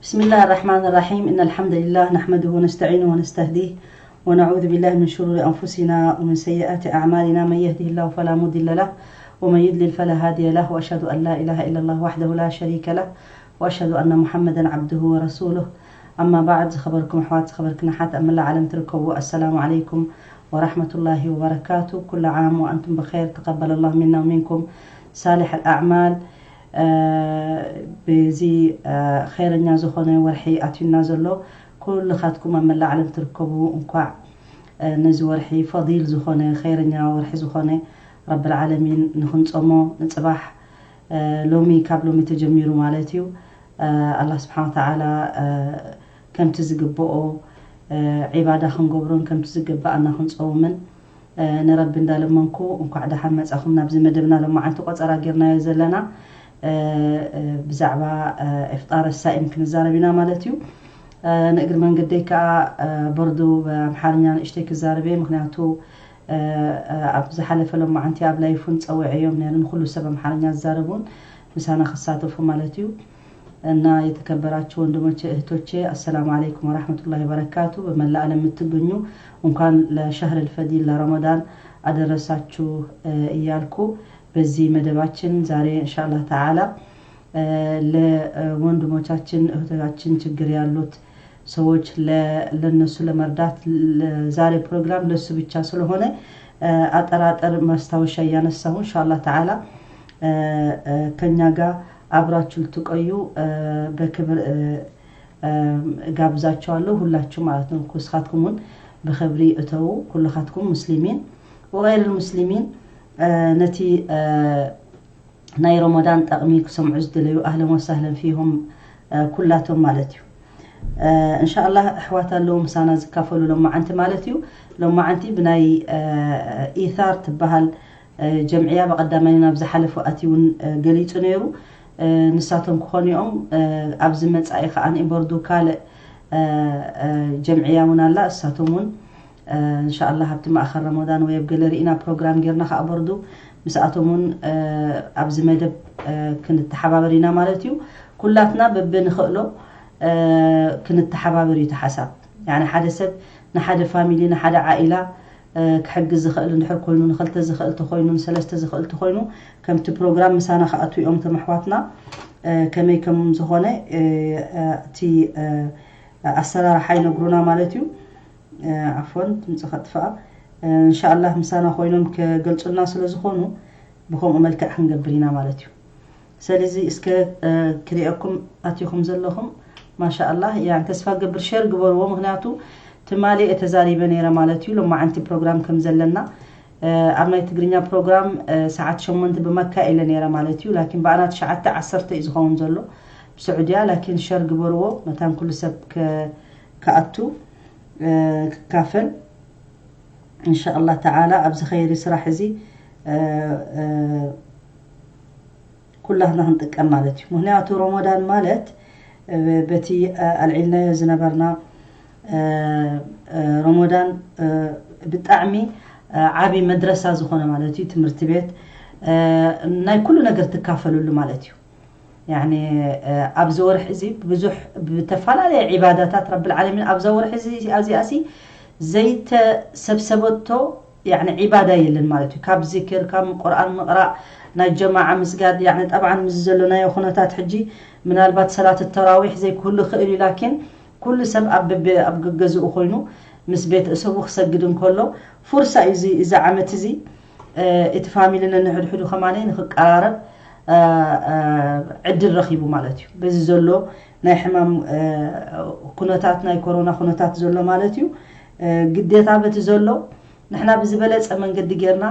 بسم الله الرحمن الرحيم. إن الحمد لله نحمده ونستعينه ونستهديه ونعوذ بالله من شرور أنفسنا ومن سيئات أعمالنا. من يهده الله فلا مضل له ومن يضلل فلا هادي له. وأشهد أن لا إله إلا الله وحده لا شريك له وأشهد أن محمدا عبده ورسوله. أما بعد، ዝኸበርኩም ኣሕዋት፣ ዝኸበርክን ኣሓት ኣብ መላእ ዓለም ትርከቡ፣ السلام عليكم ورحمة الله وبركاته. كل عام وأنتم بخير. تقبل الله منا ومنكم صالح الأعمال. በዚ ኸይረኛ ዝኾነ ወርሒ ኣትዩና ዘሎ፣ ኩልኻትኩም ኣብ መላእ ዓለም ትርከቡ እንኳዕ ነዚ ወርሒ ፈዲል ዝኾነ ኸይረኛ ወርሒ ዝኾነ ረብል ዓለሚን ንኽንጾሞ ንጽባሕ። ሎሚ፣ ካብ ሎሚ ተጀሚሩ ማለት እዩ። ኣላህ ስብሓን ወተዓላ ከምቲ ዝግብኦ ዒባዳ ክንገብሮን ከምቲ ዝግብኣና ክንጸውምን ንረቢ እንዳለመንኩ፣ እንኳዕ ደሓን መጻኹም ናብዚ መደብና። ሎማዓንቲ ቆጸራ ጌርናዮ ዘለና ብዛዕባ ኢፍጣር ሳኢም ክንዛረብ ኢና ማለት እዩ። ንእግሪ መንገደይ ከዓ በርዱ ብኣምሓርኛ ንእሽተይ ክዛረብ እየ፣ ምክንያቱ ኣብ ዝሓለፈ ሎማዓንቲ ኣብ ላይፍ እውን ጸዊዐዮም ነይረ፣ ንኩሉ ሰብ ኣምሓርኛ ዝዛረቡን ምሳና ክሳተፉ ማለት እዩ። እና የተከበራችሁ ወንድሞቼ እህቶቼ፣ አሰላሙ አለይኩም ወራህመቱላሂ ወበረካቱ። በመላ ዓለም የምትገኙ እንኳን ለሸህር ልፈዲል ለረመዳን አደረሳችሁ እያልኩ በዚህ መደባችን ዛሬ እንሻአላህ ተዓላ ለወንድሞቻችን እህቶቻችን ችግር ያሉት ሰዎች ለነሱ ለመርዳት ለዛሬ ፕሮግራም ለሱ ብቻ ስለሆነ አጠራጠር ማስታወሻ እያነሳሁ እንሻአላህ ተዓላ ከኛ ጋር አብራችሁ ልትቆዩ በክብር ጋብዛችኋለሁ። ሁላችሁ ማለት ነው። ኩስኻትኩም እውን ብኽብሪ እተዉ። ኩልኻትኩም ሙስሊሚን ወገይር ሙስሊሚን ነቲ ናይ ረመዳን ጠቕሚ ክሰምዑ ዝደለዩ ኣህለን ወሳህለን ፊሁም ኩላቶም ማለት እዩ። እንሻኣላህ ኣሕዋት ኣለዉ ምሳና ዝካፈሉ ሎማዓንቲ ማለት እዩ። ሎማዓንቲ ብናይ ኢታር ትበሃል ጀምዕያ ብቐዳማይ ናብ ዝሓለፉ ኣትዩ እውን ገሊጹ ነይሩ። ንሳቶም ክኾኑ እዮም። ኣብዚ መጻኢ ከዓ ንኢበርዱ ካልእ ጀምዕያ እውን ኣላ። እሳቶም እውን እንሻኣላህ ኣብቲ ማእኸል ረመዳን ወይ ኣብ ገለ ርኢና ፕሮግራም ጌርና ከዓ በርዱ ምስኣቶም እውን ኣብዚ መደብ ክንተሓባበር ኢና ማለት እዩ። ኩላትና በብንኽእሎ ክንተሓባበር እዩ እቲ ሓሳብ። ያኒ ሓደ ሰብ ንሓደ ፋሚሊ ንሓደ ዓኢላ ክሕግዝ ዝኽእል እንድሕር ኮይኑ፣ ንኽልተ ዝኽእል ተኾይኑ፣ ንሰለስተ ዝኽእል ተኾይኑ፣ ከምቲ ፕሮግራም ምሳና ክኣትዉ እዮም እቶም ኣሕዋትና። ከመይ ከም ዝኾነ እቲ ኣሰራርሓ ይነግሩና ማለት እዩ። ዓፎን ድምፂ ከጥፍኣ። እንሻኣላህ ምሳና ኮይኖም ክገልፁልና ስለ ዝኾኑ ብከምኡ መልክዕ ክንገብር ኢና ማለት እዩ። ስለዚ እስከ ክሪአኩም ኣቲኹም ዘለኹም ማሻኣላህ ያን ተስፋ ገብር ሸር ግበርዎ። ምክንያቱ ትማሊ እየ ተዛሪበ ነይረ ማለት እዩ። ሎማዓንቲ ፕሮግራም ከም ዘለና ኣብ ናይ ትግርኛ ፕሮግራም ሰዓት ሸሞንተ ብመካ ኢለ ነይረ ማለት እዩ። ላኪን ብኣና ትሽዓተ ዓሰርተ እዩ ዝኸውን ዘሎ ብስዑድያ። ላኪን ሸር ግበርዎ መታን ኩሉ ሰብ ክኣቱ ክካፈል እንሻኣላህ ተዓላ ኣብዚ ኸይሪ ስራሕ እዚ ኩላትና ክንጥቀም ማለት እዩ። ምክንያቱ ረመዳን ማለት በቲ ኣልዒልናዮ ዝነበርና ረመዳን ብጣዕሚ ዓብዪ መድረሳ ዝኾነ ማለት እዩ። ትምህርቲ ቤት ናይ ኩሉ ነገር ትካፈሉሉ ማለት እዩ። ያኒ ኣብዚ ወርሒ እዚ ብዙሕ ብተፈላለየ ዒባዳታት ረብል ዓለሚን ኣብዛ ወርሒ እዚ ኣብዚኣ ሲ ዘይተሰብሰበቶ ያኒ ዒባዳ የለን ማለት እዩ። ካብ ዚክር፣ ካብ ቁርኣን ምቕራእ፣ ናይ ጀማዓ ምስጋድ፣ ያኒ ጠብዓን ምስ ዘሎናዮ ኩነታት ሕጂ ምናልባት ሰላት ተራዊሕ ዘይክህሉ ይኽእል እዩ። ላኪን ኩሉ ሰብ ኣብ በበ ኣብ ገገዝኡ ኮይኑ ምስ ቤተሰቡ ክሰግድ እንከሎ ፉርሳ እዩ እዚ፣ እዚ ዓመት እዚ እቲ ፋሚሊ ነንሕድሕዱ ከማነይ ንክቀራረብ ዕድል ረኺቡ ማለት እዩ። በዚ ዘሎ ናይ ሕማም ኩነታት ናይ ኮሮና ኩነታት ዘሎ ማለት እዩ። ግዴታ በቲ ዘሎ ንሕና ብዝበለፀ መንገዲ ጌርና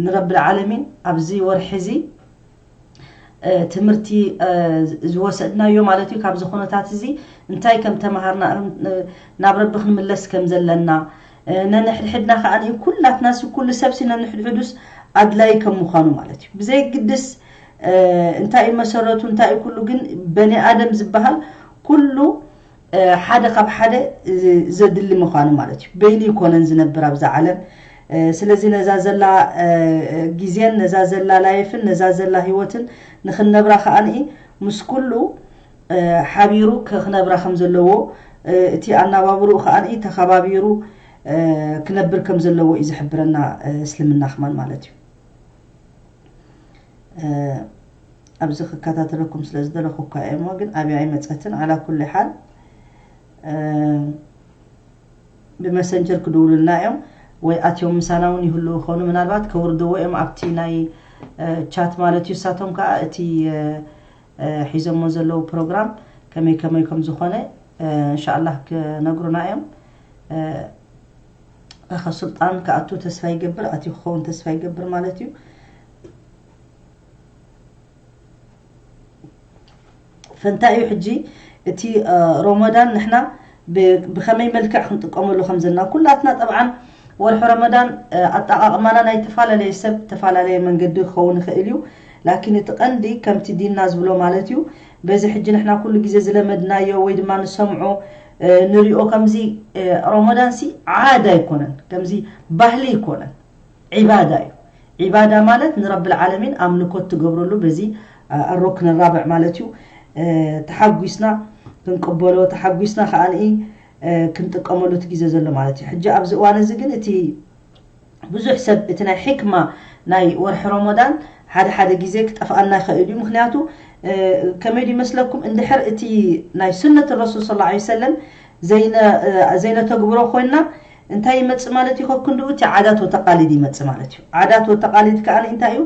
ንረብል ዓለሚን ኣብዚ ወርሒ እዚ ትምህርቲ ዝወሰድናዮ ማለት እዩ። ካብዚ ኩነታት እዚ እንታይ ከም ተምሃርና ናብ ረቢ ክንምለስ ከም ዘለና ነንሕድሕድና ከዓ ኩላትና ኩሉ ሰብሲ ነንሕድሕዱስ ኣድላይ ከም ምዃኑ ማለት እዩ። ብዘይግድስ እንታይ እዩ መሰረቱ እንታይ እዩ ኩሉ ግን በኒ ኣደም ዝበሃል ኩሉ ሓደ ካብ ሓደ ዘድሊ ምዃኑ ማለት እዩ። በይኑ ይኮነን ዝነብር ኣብዛ ዓለም። ስለዚ ነዛ ዘላ ግዜን ነዛ ዘላ ላይፍን ነዛ ዘላ ህይወትን ንክንነብራ ከዓ ምስ ኩሉ ሓቢሩ ክነብራ ከም ዘለዎ፣ እቲ ኣናባብርኡ ከኣ ተኸባቢሩ ክነብር ከም ዘለዎ እዩ ዝሕብረና እስልምና ክማን ማለት እዩ። ኣብዚ ክከታተለኩም ስለ ዝደለኹ እኳ እየ እሞ ግን ኣብያ ኣይመፀትን። ዓላ ኩሉ ሓል ብመሰንጀር ክድውሉልና እዮም ወይ ኣትዮም ምሳና እውን ይህልዉ ይኾኑ። ምናልባት ከውርድዎ እዮም ኣብቲ ናይ ቻት ማለት እዩ። እሳቶም ከዓ እቲ ሒዞሞ ዘለዉ ፕሮግራም ከመይ ከመይ ከም ዝኾነ እንሻኣላህ ክነግሩና እዮም። ኣኸ ሱልጣን ክኣቱ ተስፋ ይገብር፣ ኣትዩ ክኸውን ተስፋ ይገብር ማለት እዩ። ፈንታ እዩ ሕጂ እቲ ረመዳን ንሕና ብኸመይ መልክዕ ክንጥቀመሉ ከም ዘለና ኩላትና ጠብዓን ወርሒ ረመዳን ኣጠቓቕማና ናይ ተፈላለየ ሰብ ተፈላለየ መንገዲ ክኸውን ይኽእል እዩ። ላኪን እቲ ቀንዲ ከምቲ ዲንና ዝብሎ ማለት እዩ። በዚ ሕጂ ንሕና ኩሉ ግዜ ዝለመድናዮ ወይ ድማ ንሰምዖ ንሪኦ ከምዚ ረመዳን ሲ ዓዳ ኣይኮነን፣ ከምዚ ባህሊ ኣይኮነን፣ ዒባዳ እዩ። ዒባዳ ማለት ንረብል ዓለሚን ኣምልኮት ትገብረሉ በዚ ኣሮክን ራብዕ ማለት እዩ። ተሓጒስና ክንቅበሎ ተሓጒስና ከዓንኢ ክንጥቀመሉ እቲ ግዜ ዘሎ ማለት እዩ። ሕጂ ኣብዚ እዋን እዚ ግን እቲ ብዙሕ ሰብ እቲ ናይ ሕክማ ናይ ወርሒ ረመዳን ሓደ ሓደ ግዜ ክጠፍኣና ይኽእል እዩ። ምክንያቱ ከመይ ዶ ይመስለኩም እንድሕር እቲ ናይ ሱነት ረሱል ስለ ላ ሰለም ዘይነተግብሮ ኮይንና እንታይ ይመጽእ ማለት እዩ? ከክንድኡ እቲ ዓዳት ወተቃሊድ ይመጽእ ማለት እዩ። ዓዳት ወተቃሊድ ከዓ እንታይ እዩ?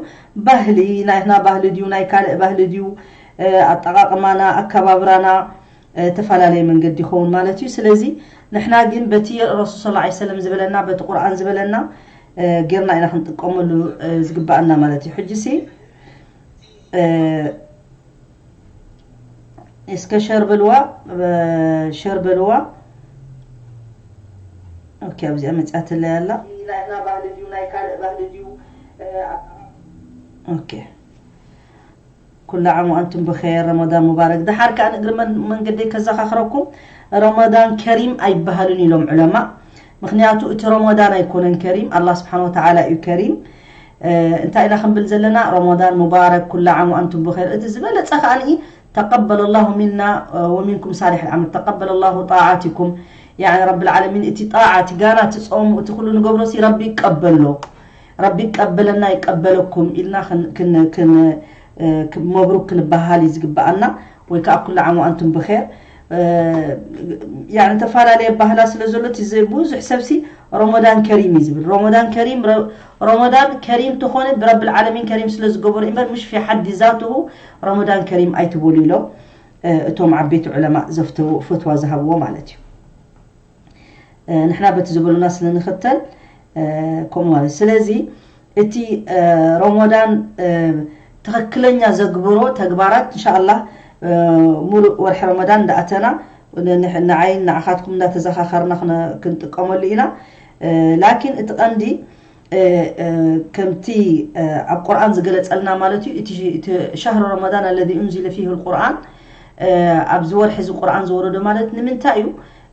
ባህሊ ናይና ባህሊ ድዩ ናይ ካልእ ባህሊ ድዩ? ኣጠቃቅማና ኣከባብራና ተፈላለየ መንገዲ ይኸውን ማለት እዩ። ስለዚ ንሕና ግን በቲ ረሱል ስለ ላ ሰለም ዝበለና በቲ ቁርኣን ዝበለና ጌርና ኢና ክንጥቀመሉ ዝግባኣና ማለት እዩ። ሕጂ ሲ እስከ ሸር በልዋ፣ ሸር በልዋ። ኦኬ ኣብዚኣ መፅኣትለይ ኣላ። ኦኬ ኩሉ ዓም ወኣንቱም ብኸይር ረመዳን ሙባረክ። ደሓር ከኣ ንእግሪ መንገደይ ከዘኻኽረኩም ረመዳን ከሪም ኣይበሃልን ኢሎም ዑለማ። ምክንያቱ እቲ ረመዳን ኣይኮነን ከሪም ኣላህ ስብሓን ወተዓላ እዩ ከሪም። እንታይ ኢና ክንብል ዘለና? ረመዳን ሙባረክ ኩሉ ዓም ወኣንቱም ብኸይር። እቲ ዝበለፀ ከኣ ተቀበለላሁ ሚና ወሚንኩም ሳሊሕ ልዓመል ተቀበለላሁ ጣዓቲኩም። ያኒ ረብል ዓለሚን እቲ ጣዓ እቲ ጋና እቲ ፆሙ እቲ ኩሉ ንገብሮ ሲ ረቢ ይቀበሎ። ረቢ ይቀበለና ይቀበለኩም ኢልና መብሩክ ክንበሃል እዩ ዝግበኣና። ወይ ከዓ ኩሉ ዓም ወኣንቱም ብኸይር። ያኒ ዝተፈላለየ ባህላ ስለ ዘሎ እቲ ብዙሕ ሰብሲ ረመዳን ከሪም እዩ ዝብል። ረመዳን ከሪም ረመዳን ከሪም ተኾነ ብረብል ዓለሚን ከሪም ስለ ዝገበሩ እምበር ምሽ ፊ ሓዲ ዛትሁ ረመዳን ከሪም ኣይትበሉ ኢሎም እቶም ዓበይቲ ዑለማ ዘፍተው ፈትዋ ዝሃብዎ ማለት እዩ። ንሕና በቲ ዝበሉና ስለ ንኽተል ከምኡ ማለት ስለዚ እቲ ረመዳን ትኽክለኛ ዘግብሮ ተግባራት እንሻኣላህ ሙሉእ ወርሒ ረመዳን እንዳኣተና ንዓይን ንዓኻትኩም እንዳተዘኻኸርና ክንጥቀመሉ ኢና። ላኪን እቲ ቀንዲ ከምቲ ኣብ ቁርኣን ዝገለፀልና ማለት እዩ። እቲ ሻህሩ ረመዳን ኣለዚ ኡንዚለ ፊህ ልቁርኣን ኣብዚ ወርሒ እዚ ቁርኣን ዝወረዶ ማለት ንምንታይ እዩ?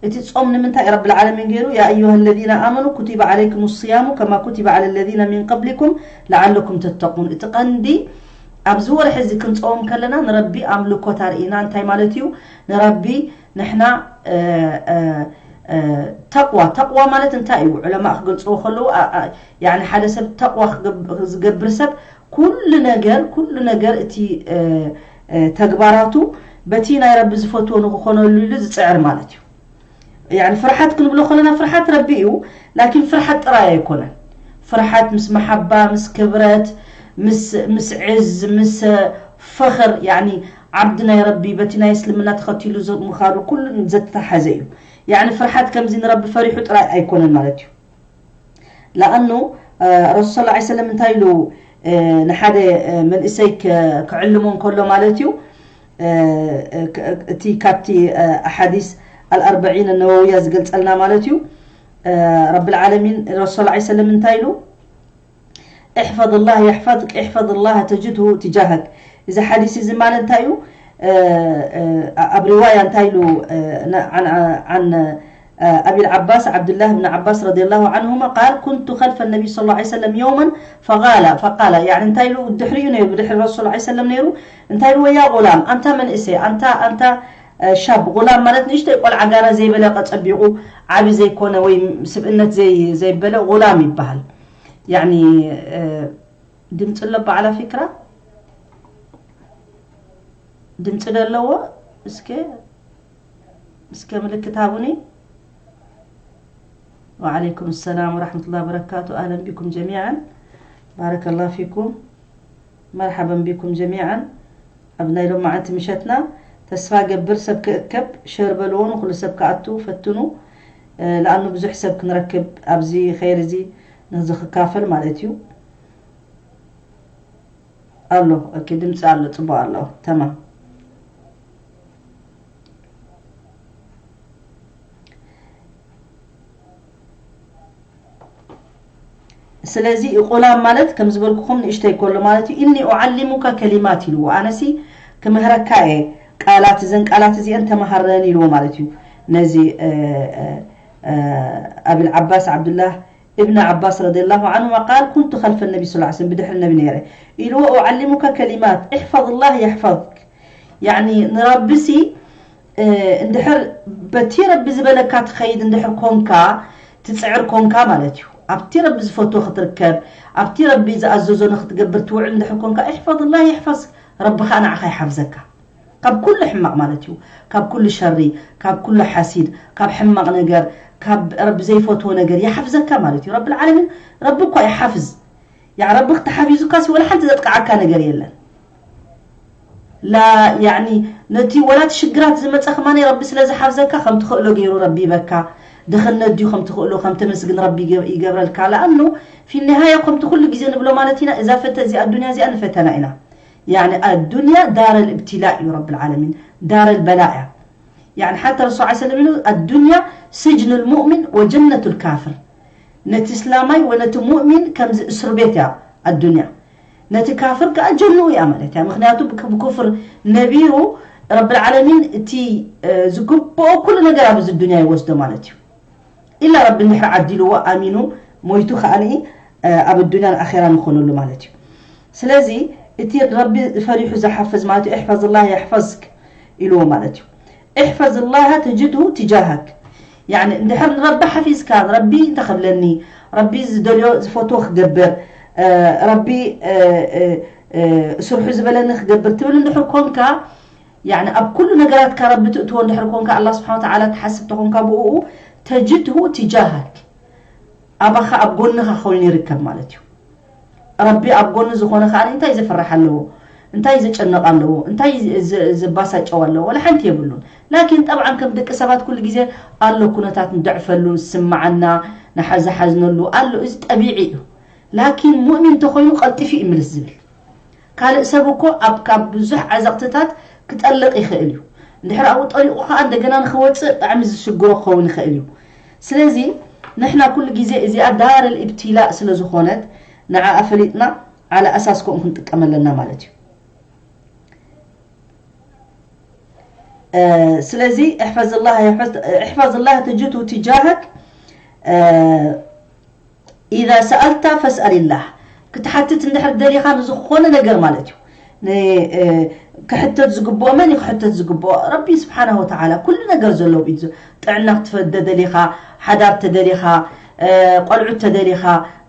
እቲ ጾም ንምንታይ ረብል ዓለሚን ገይሩ ያ ኣዩሃ ለዚነ ኣመኑ ኩቲበ ዓለይኩም ስያሙ ከማ ኩቲበ ዓለ ለዚነ ሚን ቀብሊኩም ለዓለኩም ተተቁን። እቲ ቀንዲ ኣብዚ ወርሒ እዚ ክንፀውም ከለና ንረቢ ኣምልኮት ኣርእና እንታይ ማለት እዩ? ንረቢ ንሕና ተቅዋ ተቅዋ ማለት እንታይ እዩ? ዑለማ ክገልፅዎ ከለዉ ሓደ ሰብ ተቅዋ ዝገብር ሰብ ኩሉ ነገር ኩሉ ነገር እቲ ተግባራቱ በቲ ናይ ረቢ ዝፈትዎ ንክኾነሉ ኢሉ ዝፅዕር ማለት እዩ። ያኒ ፍርሓት ክንብሎ ከለና ፍርሓት ረቢ እዩ። ላኪን ፍርሓት ጥራይ ኣይኮነን። ፍርሓት ምስ መሓባ ምስ ክብረት ምስ ዕዝ ምስ ፈኽር ያኒ ዓብዲ ናይ ረቢ በቲ ናይ እስልምና ተኸቲሉ ምኻዱ ኩሉ ዘተሓዘ እዩ። ያኒ ፍርሓት ከምዚ ንረቢ ፈሪሑ ጥራይ ኣይኮነን ማለት እዩ። ለኣኑ ረሱል ስ ሰለም እንታይ ኢሉ ንሓደ መንእሰይ ክዕልሞ እንከሎ ማለት እዩ እቲ ካብቲ ኣሓዲስ ኣልኣርበዒን ነወውያ ዝገልፀልና ማለት እዩ። ረብል ዓለሚን ረሱል ስ ሰለም እንታይ ኢሉ እሕፈዝ ላህ የሕፈዝክ እሕፈዝ ላህ ተጅድሁ ትጃህክ። እዚ ሓዲስ እዚ ማለት እንታይ እዩ? ኣብ ሪዋያ እንታይ ኢሉ ዓን أبي العباس عبد الله بن عباس رضي الله عنهما قال: كنت خلف النبي صلى الله عليه وسلم يوما فقال فقال يعني እንታይ ኢሉ ድሕሪኡ ነይሩ፣ ብድሕሪ ረሱል صلى الله عليه وسلم ነይሩ። እንታይ ኢሉ ወያ غلام ኣንታ መንእሰይ ኣንታ ኣንታ ሻብ غلام ማለት ንእሽተይ ቆልዓ ጋና ዘይበለቀ ጸቢቑ ዓቢ ዘይኮነ ወይ ስብእነት ዘይ ዘይበለ غلام ይበሃል። يعني ድምፂ ኣሎ በዓላ ፊክራ ድምፂ ደለዎ እስከ እስከ ምልክት ሃቡኒ። وعليكم السلام ورحمة الله وبركاته. أهلا بكم جميعا. بارك الله فيكم. مرحبا بكم جميعا. ኣብ ናይ ሎማዓንቲ ምሸትና ተስፋ ገብር ሰብ ክእከብ ሸር በልዎ ንኩሉ ሰብ ክኣቱ ፈትኑ። ለኣኑ ብዙሕ ሰብ ክንረክብ ኣብዚ ኸይር እዚ ንዚ ክካፈል ማለት እዩ። ኣሎ ኦኬ ድምፂ ኣሎ ፅቡቅ ኣሎ ተማም። ስለዚ غلام ማለት ከም ዝበልኩኹም ንእሽተይ ከሎ ማለት እዩ። እኒ ኡዓሊሙካ ከሊማት ኢልዎ ኣነሲ ክምህረካ እየ ቃላት እዘን ቃላት እዚአን ተመሃረን ኢልዎ ማለት እዩ። ነዚ أبي العباس عبد الله ابن عباس رضي الله عنهما قال كنت خلف النبي صلى الله عليه وسلم ብድሕሪ ነቢ ነይረ ኢልዎ أعلمك كلمات احفظ الله يحفظك يعني ንረቢ ሲ እንድሕር በቲ ረቢ ዝበለካ ትኸይድ እንድሕር ኮንካ ትፅዕር ኮንካ ማለት እዩ። ኣብቲ ረቢ ዝፈትዎ ክትርከብ ኣብቲ ረቢ ዝኣዘዞ ንክትገብር ትውዕል እንድሕር ኮንካ احفظ الله يحفظك ረቢ ከዓ ንዓኻ ይሓፍዘካ ካብ ኩሉ ሕማቕ ማለት እዩ። ካብ ኩሉ ሸሪ ካብ ኩሉ ሓሲድ ካብ ሕማቕ ነገር ካብ ረቢ ዘይፈትዎ ነገር ይሓፍዘካ ማለት እዩ። ረቢ ዓለሚን ረቢ እኳ ይሓፍዝ ያ ረቢ ተሓፊዙካ ሲ ወላ ሓንቲ ዘጥቃዓካ ነገር የለን። ላ ያኒ ነቲ ወላ እቲ ሽግራት ዝመፀ ከማኒ ረቢ ስለ ዝሓፍዘካ ከም ትኽእሎ ገይሩ ረቢ ይበካ። ድኽነት ድዩ ከም ትኽእሎ ከም ተመስግን ረቢ ይገ- ይገብረልካ ለኣኑ ፊ ኒሃያ ከምቲ ኩሉ ግዜ ንብሎ ማለት ኢና እዛ ፈተ እዚኣ ኣዱንያ እዚኣ ንፈተና ኢና። ያኒ ኣዱንያ ዳር ልእብትላእ እዩ ረቢ ልዓለሚን ዳር ልበላእ እያ። ያኒ ሓታ ረሱል ዓ ሰለም ኢሉ ኣዱንያ ስጅኑ ልሙእሚን ወጀነቱ ልካፍር ነቲ እስላማይ ወነቲ ሙእሚን ከምዚ እስር ቤት እያ ኣዱንያ። ነቲ ካፍር ከኣ ጀንኡ እያ ማለት እያ። ምኽንያቱ ብክ- ብኩፍር ነቢሩ ረቢ ልዓለሚን እቲ እ፣ ዝግብኦ ኩሉ ነገር ኣብዚ ዱንያ ይወስዶ ማለት እዩ። ኢላ ረቢ እንድሕር ዓዲልዎ ኣሚኑ ሞይቱ ከኣኒ እ፣ ኣብ ዱንያን ኣኼራ ንኾነሉ ማለት እዩ። ስለዚ እቲ ረቢ ፈሪሑ ዝሓፍዝ ማለት እዩ احفظ الله يحفظك ኢልዎ ማለት እዩ። احفظ الله تجده تجاهك يعني እንድሕር ንረቢ ሓፊዝካ ረቢ እንታይ ክብለኒ ረቢ ዝደልዮ ዝፈትዎ ክገብር እ፣ ረቢ እ፣ እ፣ እ፣ ስርሑ ዝበለኒ ክገብር ትብል እንድሕር ኮንካ يعني ኣብ ኩሉ ነገራትካ ረቢ ትእትዎ እንድሕር ኮንካ ኣላ ስብሓን ወተዓላ ትሓስብ ተኾንካ ብእኡ ተጅድሁ ትጃሃክ ኣባኻ ኣብ ጎንኻ ኮይኑ ይርከብ ማለት እዩ። ረቢ ኣብ ጎኒ ዝኾነ ከኣ እንታይ ዘፍርሕ ኣለዎ? እንታይ ዘጨንቕ ኣለዎ? እንታይ ዘ- ዘባሳጨው ኣለዎ? ወላ ሓንቲ የብሉን። ላኪን ጠብዓን ከም ደቂ ሰባት ኩሉ ግዜ ኣሎ ኩነታት ንድዕፈሉ፣ ዝስምዓና፣ ንሓ- ዝሓዝነሉ ኣሎ። እዚ ጠቢዒ እዩ። ላኪን ሙእሚን እንተኾይኑ ቀልጢፉ እዩ ምልስ ዝብል። ካልእ ሰብ እኮ ኣብ ካብ ብዙሕ ዓዘቕትታት ክጠልቕ ይኽእል እዩ። እንድሕር ኣብኡ ጠሊቑ ከኣ እንደገና ንኽወፅእ ብጣዕሚ ዝሽግሮ ክኸውን ይኽእል እዩ። ስለዚ ንሕና ኩሉ ግዜ እዚኣ ዳር ልእብትላእ ስለ ዝኾነት ንዓኣ ፈሊጥና ዓላ ኣሳስ ከምኡ ክንጥቀም ኣለና ማለት እዩ። ስለዚ እሕፈዝ ላህ ተጅድሁ ትጃሃክ ኢዛ ሰኣልታ ፈስኣል ላህ ክትሓትት እንድሕር ደሊኻ ንዝኾነ ነገር ማለት እዩ። ክሕተት ዝግብኦ መን እዩ ክሕተት ዝግብኦ? ረቢ ስብሓናሁ ወተዓላ ኩሉ ነገር ዘለዎ ኢድ ጥዕና ክትፈደ ደሊኻ ሓዳር ተደሊኻ ቆልዑት ተደሊኻ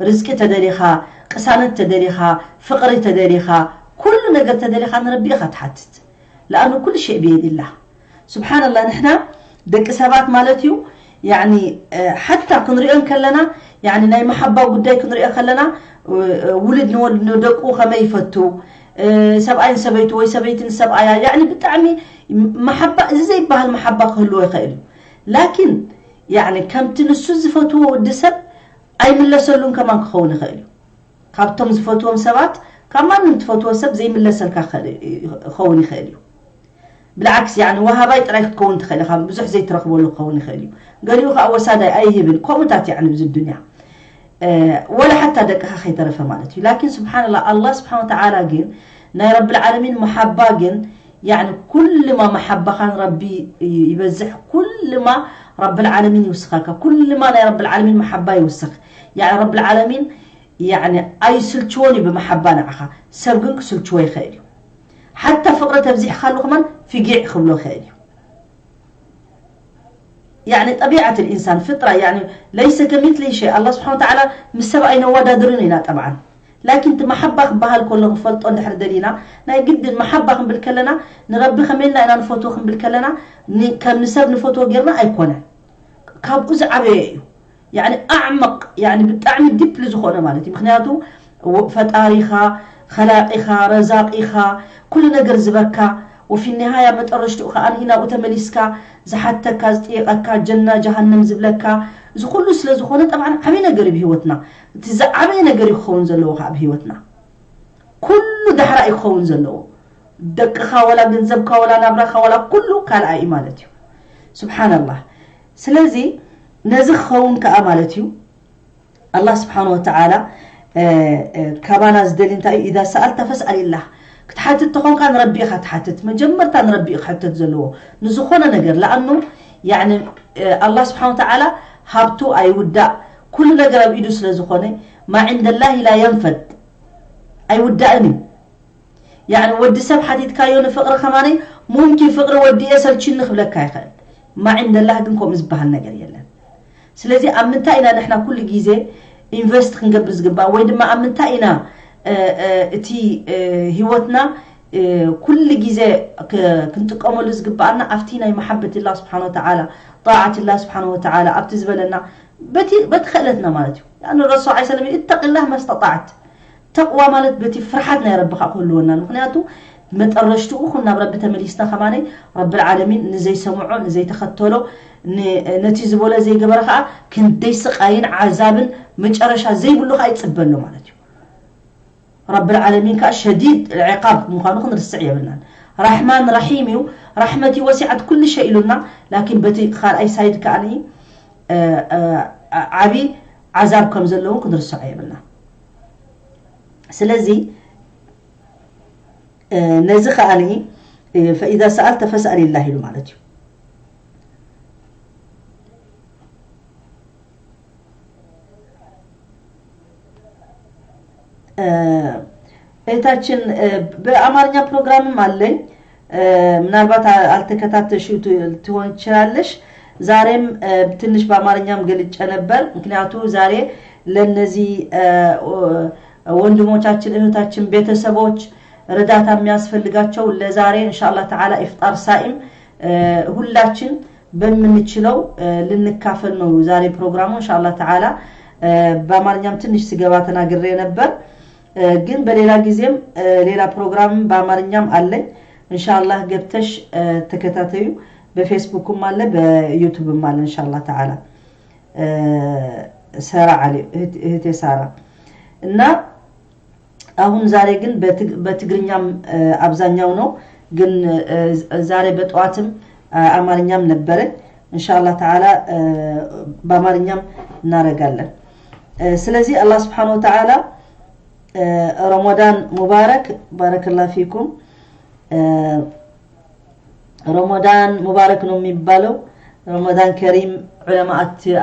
ርዝቂ ተደሊኻ ቅሳነት ተደሊኻ ፍቕሪ ተደሊኻ ኩሉ ነገር ተደሊኻ ንረቢ ኢኻ ትሓትት። ለኣኑ ኩሉ ሸይ ብየድላ ስብሓንላህ ንሕና ደቂ ሰባት ማለት እዩ ያኒ ሓታ ክንሪኦ ከለና ያኒ ናይ መሓባ ጉዳይ ክንሪኦ ከለና ውሉድ ንወል- ንደቁ ከመይ ይፈቱ ሰብኣይ ንሰበይቱ ወይ ሰበይቲ ንሰብኣያ ያኒ ብጣዕሚ መሓባ እዚ ዘይበሃል መሓባ ክህልዎ ይኽእል እዩ። ላኪን ያኒ ከምቲ ንሱ ዝፈትዎ ወዲ ሰብ ኣይምለሰሉን ከማን ክኸውን ይኽእል እዩ። ካብቶም ዝፈትዎም ሰባት ካብ ማንም ትፈትዎ ሰብ ዘይምለሰልካ ክኸውን ይኽእል እዩ። ብልዓክስ ያኒ ወሃባይ ጥራይ ክትከውን ትኽእል ኢኻ ብዙሕ ዘይትረኽበሉ ክኸውን ይኽእል እዩ። ገሊኡ ከዓ ወሳዳይ ኣይህብን ከምኡታት ያኒ ብዚ ዱንያ ወላ ሓታ ደቅኻ ከይተረፈ ማለት እዩ። ላኪን ስብሓንላ ኣላ ስብሓን ወተዓላ ግን ናይ ረብልዓለሚን መሓባ ግን يعني ኩልማ መሓባኻ ንረቢ ይበዝሕ፣ ኩልማ ረብል ዓለሚን ይውስኸካ፣ ኩልማ ናይ ረብል ዓለሚን መሓባ ይውስኽ። يعني ረብል ዓለሚን يعني ኣይስልችዎን እዩ ብመሓባ ንዓኻ። ሰብ ግን ክስልችዎ ይኽእል እዩ። ሓታ ፍቕሪ ተብዚሕካሉ ከማን ፊጊዕ ክብሎ ይኽእል እዩ። يعني طبيعة الإنسان فطرة، يعني ليس كمثله شيء። الله سبحانه وتعالى ምስ ሰብ ኣይነወዳድርን ኢና ጠብዓን። ላኪን እቲ መሓባ ክበሃል ከሎ ክንፈልጦ እንድሕር ደሊና፣ ናይ ግድን መሓባ ክንብል ከለና ንረቢ ከመይ ኢልና ኢና ንፈትዎ ክንብል ከለና፣ ን- ከም ንሰብ ንፈትዎ ጌርና ኣይኮነን። ካብኡ ዝዓበየ እዩ። يعني أعمق، يعني ብጣዕሚ ዲፕሊ ዝኾነ ማለት እዩ። ምክንያቱ ወ- ፈጣሪኻ፣ ኸላቂኻ፣ ረዛቂኻ፣ ኩሉ ነገር ዝበካ፣ وفي النهاية መጠረሽትኡ ከዓ ንኢናኡ ተመሊስካ ዝሓተካ፣ ዝጥየቐካ፣ ጀና ጀሃነም ዝብለካ፣ እዚ ኩሉ ስለ ዝኾነ ጠብዓን ዓብይ ነገር እዩ ብህይወትና። እቲ ዝዓበየ ነገር እዩ ክኸውን ዘለዎ ከዓ ብህይወትና። ኩሉ ዳሕራ እዩ ክኸውን ዘለዎ። ደቅኻ ወላ ገንዘብካ ወላ ናብራኻ ወላ ኩሉ ካልኣይ እዩ ማለት እዩ። ስብሓንላህ። ስለዚ ነዚ ክኸውን ከዓ ማለት እዩ ኣላህ ስብሓን ወተዓላ እ፣ እ፣ ካባና ዝደሊ እንታይ እዩ? ኢዛ ሰኣልተ ፈስኣል ኢላህ። ክትሓትት ተኾንካ ንረቢ ኢኻ ትሓትት። መጀመርታ ንረቢ እዩ ክሕተት ዘለዎ ንዝኾነ ነገር። ለኣኑ ያኒ እ፣ ኣላህ ስብሓን ወተዓላ ሃብቱ ኣይውዳእ፣ ኩሉ ነገር ኣብ ኢዱ ስለ ዝኾነ ማ ዒንደላሂ ላ የንፈድ፣ ኣይውዳእን እዩ። ያኒ ወዲ ሰብ ሓቲትካዮ ንፍቕሪ ከማነይ ሙምኪን ፍቕሪ ወዲኤ ሰልችኒ ክብለካ ይኽእል። ማ ዒንደላህ ግን ከምኡ ዝበሃል ነገር የለን። ስለዚ ኣብ ምንታይ ኢና ንሕና ኩሉ ግዜ ኢንቨስት ክንገብር ዝግባእ ወይ ድማ ኣብ ምንታይ ኢና እ፣ እ፣ እቲ እ፣ ህይወትና እ፣ ኩሉ ግዜ ክ- ክንጥቀመሉ ዝግባኣና ኣብቲ ናይ መሓበት ላ ስብሓን ወተዓላ ጣዓት ላ ስብሓን ወተዓላ ኣብቲ ዝበለና በቲ በቲ ክእለትና ማለት እዩ። ያኒ ረሱል ዓ ሰለም ኢተቂላህ መስተጣዕት ተቕዋ ማለት በቲ ፍርሓት ናይ ረቢ ከዓ ክህልወና። ምክንያቱ መጠረሽትኡ ኩን ናብ ረቢ ተመሊስና ከማነይ ረብል ዓለሚን ንዘይሰምዖ ንዘይተኸተሎ ን- ነቲ ዝበሎ ዘይገበረ ከዓ ክንደይ ስቃይን ዓዛብን መጨረሻ ዘይብሉ ከዓ ይፅበሎ ማለት እዩ። ረብል ዓለሚን ከዓ ሸዲድ ዕቃብ ምዃኑ ክንርስዕ የብልናን። ራሕማን ራሒም እዩ። ራሕመቲ ወሲዓት ኩሉ ሸይ ኢሉና። ላኪን በቲ ካልኣይ ሳይድ ከዓ እ፣ እ፣ ዓብይ ዓዛብ ከም ዘለውን ክንርስዖ የብልና። ስለዚ እ፣ ነዚ ከዓኒ እ፣ ፈኢዛ ሰኣልተ ፈስኣል ኢላህ ኢሉ ማለት እዩ። እህታችን ብአማርኛ ፕሮግራምም አለኝ። ምናልባት አልተከታተልሽው ትሆን ትችላለሽ። ዛሬም ትንሽ በአማርኛም ገልጨ ነበር። ምክንያቱ ዛሬ ለነዚህ ወንድሞቻችን እህታችን ቤተሰቦች እርዳታ የሚያስፈልጋቸው ለዛሬ እንሻአላህ ተዓላ ኢፍጣር ሳኢም ሁላችን በምንችለው ልንካፈል ነው ዛሬ ፕሮግራሙ እንሻአላህ ተዓላ። በአማርኛም ትንሽ ስገባ ተናግሬ ነበር፣ ግን በሌላ ጊዜም ሌላ ፕሮግራም በአማርኛም አለኝ። እንሻአላህ ገብተሽ ተከታተዩ። በፌስቡክም አለ፣ በዩቱብም አለ እንሻአላህ ተዓላ። ሰራ አሊ እህቴ ሳራ እና አሁን ዛሬ ግን በትግርኛም አብዛኛው ነው፣ ግን ዛሬ በጠዋትም አማርኛም ነበረ። እንሻአላህ ተዓላ በአማርኛም እናረጋለን። ስለዚህ አላህ ስብሓን ወተዓላ ረመዳን ሙባረክ፣ ባረከላ ፊኩም። ረመዳን ሙባረክ ነው የሚባለው። ረመዳን ከሪም ዑለማ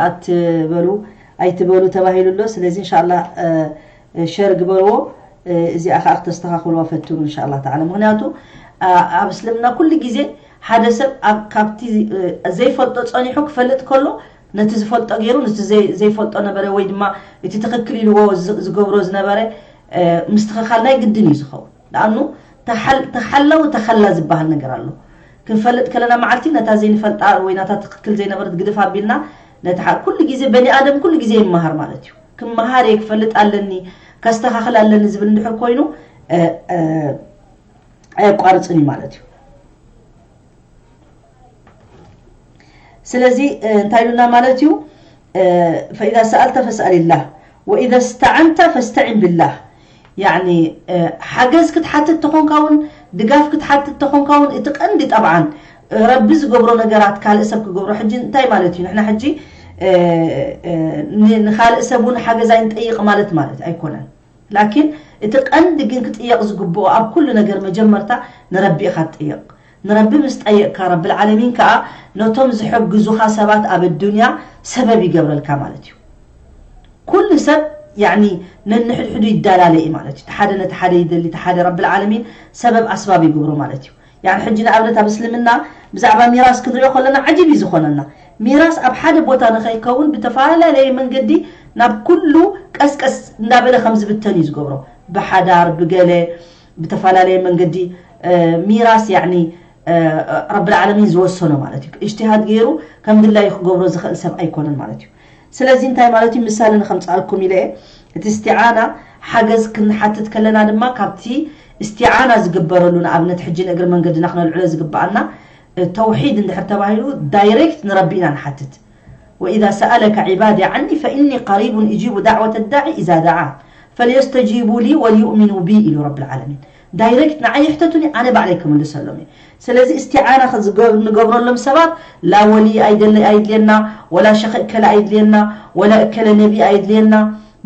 አትበሉ አይትበሉ ተባሂሉ ኣሎ። ስለዚ እንሻላ ሸር ግበርዎ። እዚኣ ከዓ ክተስተኻኽልዋ ፈትኑ እንሻላ ተዓላ። ምክንያቱ ኣብ እስልምና ኩሉ ግዜ ሓደ ሰብ ካብቲ ዘይፈልጦ ፀኒሑ ክፈልጥ ከሎ ነቲ ዝፈልጦ ገይሩ ነቲ ዘይፈልጦ ነበረ ወይ ድማ እቲ ትኽክል ኢልዎ ዝገብሮ ዝነበረ ምስትኽኻል ናይ ግድን እዩ ዝኸውን። ንኣኑ ተሓላው ተኸላ ዝበሃል ነገር ኣሎ። ክንፈልጥ ከለና መዓልቲ ነታ ዘይንፈልጣ ወይ ናታ ትኽክል ዘይነበረት ግድፍ ኣቢልና ነቲ ኩሉ ግዜ በኒ ኣደም ኩሉ ግዜ ይመሃር ማለት እዩ። ክመሃር እየ ክፈልጥ ኣለኒ ከስተኻኽል ኣለኒ ዝብል እንድሕር ኮይኑ ኣየቋርፅን እዩ ማለት እዩ። ስለዚ እንታይ ኢሉና ማለት እዩ? ፈኢዛ ሰኣልተ ፈስኣልላህ ወኢዛ ስተዓንተ ፈስተዒን ብላህ። ያኒ ሓገዝ ክትሓትት ተኾንካ እውን ድጋፍ ክትሓትት ተኾንካ እውን እቲ ቀንዲ ጠብዓን ረቢ ዝገብሮ ነገራት ካልእ ሰብ ክገብሮ ሕጂ እንታይ ማለት እዩ? ንሕና ሕጂ ንኻልእ ሰብ እውን ሓገዝ ኣይንጠይቕ ማለት ማለት ኣይኮነን። ላኪን እቲ ቀንዲ ግን ክጥየቕ ዝግብኦ ኣብ ኩሉ ነገር መጀመርታ ንረቢ ኢኻ ትጥየቕ። ንረቢ ምስ ጠየቕካ፣ ረብል ዓለሚን ከኣ ነቶም ዝሕግዙኻ ሰባት ኣብ ኣዱንያ ሰበብ ይገብረልካ ማለት እዩ። ኩሉ ሰብ፣ ያኒ፣ ነንሕድሕዱ ይዳላለ እዩ ማለት እዩ። እቲ ሓደ ነቲ ሓደ ይደሊ፣ እቲ ሓደ፣ ረብል ዓለሚን ሰበብ ኣስባብ ይግብሮ ማለት እዩ። ያኒ፣ ሕጂ ንኣብነት ኣብ እስልምና ብዛዕባ ሚራስ ክንሪኦ ከለና ዓጂብ እዩ ዝኾነና። ሚራስ ኣብ ሓደ ቦታ ንኸይከውን ብተፈላለየ መንገዲ ናብ ኩሉ ቀስቀስ እንዳበለ ከም ዝብተን እዩ ዝገብሮ። ብሓዳር፣ ብገለ፣ ብተፈላለየ መንገዲ፣ እ፣ ሚራስ፣ ያኒ፣ እ፣ ረብል ዓለሚን ዝወሰኖ ማለት እዩ። እጅትሃድ ገይሩ ከም ድላዩ ክገብሮ ዝኽእል ሰብ ኣይኮነን ማለት እዩ። ስለዚ እንታይ ማለት እዩ? ምሳሌ ንኸምጽኣልኩም ኢለ እየ። እቲ እስትዓና ሓገዝ ክንሓትት ከለና ድማ ካብቲ እስትዓና ዝግበረሉ፣ ንኣብነት ሕጂ ንእግሪ መንገድና ክነልዕሎ ዝግበኣና፣ እ፣ ተውሒድ እንድሕር ተባሂሉ ዳይሬክት ንረቢ ኢና ንሓትት። وإذا سألك عبادي عني فإني قريب أجيب دعوة الداعي إذا دعان فليستجيبوا لي وليؤمنوا بي ኢሉ ረብል ዓለሚን። ዳይሬክት ንዓይ ይሕተቱኒ፣ ኣነ ባዕለይ ክምልሰሎም እየ። ስለዚ እስትዓና ክዝገ-፣ ንገብረሎም ሰባት ላ ወሊ ኣይደለ-፣ ኣይድልየና፣ ወላ ሸኽ እከለ ኣይድልየና፣ ወላ እከለ ነቢ ኣይድልየና፣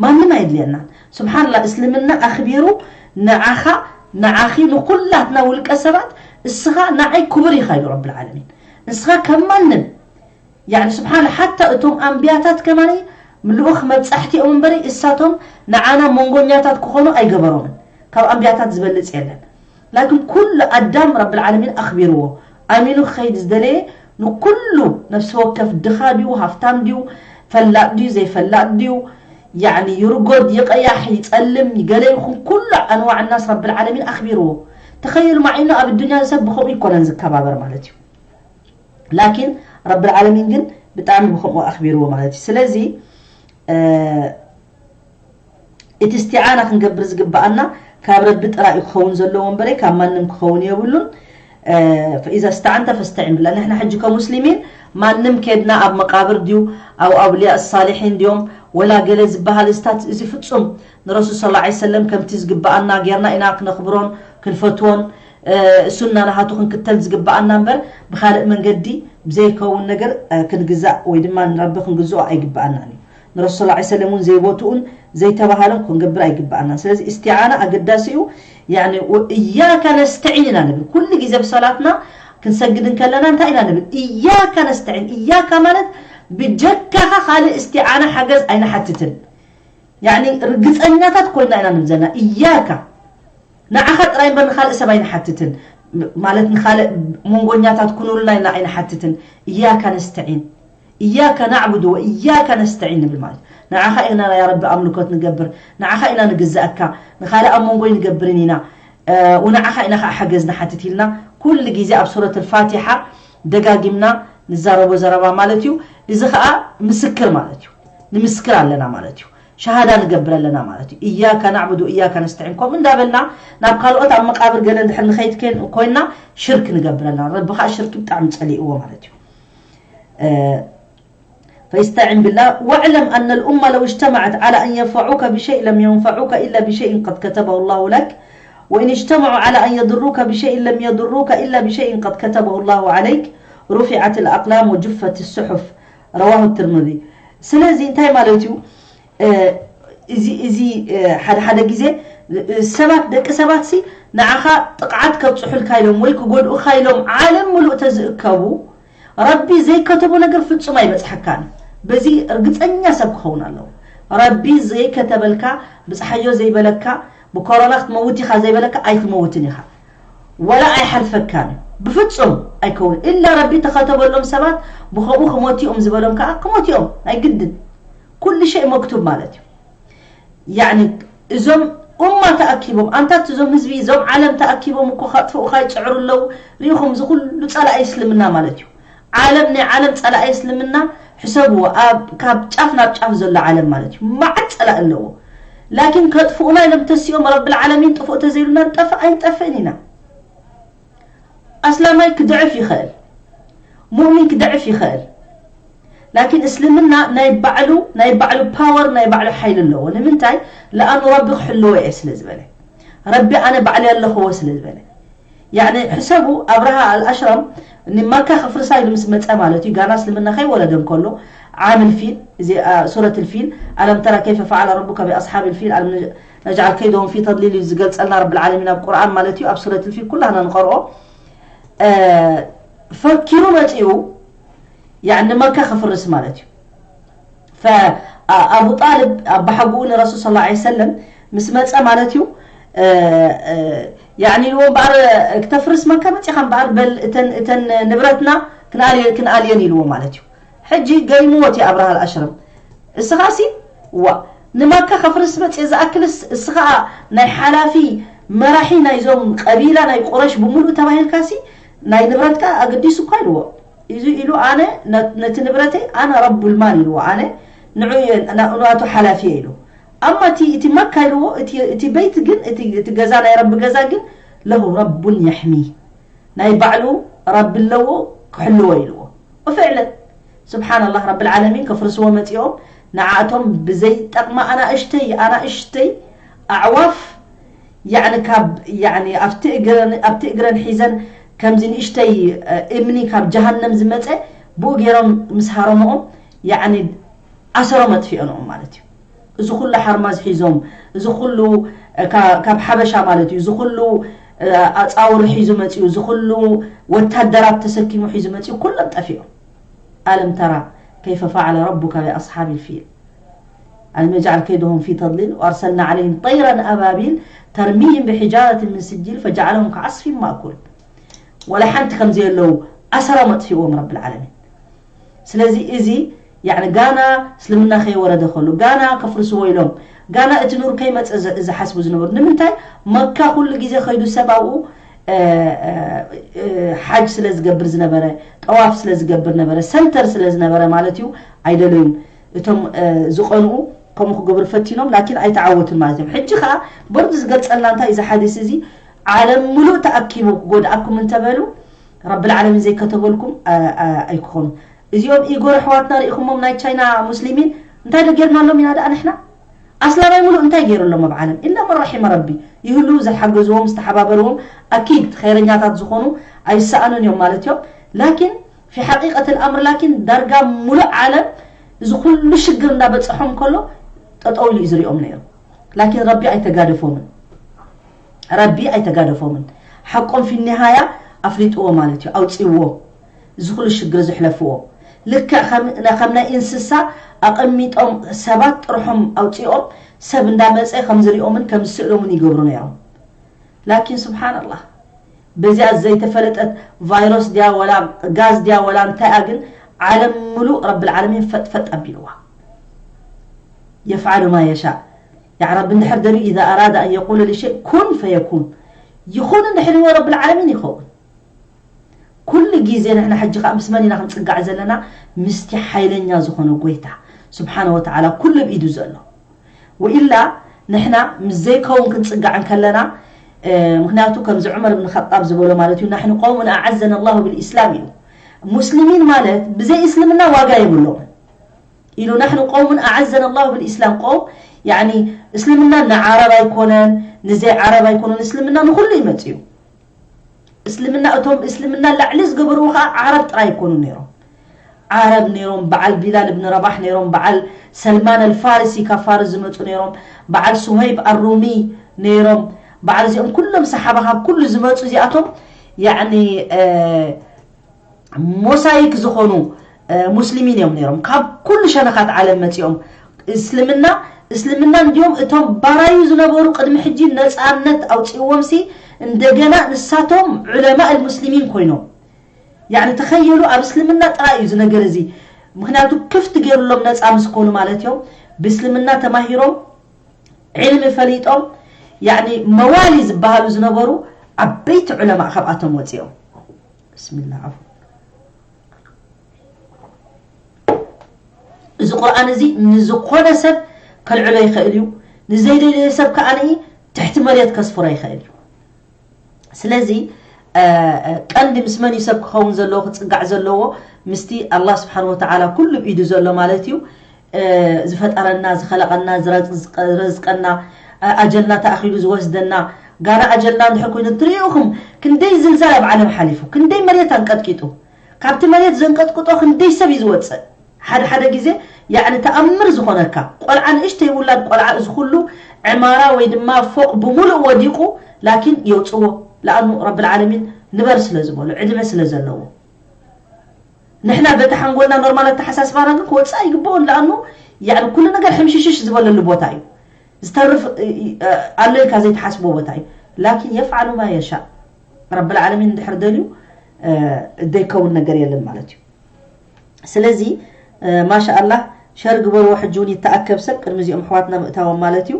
ማንም ኣይድልየናን። ስብሓንላ፣ እስልምና ኣኽቢሩ ንዓኻ፣ ንዓኺ፣ ንኹላትና ውልቀ ሰባት፣ እስኻ ንዓይ ክቡር ኢኻ ኢሉ ረብል ዓለሚን። ንስኻ ከም ማንም፣ ያኒ፣ ስብሓን፣ ሓታ እቶም ኣንብያታት ከማኒ ልኡኽ መብጻሕቲ እዮም እምበሪ፣ እሳቶም ንዓና መንጎኛታት ክኾኑ ኣይገበሮምን። ካብ ኣንብያታት ዝበልጽ የለን። ላኪን ኩሉ ኣዳም ረብል ዓለሚን ኣኽቢርዎ። ኣሚኑ ክኸይድ ዝደለየ ንኩሉ ነፍሲ ወከፍ ድኻ ድዩ፣ ሃፍታም ድዩ፣ ፈላጥ ድዩ፣ ዘይፈላጥ ድዩ፣ ያኒ፣ ይርጎድ፣ ይቐያሕ፣ ይጸልም፣ ይገለ ይኹን ኩሉ ኣንዋዕ ናስ ረብል ዓለሚን ኣኽቢርዎ። ተኸየል ማዒኑ ኣብ ኣዱንያ ሰብ ብኸምኡ ይኮነን ዝከባበር ማለት እዩ። ላኪን ረብል ዓለሚን ግን ብጣዕሚ ብኸምኡ ኣኽቢርዎ ማለት እዩ። ስለዚ፣ እ፣ እቲ እስትዓና ክንገብር ዝግበኣና ካብ ረቢ ጥራይ እዩ ክኸውን ዘለዎ እምበረ ካብ ማንም ክኸውን የብሉን። እ፣ ፈኢዛ እስተዓንተ ፈስተዒን ብላ። ንሕና ሕጂ ከሙስሊሚን ማንም ከድና ኣብ መቃብር ድዩ፣ ኣብ ኣውልያ ሳሊሒን ድዮም፣ ወላ ገለ ዝበሃል እስታት፣ እዚ ፍጹም ንረሱል ሰለላሁ ዐለይሂ ወሰለም ከምቲ ዝግበኣና ጌርና ኢና ክነኽብሮን ክንፈትዎን፣ እ፣ ሱና ናሃቱ ክንክተል ዝግበኣና እምበር፣ ብኻልእ መንገዲ ብዘይከውን ነገር፣ እ፣ ክንግዛእ ወይ ድማ ንረቢ ክንግዝኦ ኣይግበኣናን እዩ። ንረሱል ሰለላሁ ዐለይሂ ወሰለም እውን ዘይቦትኡን ዘይተባሃለን ክንገብር ኣይግበኣናን። ስለዚ እስትዓና ኣገዳሲ እዩ። ያኒ፣ ወ-፣ እያከ ነስተዒን ኢና ንብል። ኩሉ ግዜ ብሰላትና ክንሰግድ እንከለና እንታይ ኢና ንብል? እያከ ነስተዒን። እያከ ማለት ብጀካኻ ካልእ እስትዓና ሓገዝ ኣይንሓትትን። ያኒ፣ ርግጸኛታት ኮይና ኢና ንብል ዘለና። እያከ፣ ንዓኻ ጥራይ እምበር ንኻልእ ሰብ ኣይንሓትትን። ም-፣ ማለት ንኻልእ መንጎኛታት ኩኑልና ኢና ኣይንሓትትን። እያከ ነስተዒን። እያከ ናዕቡዱ ወእያከ ነስተዒን ንብል ማለት። ንዓኻ ኢና ያ ረቢ ኣምልኮት ንገብር። ንዓኻ ኢና ንግዛእካ። ንኻልእ ኣብ መንጎ ኣይንገብርን ኢና። እ፣ ወንዓኻ ኢና ኸዓ ሓገዝ ንሓትት ኢልና ኩሉ ግዜ ኣብ ሱረት ኣልፋቲሓ ደጋጊምና ንዛረቦ ዘረባ ማለት እዩ። እዚ ኸዓ ምስክር ማለት እዩ። ንምስክር ኣለና ማለት እዩ። ሸሃዳ ንገብር ኣለና ማለት እዩ። እያከ ናዕቡድ ወእያከ ነስተዒን። ከምኡ እንዳበልና ናብ ካልኦት ኣብ መቃብር ገለ እንድሕር ንኸይድ ከን-፣ ኮይንና ሽርክ ንገብር ኣለና። ረቢ ኸዓ ሽርክ ብጣዕሚ ጸሊእዎ ማለት እዩ። እ፣ فاستعن بالله واعلم أن الأمة لو اجتمعت على أن ينفعوك بشيء لم ينفعوك إلا بشيء قد كتبه الله لك وإن اجتمعوا على أن يضروك بشيء لم يضروك إلا بشيء قد كتبه الله عليك رفعت الأقلام وجفت الصحف رواه الترمذي. ስለዚ እንታይ ማለት እዩ? እ፣ እዚ፣ እዚ፣ እ፣ ሓደ ሓደ ግዜ፣ እ፣ ሰባት፣ ደቂ ሰባት ሲ ንዓኻ ጥቕዓት ከብጽሑልካ ኢሎም ወይ ክጎድኡኻ ኢሎም ዓለም ምሉእ ተዝእከቡ፣ ረቢ ዘይከተቦ ነገር ፍጹም ኣይበጽሐካን። በዚ ርግጸኛ ሰብ ክኸውን ኣለዎ። ረቢ ዘይከተበልካ፣ ብጽሓዮ ዘይበለካ፣ ብኮሮና ክትመውት ኢኻ ዘይበለካ ኣይትመውትን ኢኻ። ወላ ኣይሓልፈካን እዩ። ብፍጹም ኣይከውን። ኢላ ረቢ ተኸተበሎም ሰባት ብኸምኡ ክሞቱ እዮም ዝበሎም ከኣ ክሞቱ እዮም። ናይ ግድን። ኩሉ ሸይ መክቱብ ማለት እዩ። ያኒ እዞም ኡማ ተኣኪቦም፣ ኣንታት እዞም ህዝቢ፣ እዞም ዓለም ተኣኪቦም እኮ ከጥፍኡኻ ይጽዕሩ ኣለዉ። ርኢኹም፣ እዚ ኩሉ ጸላኢ እስልምና ማለት እዩ። ዓለም፣ ናይ ዓለም ጸላኢ እስልምና ሕሰብዎ፣ ኣብ፣ ካብ ጫፍ ናብ ጫፍ ዘሎ ዓለም ማለት እዩ። መዓት ጸላኢ ኣለዎ። ላኪን ከጥፍኡና ኢሎም ተሲኦም ረብል ዓለሚን ጥፍኡ ተዘይብልና ንጠፍእ ኣይንጠፍእን ኢና። ኣስላማይ ክድዕፍ ይኽእል፣ ሙእሚን ክድዕፍ ይኽእል። ላኪን እስልምና ናይ ባዕሉ፣ ናይ ባዕሉ ፓወር፣ ናይ ባዕሉ ሓይሊ ኣለዎ። ንምንታይ? ለኣኑ ረቢ ክሕልዎ እየ ስለ ዝበለ። ረቢ ኣነ ባዕለይ ኣለኽዎ ስለ ዝበለ። ያኒ ሕሰቡ፣ ኣብርሃ ኣልኣሽራም ንመካ ከፍርሳ ኢሉ ምስ መጸ ማለት እዩ፣ ጋና እስልምና ከይወረደ እንከሎ፣ ዓም ልፊል፣ እዚ፣ አ፣ ሱረት ልፊል፣ ኣለም ተራ ከይፈ ፈዓለ ረቡከ ቢኣስሓብ ልፊል፣ ኣለም ነጅዓል ከይደሁም ፊ ተድሊል እዩ ዝገልጸልና ረብል ዓለሚን ኣብ ቁርኣን ማለት እዩ፣ ኣብ ሱረት ልፊል ኩላህና ንቐርኦ። ፈኪሩ መፂኡ ንመካ ክፍርስ ማለት እዩ። ኣቡ ጣልብ ኣባሓጉኡ ንረሱል ስ ሰለም ምስ መፀ ማለት እዩ። ያኒ ኢልዎ እምበኣር ክተፍርስ መካ መፂኻ እምበኣር በል እተን ንብረትና ክንኣልየን ኢልዎ ማለት እዩ። ሕጂ ገይምዎ እቲ ኣብርሃል ኣሽረም እስኻሲ ዋ ንማካ ከፍርስ መፅእ ዝኣክልስ እስኻ ናይ ሓላፊ መራሒ ናይዞም ቀቢላ ናይ ቁረሽ ብምሉእ ተባሂልካሲ ናይ ንብረትካ ኣገዲሱ እኳ ኢልዎ። እዚ ኢሉ ኣነ ነቲ ንብረተይ ኣነ ረቡል ማል ኢልዎ ኣነ ንዑ ናቱ ሓላፊ ኢሉ። ኣማ እቲ መካ ኢልዎ እቲ በይት ግን እቲ ገዛ ናይ ረቢ ገዛ ግን ለሁ ረቡን የሕሚ ናይ ባዕሉ ረቢ ኣለዎ ክሕልዎ ኢልዎ። ወፍዕለን ስብሓንላህ ረብል ዓለሚን ከፍርስዎ መፂኦም ንዓእቶም ብዘይጠቕማ ኣናእሽተይ ኣናእሽተይ ኣዕዋፍ ያዕኒ ካብ ያዕኒ ኣብቲ እግረን ኣብቲ እግረን ሒዘን ከምዚ ንእሽተይ እምኒ ካብ ጀሃነም ዝመፀ ብኡ ገይሮም ምስ ሃረምኦም ያዕኒ ኣሰሮም ኣጥፊኦንኦም ማለት እዩ። እዚ ኩሉ ሓርማዝ ሒዞም እዚ ኩሉ ካብ ሓበሻ ማለት እዩ እዚ ኩሉ ኣፃውሪ ሒዙ መፅኡ እዚ ኩሉ ወታደራት ተሰኪሙ ሒዙ መፅኡ ኩሎም ጠፊኦም። ኣለም ተራ ከይፈ ፈዓለ ረቡካ ብኣስሓብ ልፊል ኣለም የጅዓል ከይደሆም ፊ ተድሊል ወኣርሰልና ዓለይህም ጠይረን ኣባቢል ተርሚህም ብሒጃረት ምን ስጂል ፈጀዓለሁም ከዓስፊን ማእኩል። ወላ ሓንቲ ከምዘየለዉ ኣሰሮም ኣጥፊእዎም ረብል ዓለሚን። ስለዚ እዚ ያኒ ጋና እስልምና ከይወረደ ከሎ ጋና ከፍርስዎ ኢሎም ጋና እቲ ኑር ከይመፀ ዝሓስቡ ዝነበሩ ንምንታይ መካ ኩሉ ግዜ ከይዱ ሰብ ኣብኡ ሓጅ ስለ ዝገብር ዝነበረ ጠዋፍ ስለ ዝገብር ነበረ ሰንተር ስለ ዝነበረ ማለት እዩ። ኣይደለዩን እቶም ዝቐንኡ ከምኡ ክገብሩ ፈቲኖም ላኪን ኣይተዓወቱን ማለት እዮም። ሕጂ ከዓ በርዱ ዝገልፀልና እንታይ እዚ ሓዲስ እዚ ዓለም ሙሉእ ተኣኪቡ ክጎድኣኩም እንተበሉ ረብል ዓለሚን ዘይከተበልኩም ኣይክኾኑ። እዚኦም ኢጎር ኣሕዋትና ርኢኹሞም ናይ ቻይና ሙስሊሚን እንታይ ዶ ጌርናሎም ኢና ደኣ ንሕና? ኣስላማይ ሙሉእ እንታይ ገይሩ ኣሎም ኣብ ዓለም ኢላ መን ረሒመ ረቢ ይህሉ ዝሓገዝዎም ዝተሓባበርዎም ኣኪድ ኸይረኛታት ዝኾኑ ኣይሰኣኑን እዮም ማለት እዮም። ላኪን ፊ ሓቂቀት ልኣምር ላኪን ዳርጋ ሙሉእ ዓለም እዚ ኩሉ ሽግር እንዳበፀሖም ከሎ ጠጠው ኢሉ እዩ ዝሪኦም ነይሩ። ላኪን ረቢ ኣይተጋደፎምን። ረቢ ኣይተጋደፎምን። ሓቆም ፊ ኒሃያ ኣፍሊጥዎ ማለት እዩ፣ ኣውፅዎ። እዚ ኩሉ ሽግር ዘሕለፍዎ ልክዕ ከም ናይ እንስሳ ኣቐሚጦም ሰባት ጥርሖም ኣውፂኦም ሰብ እንዳመፀ ከምዝሪኦምን ከምዝስእሎምን ይገብሩ ነይሮም። ላኪን ስብሓንላህ በዚኣ ዘይተፈለጠት ቫይረስ ድያ ወላ ጋዝ ድያ ወላ እንታይ እያ ግን ዓለም ሙሉእ ረብል ዓለሚን ፈጥፈጥ ኣቢልዋ። የፍዓሉ ማ የሻእ። ያዕ ረቢ እንድሕር ደልዩ ኢዛ ኣራደ ኣን የቁለ ልሸይ ኩን ፈየኩን ይኹን እንድሕር ኢልዎ ረብል ዓለሚን ይኸውን። ኩሉ ግዜ ንሕና ሕጂ ከዓ ምስ መን ኢና ክንፅጋዕ ዘለና? ምስቲ ሓይለኛ ዝኾነ ጎይታ ስብሓነ ወተዓላ ኩሉ ኣብ ኢዱ ዘሎ። ወኢላ ንሕና ምስ ዘይከውን ክንፅጋዕ እንከለና ምክንያቱ ከምዚ ዑመር ብን ኸጣብ ዝበሎ ማለት እዩ ናሕኑ ቀውሙን ኣዓዘና ላሁ ብልእስላም ኢሉ። ሙስሊሚን ማለት ብዘይ እስልምና ዋጋ የብሎምን ኢሉ ናሕኑ ቀውሙን ኣዓዘና ላሁ ብልእስላም ቀውም ያኒ እስልምና ንዓረብ ኣይኮነን ንዘይ ዓረብ ኣይኮነን እስልምና ንኩሉ ይመፅ እዩ። እስልምና እቶም እስልምና ላዕሊ ዝገበርዎ ከዓ ዓረብ ጥራይ ኣይኮኑ ነይሮም። ዓረብ ነይሮም፣ በዓል ቢላል እብን ረባሕ ነይሮም፣ በዓል ሰልማን ኣልፋርሲ ካብ ፋርስ ዝመፁ ነይሮም፣ በዓል ሱሀይብ ኣሩሚ ነይሮም። በዓል እዚኦም ኩሎም ሰሓባ ካብ ኩሉ ዝመፁ እዚኣቶም ያዕኒ ሞሳይክ ዝኾኑ ሙስሊሚን እዮም ነይሮም። ካብ ኩሉ ሸነኻት ዓለም መፂኦም እስልምና እስልምና እንዲዮም እቶም ባራዩ ዝነበሩ ቅድሚ ሕጂ ነፃነት ኣውፅእዎም ሲ እንደገና ንሳቶም ዑለማ ልሙስሊሚን ኮይኖም ያኒ ተኸየሉ ኣብ እስልምና ጥራይ እዩ ዝነገር እዚ። ምክንያቱ ክፍት ገይሩሎም ነፃ ምስኮኑ ማለት እዮም ብእስልምና ተማሂሮም ዕልሚ ፈሊጦም ያኒ መዋሊ ዝበሃሉ ዝነበሩ ዓበይቲ ዑለማ ካብኣቶም ወፂኦም። ብስሚላ ዓፉ እዚ ቁርኣን እዚ ንዝኾነ ሰብ ከልዕሎ ይኽእል እዩ። ንዘይደለየ ሰብ ከዓ ንኢ ትሕቲ መሬት ከስፍሮ ይኽእል እዩ። ስለዚ ቀንዲ ምስ መን እዩ ሰብ ክኸውን ዘለዎ ክፅጋዕ ዘለዎ? ምስቲ ኣላህ ስብሓን ወተዓላ ኩሉ ብኢዱ ዘሎ ማለት እዩ። ዝፈጠረና ዝኸለቐና ዝረዝቀና ኣጀልና ተኣኪሉ ዝወስደና ጋና ኣጀልና እንድሕር ኮይኑ ትሪኢኹም ክንደይ ዝልዛል ኣብ ዓለም ሓሊፉ ክንደይ መሬት ኣንቀጥቂጡ ካብቲ መሬት ዘንቀጥቅጦ ክንደይ ሰብ እዩ ዝወፅእ ሓደ ሓደ ግዜ ያዕኒ ተኣምር ዝኾነካ ቆልዓ ንእሽተይ ውላድ ቆልዓ እዚ ኩሉ ዕማራ ወይ ድማ ፎቕ ብምሉእ ወዲቑ ላኪን የውፅዎ ለኣኑ ረብል ዓለሚን ንበር ስለ ዝበሎ ዕድመ ስለ ዘለዎ ንሕና በቲ ሓንጎልና ኖርማል ኣተሓሳስባና ግን ክወፅእ ኣይግበኦን። ለኣኑ ያዕኒ ኩሉ ነገር ሕምሽሽሽ ዝበለሉ ቦታ እዩ። ዝተርፍ ኣሎ ኢልካ ዘይትሓስቦ ቦታ እዩ። ላኪን የፍዓሉ ማ የሻእ። ረብል ዓለሚን እንድሕር ደልዩ ዘይከውን ነገር የለን ማለት እዩ። ስለዚ ማሻኣላህ ሸር ግበርዎ። ሕጂ እውን ይተኣከብ ሰብ ቅድሚ እዚኦም ኣሕዋትና ምእታዎም ማለት እዩ።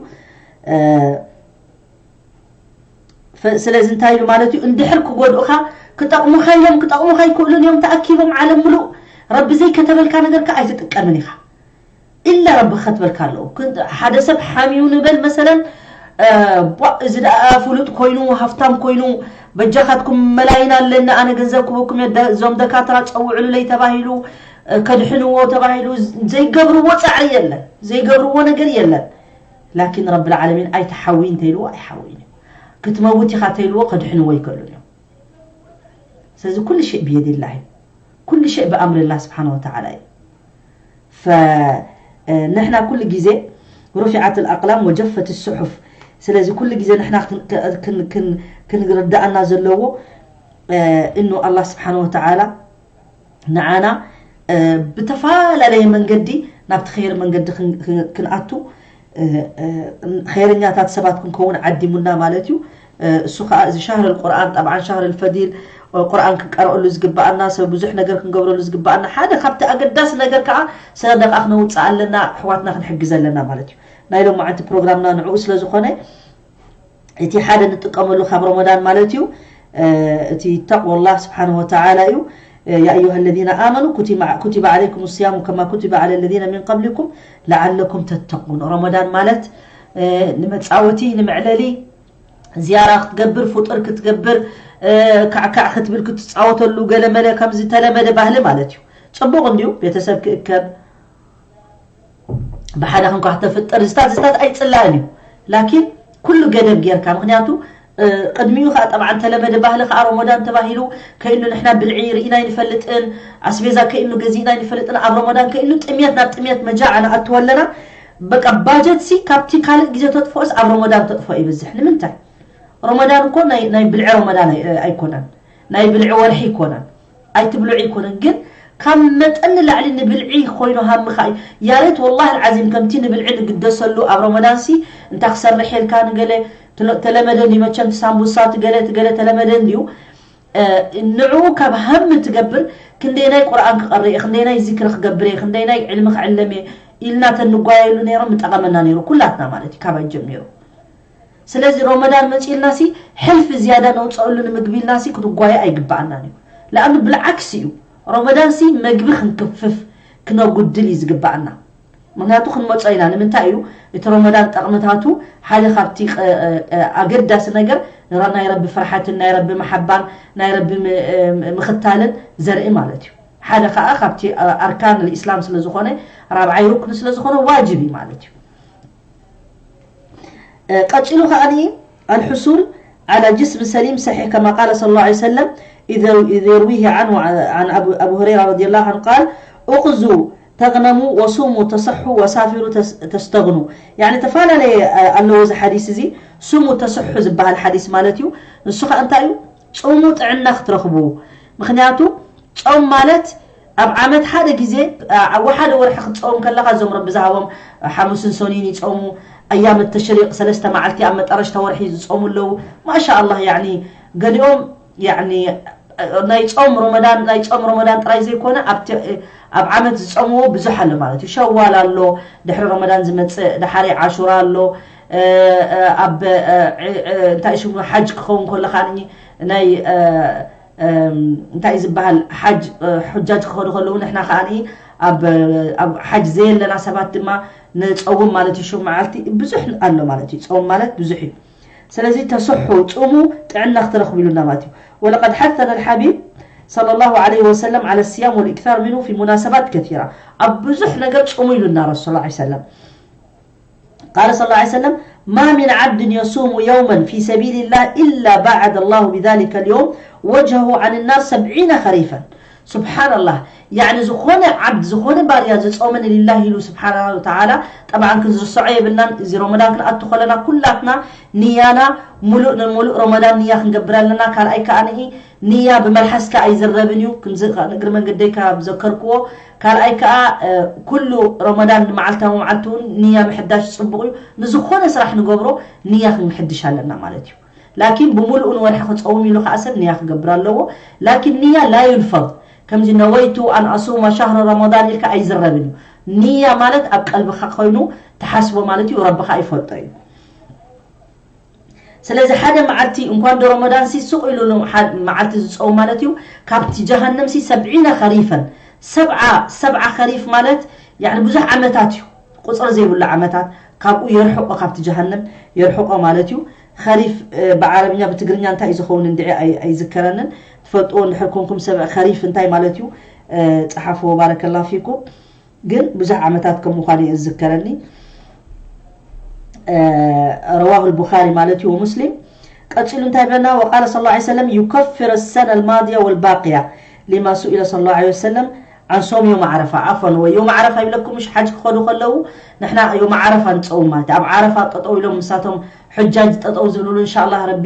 ስለዚ እንታይ ኢሉ ማለት እዩ? እንድሕር ክጎድኡኻ ክጠቕሙኻ ኢሎም ክጠቕሙኻ ኣይክእሉን እዮም። ተኣኪቦም ዓለም ምሉእ ረቢ ዘይከተበልካ ነገር ከ ኣይትጥቀምን ኢኻ። ኢላ ረቢ ክኸትበልካ ኣለዎ። ሓደ ሰብ ሓሚዩ ንበል መሰለን ቧእ እዚ ደኣ ፍሉጥ ኮይኑ ሃፍታም ኮይኑ በጃኻትኩም መላይን ኣለና ኣነ ገንዘብ ክበኩም እዞም ደካትራ ፀውዕሉለይ ተባሂሉ ከድሕንዎ ተባሂሉ ዘይገብርዎ ፃዕሪ የለን፣ ዘይገብርዎ ነገር የለን። ላኪን ረብል ዓለሚን ኣይትሓዊ እንተይልዎ ኣይሓውይን እዩ። ክትመውት ኢኻ ተይልዎ ከድሕንዎ ኣይክእሉን እዮም። ስለዚ ኩሉ ሽእ ብየድላህ እዩ። ኩሉ ሽእ ብኣምርላህ ስብሓን ወተዓላ እዩ። ንሕና ኩሉ ግዜ ሩፊዓት ልኣቅላም ወጀፈት ስሑፍ። ስለዚ ኩሉ ግዜ ንሕና ክንርዳእና ዘለዎ እኑ ኣላህ ስብሓን ወተዓላ ንዓና ብተፈላለየ መንገዲ ናብቲ ኸይር መንገዲ ክንኣቱ ኸይረኛታት ሰባት ክንከውን ዓዲሙና ማለት እዩ። እሱ ከዓ እዚ ሻህር ልቁርኣን ጠብዓን ሻህር ልፈዲል ቁርኣን ክንቀረአሉ ዝግበኣና ሰብ ብዙሕ ነገር ክንገብረሉ ዝግበኣና ሓደ ካብቲ ኣገዳሲ ነገር ከዓ ሰደቃ ክነውፅእ ኣለና ኣሕዋትና ክንሕግዝ ኣለና ማለት እዩ። ናይ ሎማዓንቲ ፕሮግራምና ንዕኡ ስለዝኾነ እቲ ሓደ ንጥቀመሉ ካብ ረመዳን ማለት እዩ እቲ ተቅዋላህ ስብሓን ወተዓላ እዩ። يا أيها الذين آمنوا كتب عليكم الصيام كما كتب على الذين من قبلكم لعلكم تتقون። ረመዳን ማለት ንመፃወቲ ንመዕለሊ ዝያራ ክትገብር ፍጡር ክትገብር ካዕካዕ ክትብል ክትፃወተሉ ገለመለ ከምዚ ተለመደ ባህሊ ማለት እዩ። ፅቡቅ እንድዩ ቤተሰብ ክእከብ ብሓደ ክንኳ ክተፍጥር ዝታት ዝታት ኣይፅላእን እዩ። ላኪን ኩሉ ገደብ ጌርካ ምክንያቱ ቅድሚኡ ከዓ ጠብዓ እንተለመደ ባህሊ ከዓ ረመዳን ተባሂሉ ከይኑ ንሕና ብልዒ ርኢና ኣይንፈልጥን ኣስቤዛ ከይኑ ገዚእና ኣይንፈልጥን ኣብ ረመዳን ከይኑ ጥምየት ናብ ጥምየት መጃዓ ንኣትወ ኣለና። በቃ ባጀት ሲ ካብቲ ካልእ ግዜ ተጥፍኦስ ኣብ ረመዳን ተጥፍኦ ይብዝሕ ንምንታይ? ረመዳን እኮ ናይ ብልዒ ረመዳን ኣይኮነን፣ ናይ ብልዒ ወርሒ ኣይኮነን። ኣይትብልዑ ኣይኮነን ግን ካብ መጠን ንላዕሊ ንብልዒ ኮይኑ ሃምኻ እዩ። ያሬት ወላሂ ልዓዚም ከምቲ ንብልዒ ንግደሰሉ ኣብ ረመዳን ሲ እንታ ክሰርሕ የልካ ንገለ ተለመደ እንዲ መቸም ትሳምቡሳ ትገለ ትገለ ተለመደ እንዲዩ ንዕኡ ካብ ሃም ትገብር ክንደይናይ ቁርኣን ክቐርእ ክንደይናይ ዝክር ክገብር ክንደይናይ ዕልሚ ክዕለም ኢልና ተንጓየሉ ነይሮም ምጠቐመና ነይሩ ኩላትና ማለት እዩ ካባይ ጀሚሩ። ስለዚ ሮመዳን መፂእልና ሲ ሕልፊ ዝያዳ ነውፀአሉ ንምግቢ ኢልና ሲ ክንጓየ ኣይግበኣናን እዩ። ለኣኑ ብልዓክስ እዩ ሮመዳን ሲ መግቢ ክንክፍፍ ክነጉድል እዩ ዝግበኣና። ምክንያቱ ክንመፆ ኢና ንምንታይ እዩ እቲ ሮመዳን ጠቕምታቱ ሓደ ካብቲ ኣገዳሲ ነገር ናይ ረቢ ፍርሓትን ናይ ረቢ መሓባን ናይ ረቢ ምክታልን ዘርኢ ማለት እዩ። ሓደ ከዓ ካብቲ ኣርካን ልእስላም ስለዝኾነ ራብዓይ ሩክን ስለዝኾነ ዋጅብ እዩ ማለት እዩ። ቀፂሉ ከዓኒ الحصول على جسم سليم صحيح كما قال صلى الله عليه وسلم إذا إذا يرويه عنه عن أبو أبو هريرة رضي الله عنه قال اغزوا تغنموا وصوموا تصحوا وسافروا تس- تستغنوا يعني ተፈላለየ ኣለዎ እዚ ሓዲስ እዚ ስሙ ተስሑ ዝበሃል ሓዲስ ማለት እዩ። ንሱ ከዓ እንታይ እዩ ፆሙ ጥዕና ክትረኽቡ ምክንያቱ ጾም ማለት ኣብ ዓመት ሓደ ግዜ ኣብ ሓደ ወርሒ ክትጸውም ከለኻ እዞም ረቢ ዝሃቦም ሓሙስን ሰኑይን ይጸሙ። ኣያም ተሽሪቅ ሰለስተ መዓልቲ ኣብ መጠረሽታ ወርሒ ዝጸሙ ኣለዉ። ማሻ ኣላህ ያኒ ገሊኦም ያኒ ናይ ጾም ረመዳን ናይ ጾም ረመዳን ጥራይ ዘይኮነ ኣብቲ ኣብ ዓመት ዝጸምዎ ብዙሕ ኣሎ ማለት እዩ። ሸዋል ኣሎ፣ ድሕሪ ረመዳን ዝመጽእ፣ ድሓሪ ዓሹራ ኣሎ፣ ኣብ እንታይ ሽሙ ሓጅ ክኸውን ከሎ ከዓኒ ናይ እንታይ ዝበሃል ሓጅ ሑጃጅ ክኸዱ ከለዉ ንሕና ከዓኒ ኣብ ኣብ ሓጅ ዘየለና ሰባት ድማ ንፀውም ማለት እዩ። ሽዑ መዓልቲ ብዙሕ ኣሎ ማለት እዩ። ፀውም ማለት ብዙሕ እዩ። ስለዚ ተስሑ ፅሙ ጥዕና ክትረኽቡ ኢሉና ማለት እዩ። ولقد حثنا الحبيب صلى الله عليه وسلم على الصيام والإكثار منه في مناسبات كثيرة ኣብ ብዙሕ ነገር ፅሙ ኢሉና ረሱል ላ ሰለም قال صلى الله عليه وسلم ما من عبد يصوم يوما في سبيل الله إلا بعد الله بذلك اليوم وجهه عن النار سبعين خريفا ሱብሓነላህ። ያዕኒ ዝኾነ ዓብድ፣ ዝኾነ ባርያ ዝጾመ ንሊላህ ኢሉ ስብሓነሁ ወተዓላ፣ ጠብዓን ክንዝርሰዖ የብልናን። እዚ ረመዳን ክንኣቱ ከለና ኩላትና ንያና ሙሉእ ንሙሉእ ረመዳን ንያ ክንገብር ኣለና። ካልኣይ ከኣ ንኢ ንያ ብመልሓስካ ኣይዝረብን እዩ። ክንዚ ንእግሪ መንገደይ ካብ ዘከርክዎ፣ ካልኣይ ከኣ ኩሉ ረመዳን ንመዓልታዊ መዓልቲ እውን ንያ ምሕዳሽ ጽቡቕ እዩ። ንዝኾነ ስራሕ ንገብሮ ንያ ክንሕድሽ ኣለና ማለት እዩ። ላኪን ብምሉኡ ንወርሒ ክጸውም ኢሉ ከኣ ሰብ ንያ ክገብር ኣለዎ። ላኪን ንያ ላ ዩልፈዝ፣ ከምዚ ነወይቱ ኣን ኣሱመ ሻህረ ረመዳን ኢልካ ኣይዝረብን እዩ። ንያ ማለት ኣብ ቀልብኻ ኮይኑ ትሓስቦ ማለት እዩ፣ ረቢ ከኣ ይፈልጦ እዩ። ስለዚ ሓደ መዓልቲ እንኳን ዶ ረመዳን ሲ ሱቕ ኢሉ ሎ-፣ ሓ-፣ መዓልቲ ዝጸውም ማለት እዩ፣ ካብቲ ጀሃነም ሲ ሰብዒነ ኸሪፈን፣ ሰብዓ፣ ሰብዓ ኸሪፍ ማለት ያዕኒ ብዙሕ ዓመታት እዩ። ቁጽሪ ዘይብሉ ዓመታት ካብኡ የርሕቆ፣ ካብቲ ጀሃነም የርሕቆ ማለት እዩ። ኸሪፍ ብዓረብኛ ብትግርኛ እንታይ እዩ ዝኸውን እንድዒ ኣይዝከረንን። ትፈልጥዎ እንድሕር ኮንኩም ሰብ ኸሪፍ እንታይ ማለት እዩ? ጸሓፍዎ። ባረከላ ፊኩም። ግን ብዙሕ ዓመታት ከም ምዃኑ እዩ ዝዝከረኒ። ረዋሁ ልቡኻሪ ማለት እዩ ወሙስሊም። ቀጺሉ እንታይ ብለና? ወቃለ صلى الله عليه وسلم يكفر السنة الماضية والباقية لما سئل صلى الله عليه وسلم عن صوم يوم عرفة. ዓፈን፣ ወይ ዮም ዓረፋ ይብለኩም፣ ምሽ ሓጅ ክኸዱ ከለዉ ንሕና ዮም ዓረፋ ንጸውም ማለት እዩ። ኣብ ዓረፋ ጠጠው ኢሎም ምሳቶም ሕጃጅ ጠጠው ዝብልሉ፣ እንሻላህ ረቢ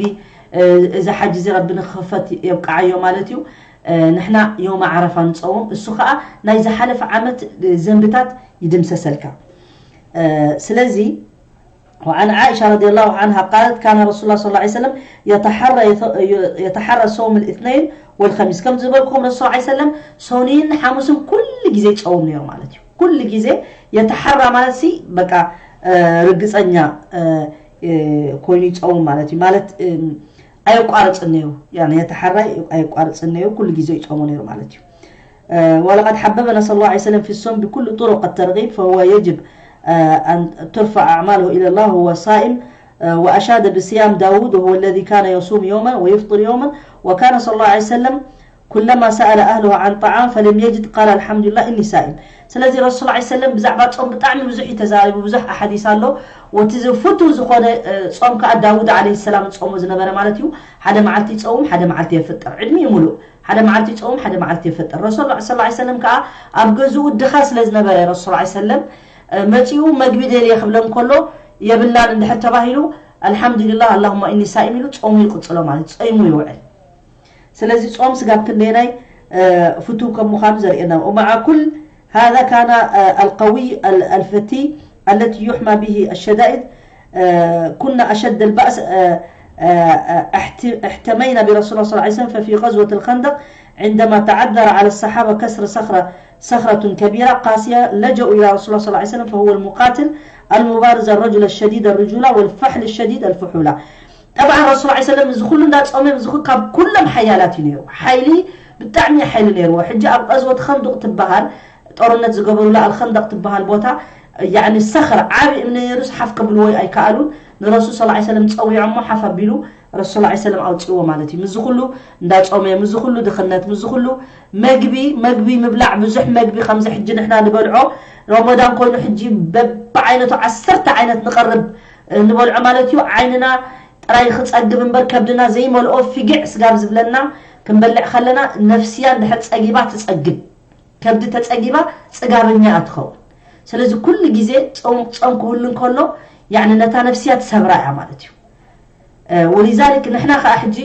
እዚ ሓጅ እዚ ረቢ ንክኸፈት የብቃዓዮ ማለት እዩ። ንሕና ዮም ዓረፋ ንጸውም፣ እሱ ኸኣ ናይ ዝሓለፈ ዓመት ዘንብታት ይድምሰሰልካ። ስለዚ وعن عائشة رضي الله عنها قالت كان رسول الله صلى الله عليه وسلم يتحرى يتحرى صوم الاثنين والخميس። ከም ዝበልኩም ረሱል صلى الله عليه وسلم ሰኑይን ሓሙስን ኩሉ ግዜ ይጸውም ነይሩ ማለት እዩ። ኩሉ ግዜ የተሓራ ማለት ሲ በቃ ርግጸኛ ኮይኑ ይጸውም ማለት እዩ። ማለት ኣየቋርጽን ነይሩ። ያኒ የተሓራ ኣየቋርጽን ነይሩ፣ ኩሉ ግዜ ይጾሞ ነይሩ ማለት እዩ። ولقد حببنا صلى الله عليه وسلم في الصوم بكل طرق الترغيب، فهو يجب أن ترفع أعماله إلى الله وهو صائم. وأشاد بصيام داود، وهو الذي كان يصوم يوما ويفطر يوما، وكان صلى الله عليه وسلم كلما سأل أهله عن طعام فلم يجد قال الحمد لله إني صائم. ስለዚ ረሱል صلى الله عليه وسلم ብዛዕባ ጾም ብጣዕሚ ብዙሕ እዩ ተዛሪቡ፣ ብዙሕ ኣሓዲስ ኣሎ። ወቲ ዝፍቱ ዝኾነ ጾም ከኣ ዳውድ عليه السلام ጾሞ ዝነበረ ማለት እዩ። ሓደ መዓልቲ ይጸውም፣ ሓደ መዓልቲ የፍጥር፣ ዕድሚኡ ሙሉእ ሓደ መዓልቲ ይጸውም፣ ሓደ መዓልቲ የፍጥር። ረሱል صلى الله عليه وسلم ከኣ ኣብ ገዝኡ ድኻ ስለ ዝነበረ ረሱል صلى الله عليه وسلم መጺኡ መግቢ ደልየ ክብለን ከሎ የብላን እንድሕር ተባሂሉ ኣልሓምዱሊላህ ኣላሁማ ኢኒ ሳኢም ኢሉ ጾሙ ይቕጽሎ ማለት ጸይሙ ይውዕል። ስለዚ ጾም ስጋብ ክንደየናይ ፍቱው ከም ምዃኑ ዘርእየና። ومع كل هذا كان القوي الفتي التي يحمى به الشدائد، كنا أشد البأس، احتمينا برسول الله صلى الله عليه وسلم، ففي غزوة الخندق عندما تعذر على الصحابة كسر صخرة، صخرة كبيرة قاسية، لجأوا إلى رسول الله صلى الله عليه وسلم، فهو المقاتل المبارز الرجل الشديد الرجولة والفحل الشديد الفحولة. ጠብዓ ረሱል ላ ሰለም እዚ ኩሉ እንዳጾመ፣ እዚ ኩ-፣ ካብ ኩሎም ሓያላት እዩ ነይሩ። ሓይሊ፣ ብጣዕሚ ሓይሊ ነይርዎ። ሕጂ ኣብ ቀዝወት ኸንዱቕ ትበሃል፣ ጦርነት ዝገበሩላ ኣልኸንደቕ ትበሃል ቦታ፣ ያዕኒ ሰኽር ዓቢ እምኒ ነይሩስ ሓፍ ከብልዎ ኣይከኣሉን። ንረሱል ሰለላሁ ዐለይሂ ወሰለም ጸዊዖሞ ሓፍ ኣቢሉ ረሱል ሰለላሁ ዐለይሂ ወሰለም ኣውጽእዎ ማለት እዩ። ምስዚ ኩሉ እንዳጾመ፣ ምስዚ ኩሉ ድኽነት፣ ምስዚ ኩሉ መግቢ፣ መግቢ ምብላዕ፣ ብዙሕ መግቢ ከምዚ ሕጂ ንሕና ንበልዖ፣ ረመዳን ኮይኑ ሕጂ በብዓይነቱ ዓሰርተ ዓይነት ንቐርብ፣ እ፣ ንበልዖ ማለት እዩ። ዓይንና ጥራይ ክጸግብ እምበር ከብድና ዘይመልኦ ፊግዕ ስጋብ ዝብለና ክንበልዕ ከለና፣ ነፍስያ እንድሕር ጸጊባ ትጸግብ። ከብዲ ተጸጊባ ጽጋበኛ እያ ትኸውን። ስለዚ ኩሉ ግዜ ጾም፣ ጾም ክህሉ እንከሎ፣ ያዕኒ ነታ ነፍስያ ትሰብራ እያ ማለት እዩ። እ፣ ወሊዛሊክ ንሕና ከኣ ሕጂ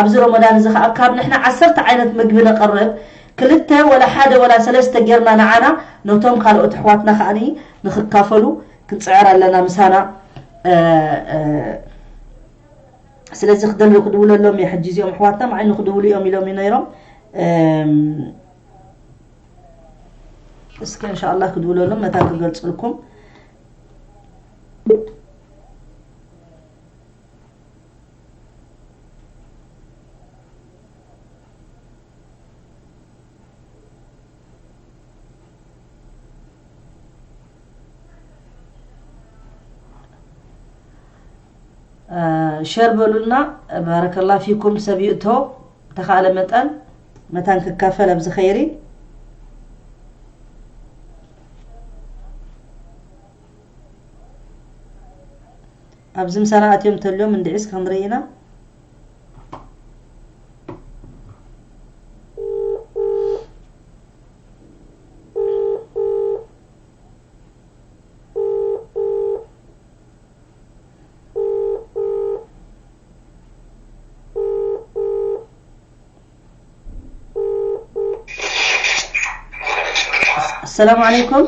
ኣብዚ ረመዳን እዚ ከኣ ካብ ንሕና ዓሰርተ ዓይነት ምግቢ ነቕርብ፣ ክልተ ወላ ሓደ ወላ ሰለስተ ጌርና ንዓና፣ ነቶም ካልኦት ኣሕዋትና ከኣ ንኽካፈሉ ክንጽዕር ኣለና ምሳና። እ፣ እ፣ ስለዚ ክደልዩ ክድውለሎም እየ ሕጂ እዚኦም ኣሕዋትና፣ ንዓይ ንክድውሉ እዮም ኢሎም እዩ ነይሮም። እም፣ እስከ እንሻኣላህ ክድውለሎም ነታ ክገልጽልኩም። እ፣ ሸር በሉልና። ባረከላ ፊኩም። ሰብ ይእቶ፣ ተኻእለ መጠን መታን ክካፈል ኣብዚ ኸይሪ። ኣብዚ ምሳና ኣትዮም ተልዮም እንድዒስ ክንርኢ ኢና። ሰላም ዓለይኩም።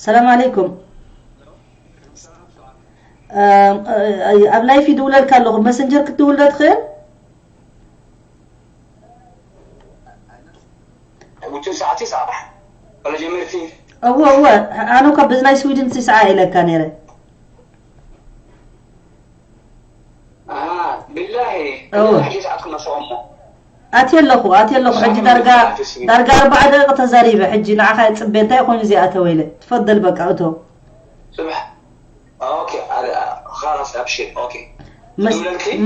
ሰላም ዓለይኩም። ኣብ ላይፍ ይድውለልካ ኣለኹ። መሰንጀር ክትድውል ዶ ትኽእል? ውጭን ሰዓት ይሰራሕ ወላ ጀመርቲ እወ እወ። ኣነ ካብ ብዝናይ ስዊድን ሲስዓ ኢለካ ነይረ። ብላሂ እወ። ሕጂ ሰዓት ክመሰኹሞ ኣትየ ኣለኹ ኣትየ ኣለኹ። ሕጂ ዳርጋ ዳርጋ ኣርባዓ ደቂቕ ተዛሪበ። ሕጂ ንዓኻ እየ ጽቤ። እንታይ ኮይኑ እዚኣተወ ኢለ። ትፈደል በቃ እቶ። صبح اوكي خلاص ابشر اوكي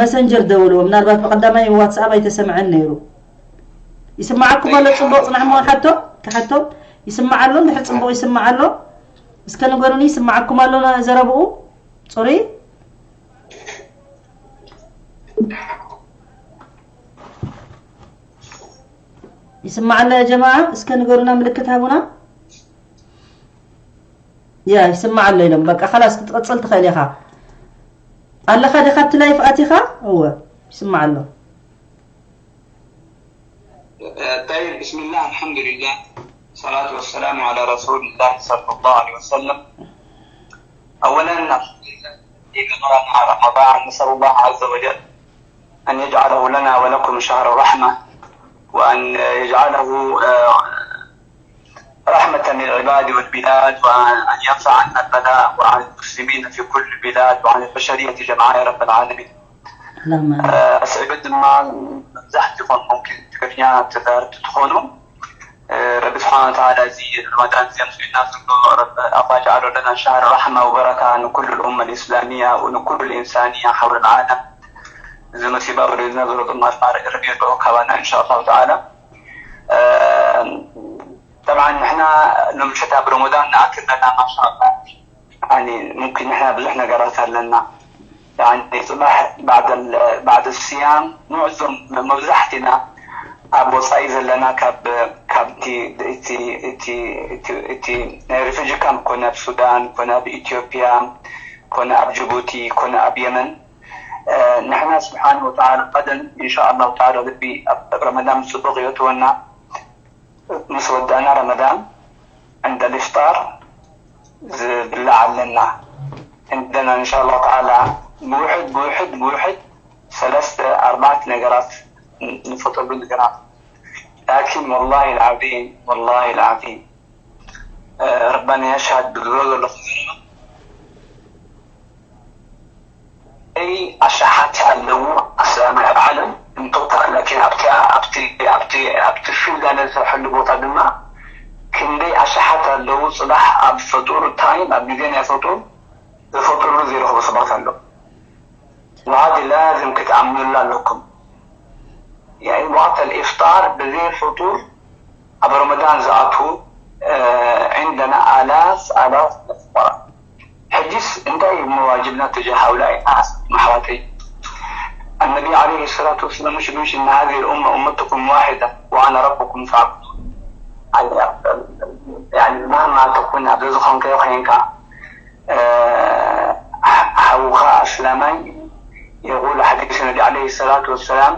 መሰንጀር ደውልዎ። ምናልባት ብቐዳማይ ዋትስኣፕ ኣይተሰምዐን ነይሩ። ይስማዓኩም ኣሎ? ጽቡቕ ጽናሕ መሆን ሓቶ ክሓቶም ይስማዕ ኣሎ? እንድሕር ጽቡቕ ይስማዕ ኣሎ? እስከ ንገሩኒ። ይስማዓኩም ኣሎ ዘረብኡ? ጽሩይ ይስማዕ ኣሎ ጀማዓ? እስከ ንገሩና፣ ምልክት ሃቡና። ያ ይስማዕ ኣሎ ኢሎም። በቃ خلاص ክትቕጽል ትኽእል ኢኻ። ኣለኻ ዲኻ ኣብቲ ላይፍ ኣቲኻ? እወ ይስማዕ ኣሎ። طيب بسم الله الحمد لله الصلاة والسلام على رسول الله صلى الله عليه وسلم. أولا الحمد لله الذي بلغنا رمضان، نسأل الله عز وجل أن يجعله لنا ولكم شهر الرحمة، وأن يجعله آه، رحمة للعباد والبلاد، وأن يرفع عنا البلاء وعن المسلمين في كل البلاد وعن البشرية جمعاء يا رب العالمين. اللهم آمين. ኣስዒበት ድማ መብዛሕትኹም ሙምኪን ትግርኛ ተዛረብቲ ትኾኑ። ረቢ ስብሓን ወተዓላ እዚ ረመዳን እዚ ኣምፅኡልና ዘሎ ረቢ ኣላህ ጀዓሎ ለና ሸህር ራሕማ ወበረካ ንኩሉ ልኡመ ልእስላሚያ ወንኩሉ ልኢንሳንያ ሓውለ ልዓለም። እዚ መሲባ ወሪድና ዘሎ ጥማት ማረ ረቢ የርግዖ ካባና እንሻ ኣላሁ ተዓላ። ጠብዓን ንሕና ሎምሸት ኣብ ረመዳን ንኣክል ኣለና ማሻ ኣላህ። يعني ممكن نحن ብዙሕ ነገራት ኣለና يعني ጽባሕ بعد بعد الصيام معظم መብዛሕትና ኣብ ወጻኢ ዘለና ካብ ካብቲ እቲ እቲ እቲ እቲ ናይ ሪፊጂ ካምፕ ኮነ ኣብ ሱዳን ኮነ ኣብ ኢትዮጵያ ኮነ ኣብ ጅቡቲ ኮነ ኣብ የመን ንሕና ስብሓን ወተዓላ ቀደም ኢንሻ ኣላሁ ተዓላ ልቢ ኣብ ረመዳን ጽቡቕ ይእትወና ምስ ወዳእና ረመዳን عند الإفطار ዝብላዕ ኣለና እንደና እንሻ ኣላሁ ተዓላ ብውሕድ ብውሕድ ብውሕድ ሰለስተ ኣርባዕተ ነገራት ንፈጠሉ ነገራት ላኪን ወላሂ ልዓዚም ወላሂ ልዓዚም ረባና የሽሃድ ብዝብሎ ዘለኹ ዘረባ ኣይ ኣሽሓት ኣለዉ ኣስላማይ ኣብ ዓለም እንቶታ ላኪን ኣብቲ ኣብቲ ኣብቲ ኣብቲ ፊልድ ኣነ ዝሰርሐሉ ቦታ ድማ ክንደይ ኣሽሓት ኣለዉ ጽባሕ ኣብ ፈጡር ታይም ኣብ ግዜ ናይ ፈጡር ዝፈጥርሉ ዘይረኽቡ ሰባት ኣለዉ وهذه لازم ክትኣምኑላ ኣለኩም يعني وقت الإفطار ብዘይ ፈጡር ኣብ ረመዳን ዝኣትዉ عندنا آلاف آلاف الفقراء ሕጂስ እንታይ እዩ መዋጅብና ትጃህ ሃውላይ ኣስ ኣሕዋተይ النبي عليه الصلاة والسلام مش مش إن هذه الأمة أمتكم واحدة وأنا ربكم فاعبدون يعني مهما تكون ኣብዚ ዝኾንካዮ ኮይንካ ሓውኻ ኣስላማይ يقول حديث النبي عليه الصلاة والسلام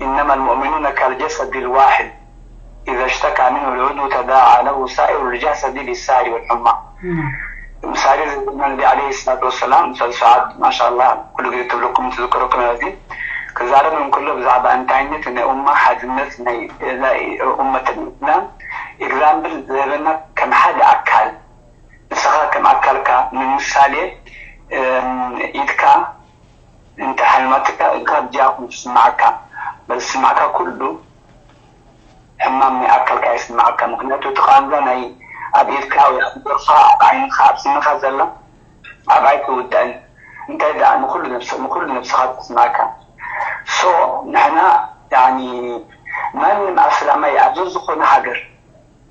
إنما المؤمنون كالجسد الواحد إذا اشتكى منه العضو تداعى له سائر الجسد بالسهر والحمى ምሳሌ ዝብልና ነቢ ዓለይሂ ሰላቱ ወሰላም ሰዓት ማሻላ ኩሉ ግዜ ትብለኩም ትዝክረኩም ነዚ ክዛረብ እንከሎ ብዛዕባ እንታይነት ናይ ኡማ ሓድነት ናይ ኡመት ልእስላም ኤግዛምፕል ዝህበና ከም ሓደ ኣካል ንስኻ ከም ኣካልካ ንምሳሌ ኢድካ እንተ ሓልማትካ ኢድካ ብጃኹም ትስማዓካ በዚ ዝስማዓካ ኩሉ ሕማም ናይ ኣካልካ ይስማዓካ ምክንያቱ እቲ ቃንዛ ናይ ኣብ ኢድካ ወይ ኣብ እግርካ ኣብ ዓይንካ ኣብ ስንካ ዘላ ኣብ ኣይትውዳእን እንታይ ደኣ ንኩሉ ነብስካ ትስማዓካ so ንሕና ያኒ ማንም ኣስላማይ ኣብ ዘዝኮነ ሃገር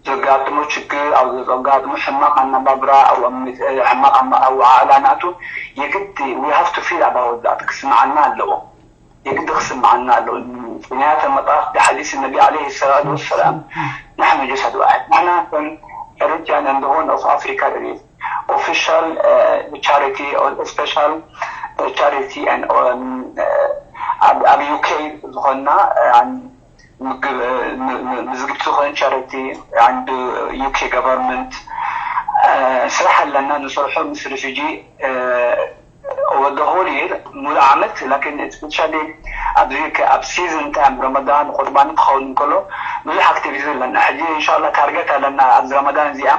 ዘጋጥሞ ችግር ኣብ ዘጋጥሞ ሕማቅ ኣነባብራ ሕማቅ ኣወዓዕላ ናቱ የግድ we have to feel about that ክስምዓና ኣለዎ የግድ ክስምዓና ኣለዎ ምክንያቱ መጣፍ ብሓዲስ ነቢ ዓለይሂ ሰላቱ ወሰላም ንሕና ጀሰድ ዋሒድ ንሕና ከም ኤሮፒያን እንደሆን ኦፍ ኣፍሪካ ደሪት ኦፊሻል ቻሪቲ ስፔሻል ቻሪቲ ኣብ ዩኬ ዝኾንና ምግብ፣ እ፣ ም-፣ ም-፣ ምዝግብቲ ዝኾነ ቻሪቲ፣ ዓንዲ ዩ ኬ ገቨርንመንት፣ እ፣ ስራሕ ኣለና ንሰርሖ ምስ ሪፊጂ፣ እ፣ ወደ ሆል ይር ሙሉ ዓመት፣ ላኪን ስፔሻሊ ኣብዚ ከ-፣ ኣብ ሲዝን ታይም ረመዳን ቁርባን ክኸውን እንከሎ ብዙሕ ኣክቲቪቲ ኣለና። ሕጂ ኢንሻላህ ታርጌት ኣለና ኣብዚ ረመዳን እዚኣ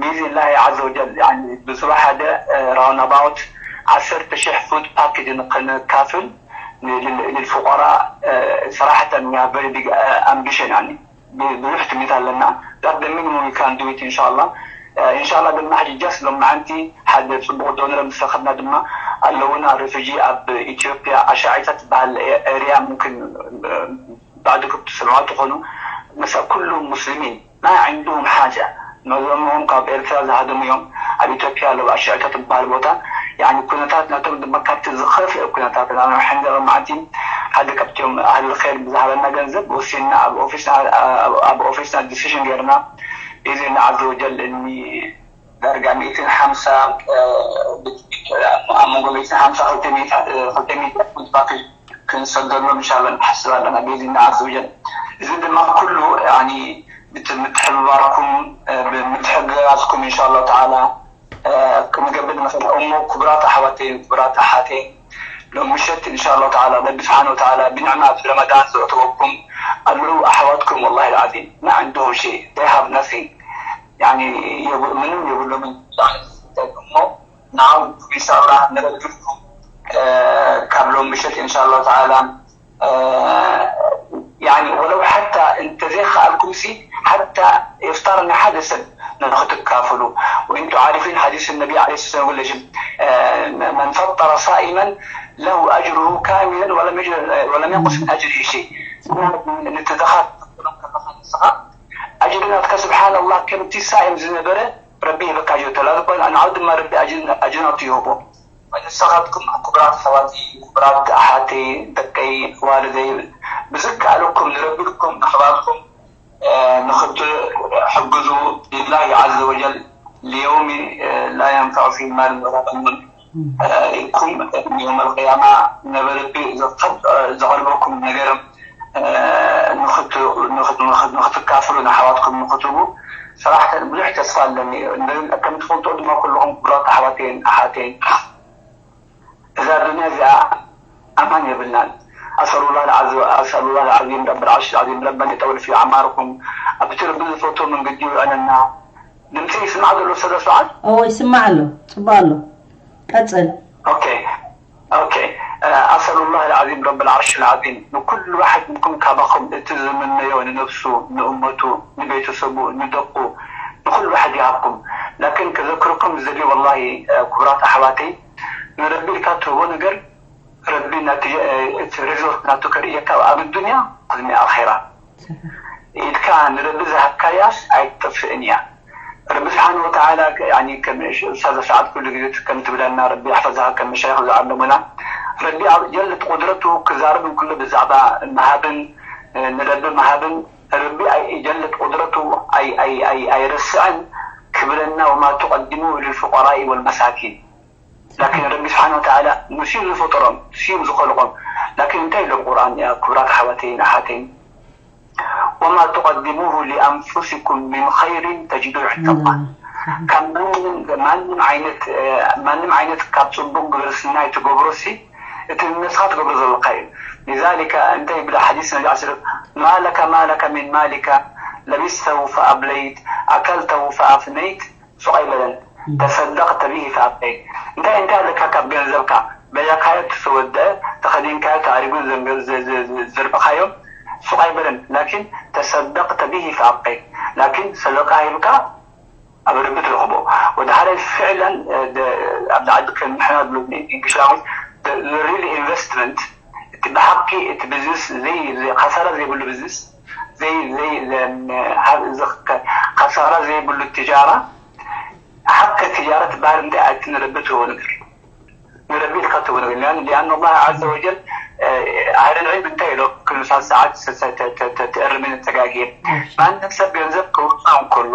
ብኢዝኒላሂ ዓዘ ወጀል፣ ያኒ፣ ብጽባሕ ሓደ፣ እ፣ ራውንድ ኣባውት ዓሰርተ ሺሕ ፉድ ፓኬጅ ንክንካፍል ን-፣ ል-፣ ልልፉቀራ፣ እ፣ ሰራሕተን ያ ቨሪ ቢግ፣ እ፣ ኣምቢሽን፣ ያኒ፣ ብ-፣ ብዙሕ ትምኒት ኣለና። ዛት ደ ሚኒሙም ዩ ካን ዱ ኢት ኢንሻላህ። እ፣ ኢንሻላህ ድማ ሕጂ ጃስት ሎማዓንቲ ሓደ ጽቡቕ ዶነር ምስ ረኸብና ድማ ኣለውና ሪፉጂ ኣብ ኢትዮጵያ ኣሻዒታ ትበሃል ኤ-፣ ኤርያ ሙምክን፣ እ፣ ባዕድኩም ትሰምዑ ትኾኑ። መሳ ኩሉ ሙስሊሚን ማ عندهم ሓጃ መዞምኦም ካብ ኤርትራ ዝሃደሙ እዮም። ኣብ ኢትዮጵያ ኣለዉ ኣሻዒታ ትበሃል ቦታ። ያኒ ኩነታት ናቶም ድማ ካብቲ ዝኸፍአ ኩነታት ናብ ሕንደ መዓልቲ ሓደ ካብቶም ኣህል ኸይር ብዝሃበና ገንዘብ ወሲንና ኣብ ኦፊስና፣ ኣብ ኦፊስና ዲሲሽን ጌርና ኢዝኒ ዓዘ ወጀል እኒ ዳርጋ ሚእትን ሓምሳ፣ እ፣ ኣብ መንጎ ሚእትን ሓምሳ ክልተ ሚእቲ፣ እ፣ ክልተ ሚእቲ ፉድ ፓኬጅ ክንሰደሎም ኢንሻላህ ንሓስብ ኣለና ብኢዝኒ ዓዘ ወጀል። እዚ ድማ ኩሉ ያኒ ብቲ ምትሕብባርኩም፣ እ፣ ብምትሕግጋዝኩም ኢንሻላህ ተዓላ፣ እ፣ ክንገብር ንኽእል። እሞ ክቡራት ኣሕዋተይን ክቡራት ኣሓተይን ሎም ምሸት ኢንሻላህ ተዓላ ረቢ ስብሓን ወተዓላ ብንዕማ ኣብ ረመዳን ዘእተወኩም ኣለዉ ኣሕዋትኩም ወላሂ ልዓዚም ማ عندهم شيء they have nothing ያኒ የብ-፣ ምንም የብሎምን። እሞ ንዓኹም ኢንሻላህ ንረድልኩም፣ እ፣ ካብ ሎም ምሸት ኢንሻላህ ተዓላ፣ እ፣ ያኒ ወለው ሓታ እንተዘይከኣልኩም ሲ ሓታ ኢፍጣር ንሓደ ሰብ ንክትካፍሉ። وانتم عارفين حديث النبي عليه الصلاة والسلام يقول ليش، እ፣ من فطر صائما له أجره كاملا ولم يجر-، ولم ينقص من أجره شيء። ንትዘኻትሎም ከለኻ ንስኻ ኣጅሪ ናትካ ስብሓንላህ ከምቲ ሳይም ዝነበረ ረቢ ይህበካ ኣጅሪ ተላ ዝኾነ ንዓው ድማ ረቢ ኣጅሪ ናቱ ይህቦ። ንስኻትኩም ክቡራት ኣሕዋተይ ክቡራት ኣሓተይ ደቀይ ዋልደይ ብዝከኣለኩም ንረቢ ኢልኩም ንኣሕዋትኩም፣ እ፣ ንኽትሕግዙ ሊላሂ ዓዘ ወጀል ሊየውሚን፣ እ፣ ላ የንፈዑ ፊሂ ማሉን ወላ በኑን ኢልኩም ዮም ኣልቅያማ ነበረቢ ዘቐርበኩም ነገር ንኽትካፍሉ ንኣሕዋትኩም ንኽትህቡ ሰራሕተን ብዙሕ ተስፋ ኣለኒ። ከም ትፈልጦ ድማ ኩልኹም ክቡራት ኣሕዋተይን ኣሓተይን እዛ ዱንያ እዚኣ ኣማን የብልናን። ኣሰሉላ ኣሰሉላ ዓዚም ረብ ዓርሽ ዓዚም ረበን የጠውል ፊ ኣዕማርኩም ኣብቲ ረቢ ዝፈትዎ መንገዲ ይውዕለና። ድምፂ ይስማዕ ዘሎ ሰለ ሰዓት እዎ ይስማዕ ኣሎ። ፅቡቅ ኣሎ። ቀፅል። ኦኬ ኦኬ። ኣሰሉላህ ልዓዚም ረብል ዓርሽ ልዓዚም ንኩሉ ዋሕድ ምንኩም ካባኹም እቲ ዝምነዮ ንነብሱ ንእመቱ ንቤተሰቡ ንደቁ ንኩሉ ዋሕድ ይሃብኩም። ላኪን ከዘክርኩም ዝደሊ ወላሂ ክቡራት ኣሕዋተይ ንረቢ ኢልካ ትህቦ ነገር ረቢ እቲ ሪዞልት ናቱ ከርእየካ ኣብ ኣዱንያ ቅድሚ ኣኼራ ኢድካ ንረቢ ዝሃብካያስ ኣይትጠፍእን እያ። ረቢ ስብሓን ወተዓላ ኡስታዝ ሰዓት ኩሉ ግዜ ከም ትብለና ረቢ ኣሕፈዝካ ከም መሻይኽ ዝዓለሙና ረቢ ጀለት ቁድረቱ ክዛረብ እንክሎ ብዛዕባ ምሃብን ንረቢ ምሃብን ረቢ ጀለት ቁድረቱ ኣይረስዐን ክብለና ወማ ትቀድሙ ልልፍቀራኢ ወልመሳኪን ላኪን ረቢ ስብሓን ወተዓላ ንሱ እዩ ዝፈጠሮም ንሱ እዩ ዝኸልቆም ላኪን እንታይ ኢሎም ቁርኣን ክብራት ኣሕዋተይን ኣሓተይን وما تقدموه لأنفسكم من خير تجدوه عند الله. ካብ ማንም ዓይነት ማንም ዓይነት ካብ ፅቡቅ ግብረ ስናይ ትገብሮ ሲ እቲ ንነብስኻ ትገብሮ ዘለካ እዩ። لذلك እንታይ ይብል ሓዲስ ነቢ ስ ما لك ما لك من مالك لبسته فأبليت أكلته فأفنيت ሱቕ ኣይበለን ተሰደቅተ ቢሂ ፈኣብቀይት እንታይ እንታይ ኣለካ ካብ ገንዘብካ በላካዮ ተተወደአ ተኸዲንካዮ ተኣሪጉ ዘርብኻዮ ሱቕ ኣይበለን ላኪን ተሰደቅተ ቢሂ ፈኣብቀይት ላኪን ሰደቃ ሂብካ ኣብ ርቢ ትረኽቦ ወደ ሓደ ፍዕለን ኣብዚ ዓዲ ከም ንሕና ዝብሉ ኢንግሊሻዊ ሪል ኢንቨስትመንት እቲ ብሓቂ እቲ ቢዝነስ ካሳራ ዘይብሉ ቢዝነስ ካሳራ ዘይብሉ ትጃራ ሓቂ ትጃራ ትበሃል እንታይ ኣቲ ንረቢ ትህቦ ነገር ንረቢ ኢልካ ትህቦ ነገር ሊኣን ሊኣን ኣላህ ዓዘ ወጀል ኣህል ልዕልም እንታይ ኢሎ ክንሳት ሰዓት ትእርምን ተጋጊየ ማንም ሰብ ገንዘብ ከውፅእ እንከሎ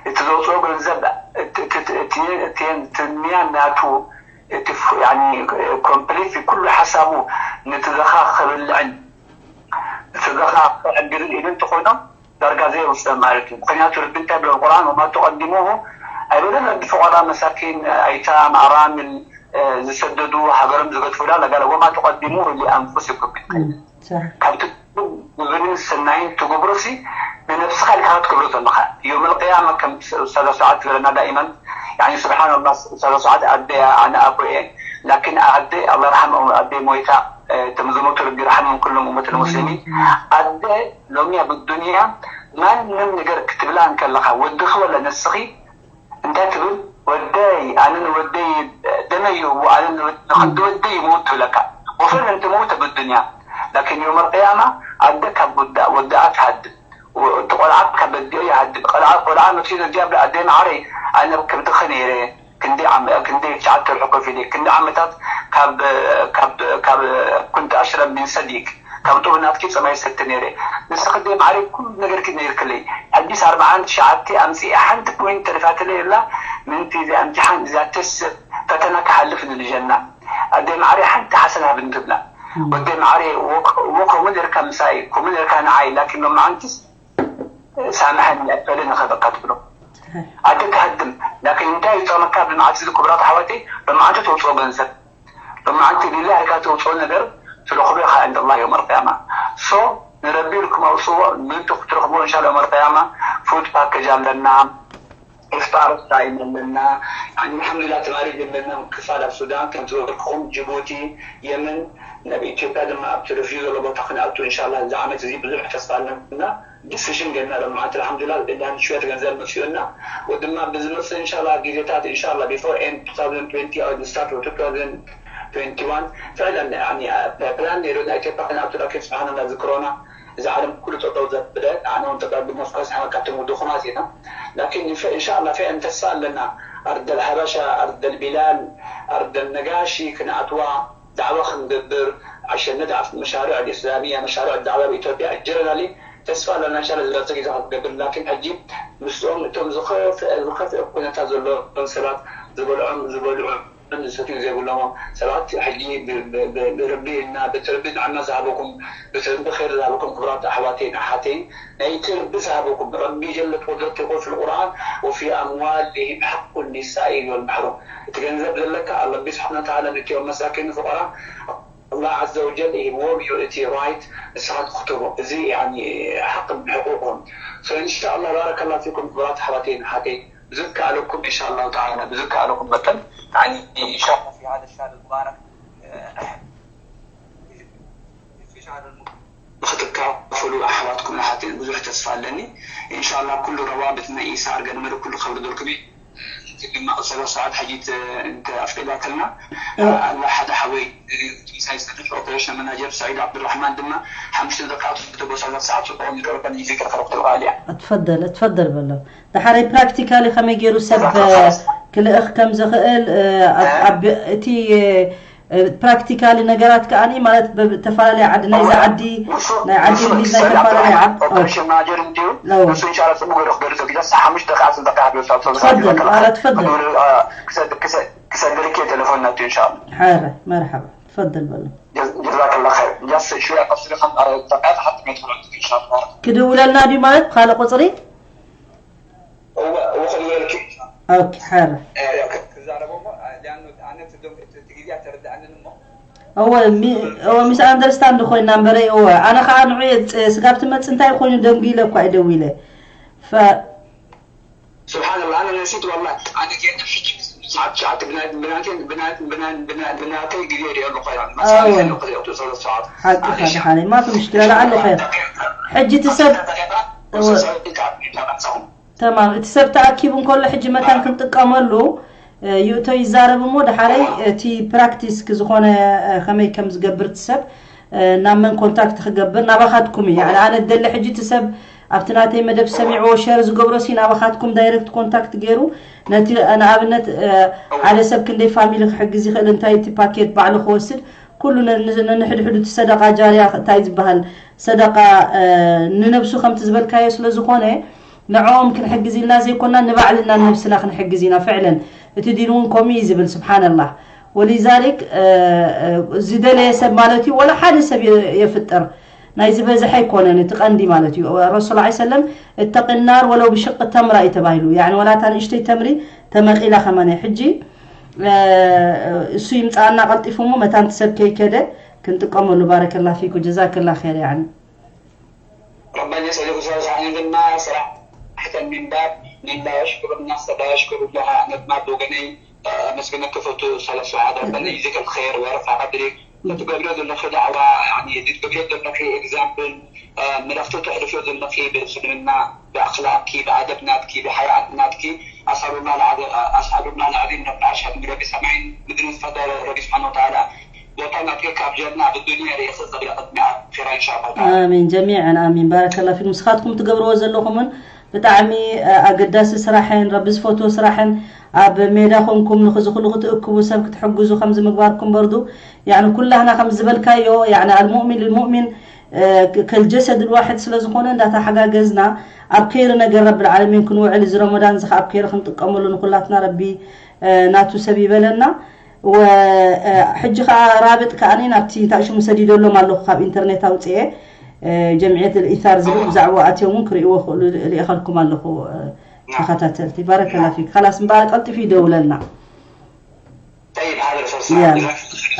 እቲ ዘውፅኦ ገንዘብ ትንያ ናቱ ኮምፕሊት ኩሉ ሓሳቡ ንትዘኻ ክብልዕን ስድራኻ ክዕግልን ኢሉ እንተኾይኖም ዳርጋ ዘየውፅእ ማለት እዩ። ምክንያቱ ረቢ እንታይ ብሎ ቁርኣን ወማ ተቀዲሙሁ ኣይበለን ረቢ ፈቆራ መሳኪን ኣይታም ኣራምል ዝሰደዱ ሃገሮም ዝገድፉላ ለጋለ ወማ ተቀዲሙሁ ሊኣንፉሲኩም ካብቲ ግብርን ሰናይን ትገብሮ ሲ ንነብስኻ ኢልካ ክትገብሮ ዘለኻ ዮም ልቅያማ ከም ኡስታዛ ሰዓት ትብለና ዳኢመን ስብሓንላ ኡስታዛ ሰዓት ኣደ ኣነ ኣቦ እየ ላኪን ኣደ ኣላ ርሓም ኣደ ሞይታ እቶም ዝሞቱ ረቢ ይርሓሞም ኩሎም እመት ልሙስሊሚን ኣደ ሎሚ ኣብ ዱንያ ማንም ነገር ክትብላ እንከለኻ ወድኺ ወላ ነስኺ እንታይ ትብል ወደይ ኣነ ንወደይ ደመይ ይህቡ ኣነ ንወዲ ወደይ ይመውት ትብለካ ወፈን እንት መውት ኣብ ዱንያ ላኪን ዮም ልቅያማ ኣደ ካብ ወዳ ወዳኣ ትሃድም እቲ ቆልዓ ካብ በዲኦ ይሃድም ቆልዓ ቆልዓ መሲሉ እዚኣ ኣደ ማዕረይ ኣነ ኣብ ከብድኺ ነይረ ክንደይ ዓመ- ክንደይ ትሽዓተ ወርሒ ኮፍ ኢለ ክንደይ ዓመታት ካብ ካብ ካብ ኩንት ኣሽረብ ሚን ሰዲክ ካብ ጡብ ናትኪ ፀማይ ሰቲ ነይረ ንስኺ ደይ ማዕረ ኩሉ ነገርኪ ነይርክለይ ሕጂስ ኣርብዓን ትሽዓተ ኣምፂኤ ሓንቲ ፖይንት ተሪፋትለይ የላ ምንቲ እዚኣ እምትሓን እዚኣ ተስ ፈተና ክሓልፍ ንልጀና ኣደይ ማዕረ ሓንቲ ሓሰን ሃብኒ ትብላ ወደይ ማዕረ ወ- ወ- ከምኡ ነርካ ምሳይ ከምኡ ነርካ ንዓይ ላኪን ሎማዓንትስ ሳምሐኒ ኣፈለ ንኸበቃ ትብሎ ኣደ ትሃድም ላኪን እንታይ ይጠቕመካ ብመዓልቲ እዚ ክቡራት ኣሕዋተይ ሎማዓንቲ ተውፅኦ ገንዘብ ሎማዓንቲ ሊላህ ኢልካ ተውፅኦ ነገር ትረኽቦ ኢኻ ዕንደ ኣላህ የውም ኣልቅያማ ሶ ንረቢ ኢልኩም ኣውፅዎ ምእንቲ ክትረኽብዎ እንሻላ የውም ኣልቅያማ ፉድ ፓኬጅ ኣለና ኢፍጣር ታይም ኣለና ኣልሓምዱሊላህ ተማሪጅ ኣለና ክፋል ኣብ ሱዳን ከም ዝበልኩኹም ጅቡቲ የመን ናብ ኢትዮጵያ ድማ ኣብቲ ሪፊጂ ዘሎ ቦታ ክንኣቱ እንሻላ እዚ ዓመት እዚ ብዙሕ ተስፋ ኣለና ዲስሽን ገና ሎማዓንቲ ኣልሓምዱሊላህ ዳን ሽወት ገንዘብ መፅኡና ወድማ ብዝመፅእ እንሻላ ግዜታት እንሻላ before end two thousand twenty or the start of two thousand twenty-one ፍዕለን ያኒ ፕላን ነይሩ ናይ ኢትዮጵያ ክንኣቱ ላኪን ስብሓንላ እዚ ኮሮና እዚ ዓለም ኩሉ ጠጠው ዘብለ ኣነ እውን ጠጠው ቢልና ኦፍኮርስ ሓመካብቶም ድኹማት ኢና ላኪን እንሻላ ፍዕለን ተስፋ ኣለና ኣርደል ሓበሻ ኣርደል ቢላል ኣርደል ነጋሺ ክንኣትዋ ዳዕዋ ክንገብር عشان ندعم مشاريع الإسلامية مشاريع الدعوة بإثيوبيا الجنرالي ተስፋ ኣለና እንሻላ ዝበለፀ ግዜ ክትገብር ላኪን ሕጂ ምስኦም እቶም ዝኸፍአ ዝኸፍአ ኩነታት ዘለዎም ሰባት ዝበልዖም ዝበልዑ ዝሰትዩ ዘይብሎም ሰባት ሕጂ ብረቢ እና በቲ ረቢ ጥዕና ዝሃበኩም በቲ ረቢ ኸይር ዝሃበኩም ክቡራት ኣሕዋተይን ኣሓተይን ናይቲ ረቢ ዝሃበኩም ረቢ ጀለ ቁድረት ይቁል ፊ ልቁርኣን وفي أموالهم حق للسائل والمحروم እቲ ገንዘብ ዘለካ ረቢ ስብሓን ወተዓላ ነቲኦም መሳኪን ፍቀራ ኣላህ ዓዘ ወጀል ይህብዎም እዩ እቲ ራይት ንስኻ ትኽተቦ እዚ ሓቅ ሕቁቆም እንሻ ኣላህ ባረከላ ፊኩም ክቡራት ኣሕዋተይን ኣሓተይን ብዝከኣለኩም እንሻ ኣላሁ ተዓላ ብዝከኣለኩም መጠን እንሻ ፊ ሃደ ሻር ሙባረክ ንክትካፈሉ ኣሕዋትኩም ኣሓተይን ብዙሕ ተስፋ ኣለኒ እንሻ ኣላህ ኩሉ ረዋብት ናይ ኢሳር ገድመደ ኩሉ ከብርደልኩም እዩ ሕጂ ድማ ቅሰባ ሰዓት ሕጂ እንተ ኣፍቂዳትልና ኣላ ሓደ ሓወይ ምሳይ ዝሰርሕ ኦፕሬሽን መናጀር ሰዒድ ዓብዱራሕማን ድማ ሓሙሽተ ደቂቃት ተጎሳዛ ሰዓት ጽቡቕ ይቀርበን ይዝከር ከረክተልቃልያ اتفضل اتفضل በሎ ዳሓረይ ፕራክቲካሊ ከመይ ገይሩ ሰብ ክልእኽ ከም ዝኽእል እቲ ፕራክቲካሊ ነገራት ከኣ ማለት ብተፈላለየ ዓዲ ናይዛ ዓዲ ናይ ዓዲ እንግሊዝ ናይ ተፈላለየ ዓዲ ኦፕሬሽን ማናጀር እንዲዩ ንሱ ኢንሻላ ጽቡቅ ገይሩ ክገልጾ ጊዜ ሓሙሽተ ደቂቃ ስልጠቃ ሓቢሩ ሳብ ሰብሳ ትፈደል ኣረ ትፈደል ክሰድርክ ቴሌፎን ናቱ ኢንሻላ ሓረ መርሓባ ትፈደል በሎ ጀዛከላ ኸይር ጃስ ሽያ ቀስሪ ከም ጠቃት ሓቲ ሜትሮ ኢንሻላ ክድውለልና ድዩ ማለት ብካልእ ቁፅሪ እወ እወ ክድውለልኪ ኦኬ ሓረ ክዛረቦ እሞ ሊኣኑ ኣነ ትግርኛ ተረድኣንን እሞ እወ እወ ሚስ ኣንደርስታንድ ኮይና እምበረ እወ ኣነ ከዓ ንዑ ስጋብ ትመፅ እንታይ ኮይኑ ደንጉ ኢለ እኳ እዩ ደው ኢለ ስብሓንላ ኣነ ነሲት ዋላ ኣነ ጌና ሕጂ ሰዓት ትሽዓተ ብናትን ብናተይ ግዜ ሪኦ ኣለኮ ሓቂ ሓቂ ሓቂ ማፊ ምሽክላ ለዓሉ ኸይር ሕጂ እቲ ሰብ ተማም እቲ ሰብ ተኣኪቡ እንከሎ ሕጂ መታን ክንጥቀመሉ ይእቶ ይዛረብ እሞ ድሓረይ እቲ ፕራክቲስ ዝኾነ ከመይ ከም ዝገብር እቲ ሰብ ናብ መን ኮንታክት ክገብር ናባኻትኩም እዩ ያኒ ኣነ ደለ ሕጂ እቲ ሰብ ኣብቲ ናተይ መደብ ሰሚዕዎ ሸር ዝገብሮ ሲ ናባኻትኩም ዳይረክት ኮንታክት ገይሩ ነቲ ንኣብነት ሓደ ሰብ ክንደይ ፋሚሊ ክሕግዝ ይኽእል እንታይ እቲ ፓኬት ባዕሉ ክወስድ ኩሉ ነንሕድሕዱ እቲ ሰደቃ ጃርያ እንታይ ዝበሃል ሰደቃ ንነብሱ ከምቲ ዝበልካዮ ስለ ዝኾነ ንዕኦም ክንሕግዝ ኢልና ዘይኮና ንባዕልና ንነብስና ክንሕግዝ ኢና ፍዕለን እቲ ዲን እውን ከምኡ እዩ ዝብል ስብሓንላህ ወሊዛሊክ ዝደለየ ሰብ ማለት እዩ ወላ ሓደ ሰብ የፍጥር ናይ ዝበዝሐ ኣይኮነን፣ እቲ ቀንዲ ማለት እዩ። ረሱል ላ ሰለም እተቂ ናር ወለው ብሽቅ ተምራ እዩ ተባሂሉ። ያኒ ወላ እታ ንእሽተይ ተምሪ ተመቒላ ከማን ሕጂ፣ እ፣ እሱ ይምፃኣና ቀልጢፉ እሞ መታን እቲ ሰብ ከይከደ ክንጥቀመሉ። ባረከላ ፊኩ ጀዛከላ ኸይር። ያኒ ረባን የሰሊኩ ሰብሳኒ ድማ ስራሕ ሕተን ሚንባር ንላ ሽክሩ ናስ ተላ ሽክሩ ለሃ ነድማት ወገነይ መስገነ ክፈቱ ሰለስተ ዓዳ በለ ይዜ ከም ኸይር ወረፋ ቀድሪ ትገብሪዮ ዘለኺ ዳዕዋ፣ ያኒ ትገብሪዮ ዘለኺ ኤግዛምፕል፣ መልእኽቲ ተሕልፍዮ ዘለኺ ብእስልምና፣ ብኣኽላቅኪ፣ ብኣደብ ናትኪ፣ ብሓያኣት ናትኪ፣ ኣስኣሉላህ ልዓዚም ረቢ ዓርሽ ዓዚም ረቢ ሰማይን ምድርን ዝፈጠረ ረቢ ስብሓን ወተዓላ ቦታ ናትኪ ካብ ጀና ኣብ ዱንያ ርእኺ ቅድሚ ኣኺራ ኢንሻኣላህ ተዓላ። ኣሚን ጀሚዐን ኣሚን። ባረከላ ፊኩም። ንስኻትኩም ትገብርዎ ዘለኹምን ብጣዕሚ ኣገዳሲ ስራሕን ረቢ ዝፈትዎ ስራሕን ኣብ ሜዳ ኮንኩም ንኽዚ ኩሉ ክትእክቡ ሰብ ክትሕግዙ ከምዚ ምግባርኩም በርዱ። ያኒ ኩላህና ከም ዝበልካዮ ያኒ ኣልሙእሚን ልልሙእሚን ከልጀሰድ ልዋሕድ ስለ ዝኾነ እንዳተሓጋገዝና ኣብ ከይሪ ነገር ረብል ዓለሚን ክንውዕል እዚ ረመዳን እዚ ኣብ ከይሪ ክንጥቀመሉ ንኩላትና ረቢ ናቱ ሰብ ይበለና። ሕጂ ከዓ ራብጥ ከዓኒ ናብቲ እንታይ ሽሙ ሰዲደሎም ኣለኹ ካብ ኢንተርኔት ኣውፅኤ ጀምዕየት ልኢታር ዝብል ብዛዕባ ኣትዮም እውን ክርእይዎ ክእሉ ልእኸልኩም ኣለኹ። ተኸታተልቲ ባረከላ ፊክ። ከላስ እምበኣር ቀልጢፉ ይደውለልና። طيب هذا الفرصة يا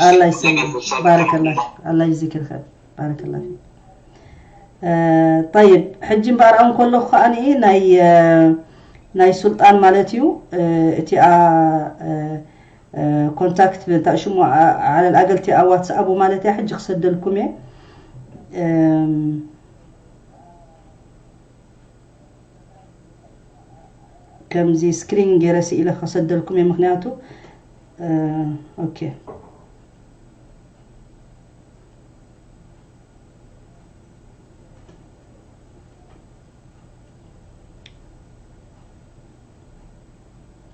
الله يسلمك. بارك الله فيك. الله يجزيك الخير. بارك الله فيك. طيب ሕጂ እምበኣር ኣን ከለኹ ከዓኒ ናይ ናይ ሱልጣን ማለት እዩ። እቲኣ ኮንታክት እንታይ ሽሙ ዓለል ኣገልቲ ኣብ ዋትስኣቡ ማለት እያ። ሕጂ ክሰደልኩም እየ። ከምዚ ስክሪን ገይረ ስኢለ ከሰደልኩም እየ። ምክንያቱ ኦኬ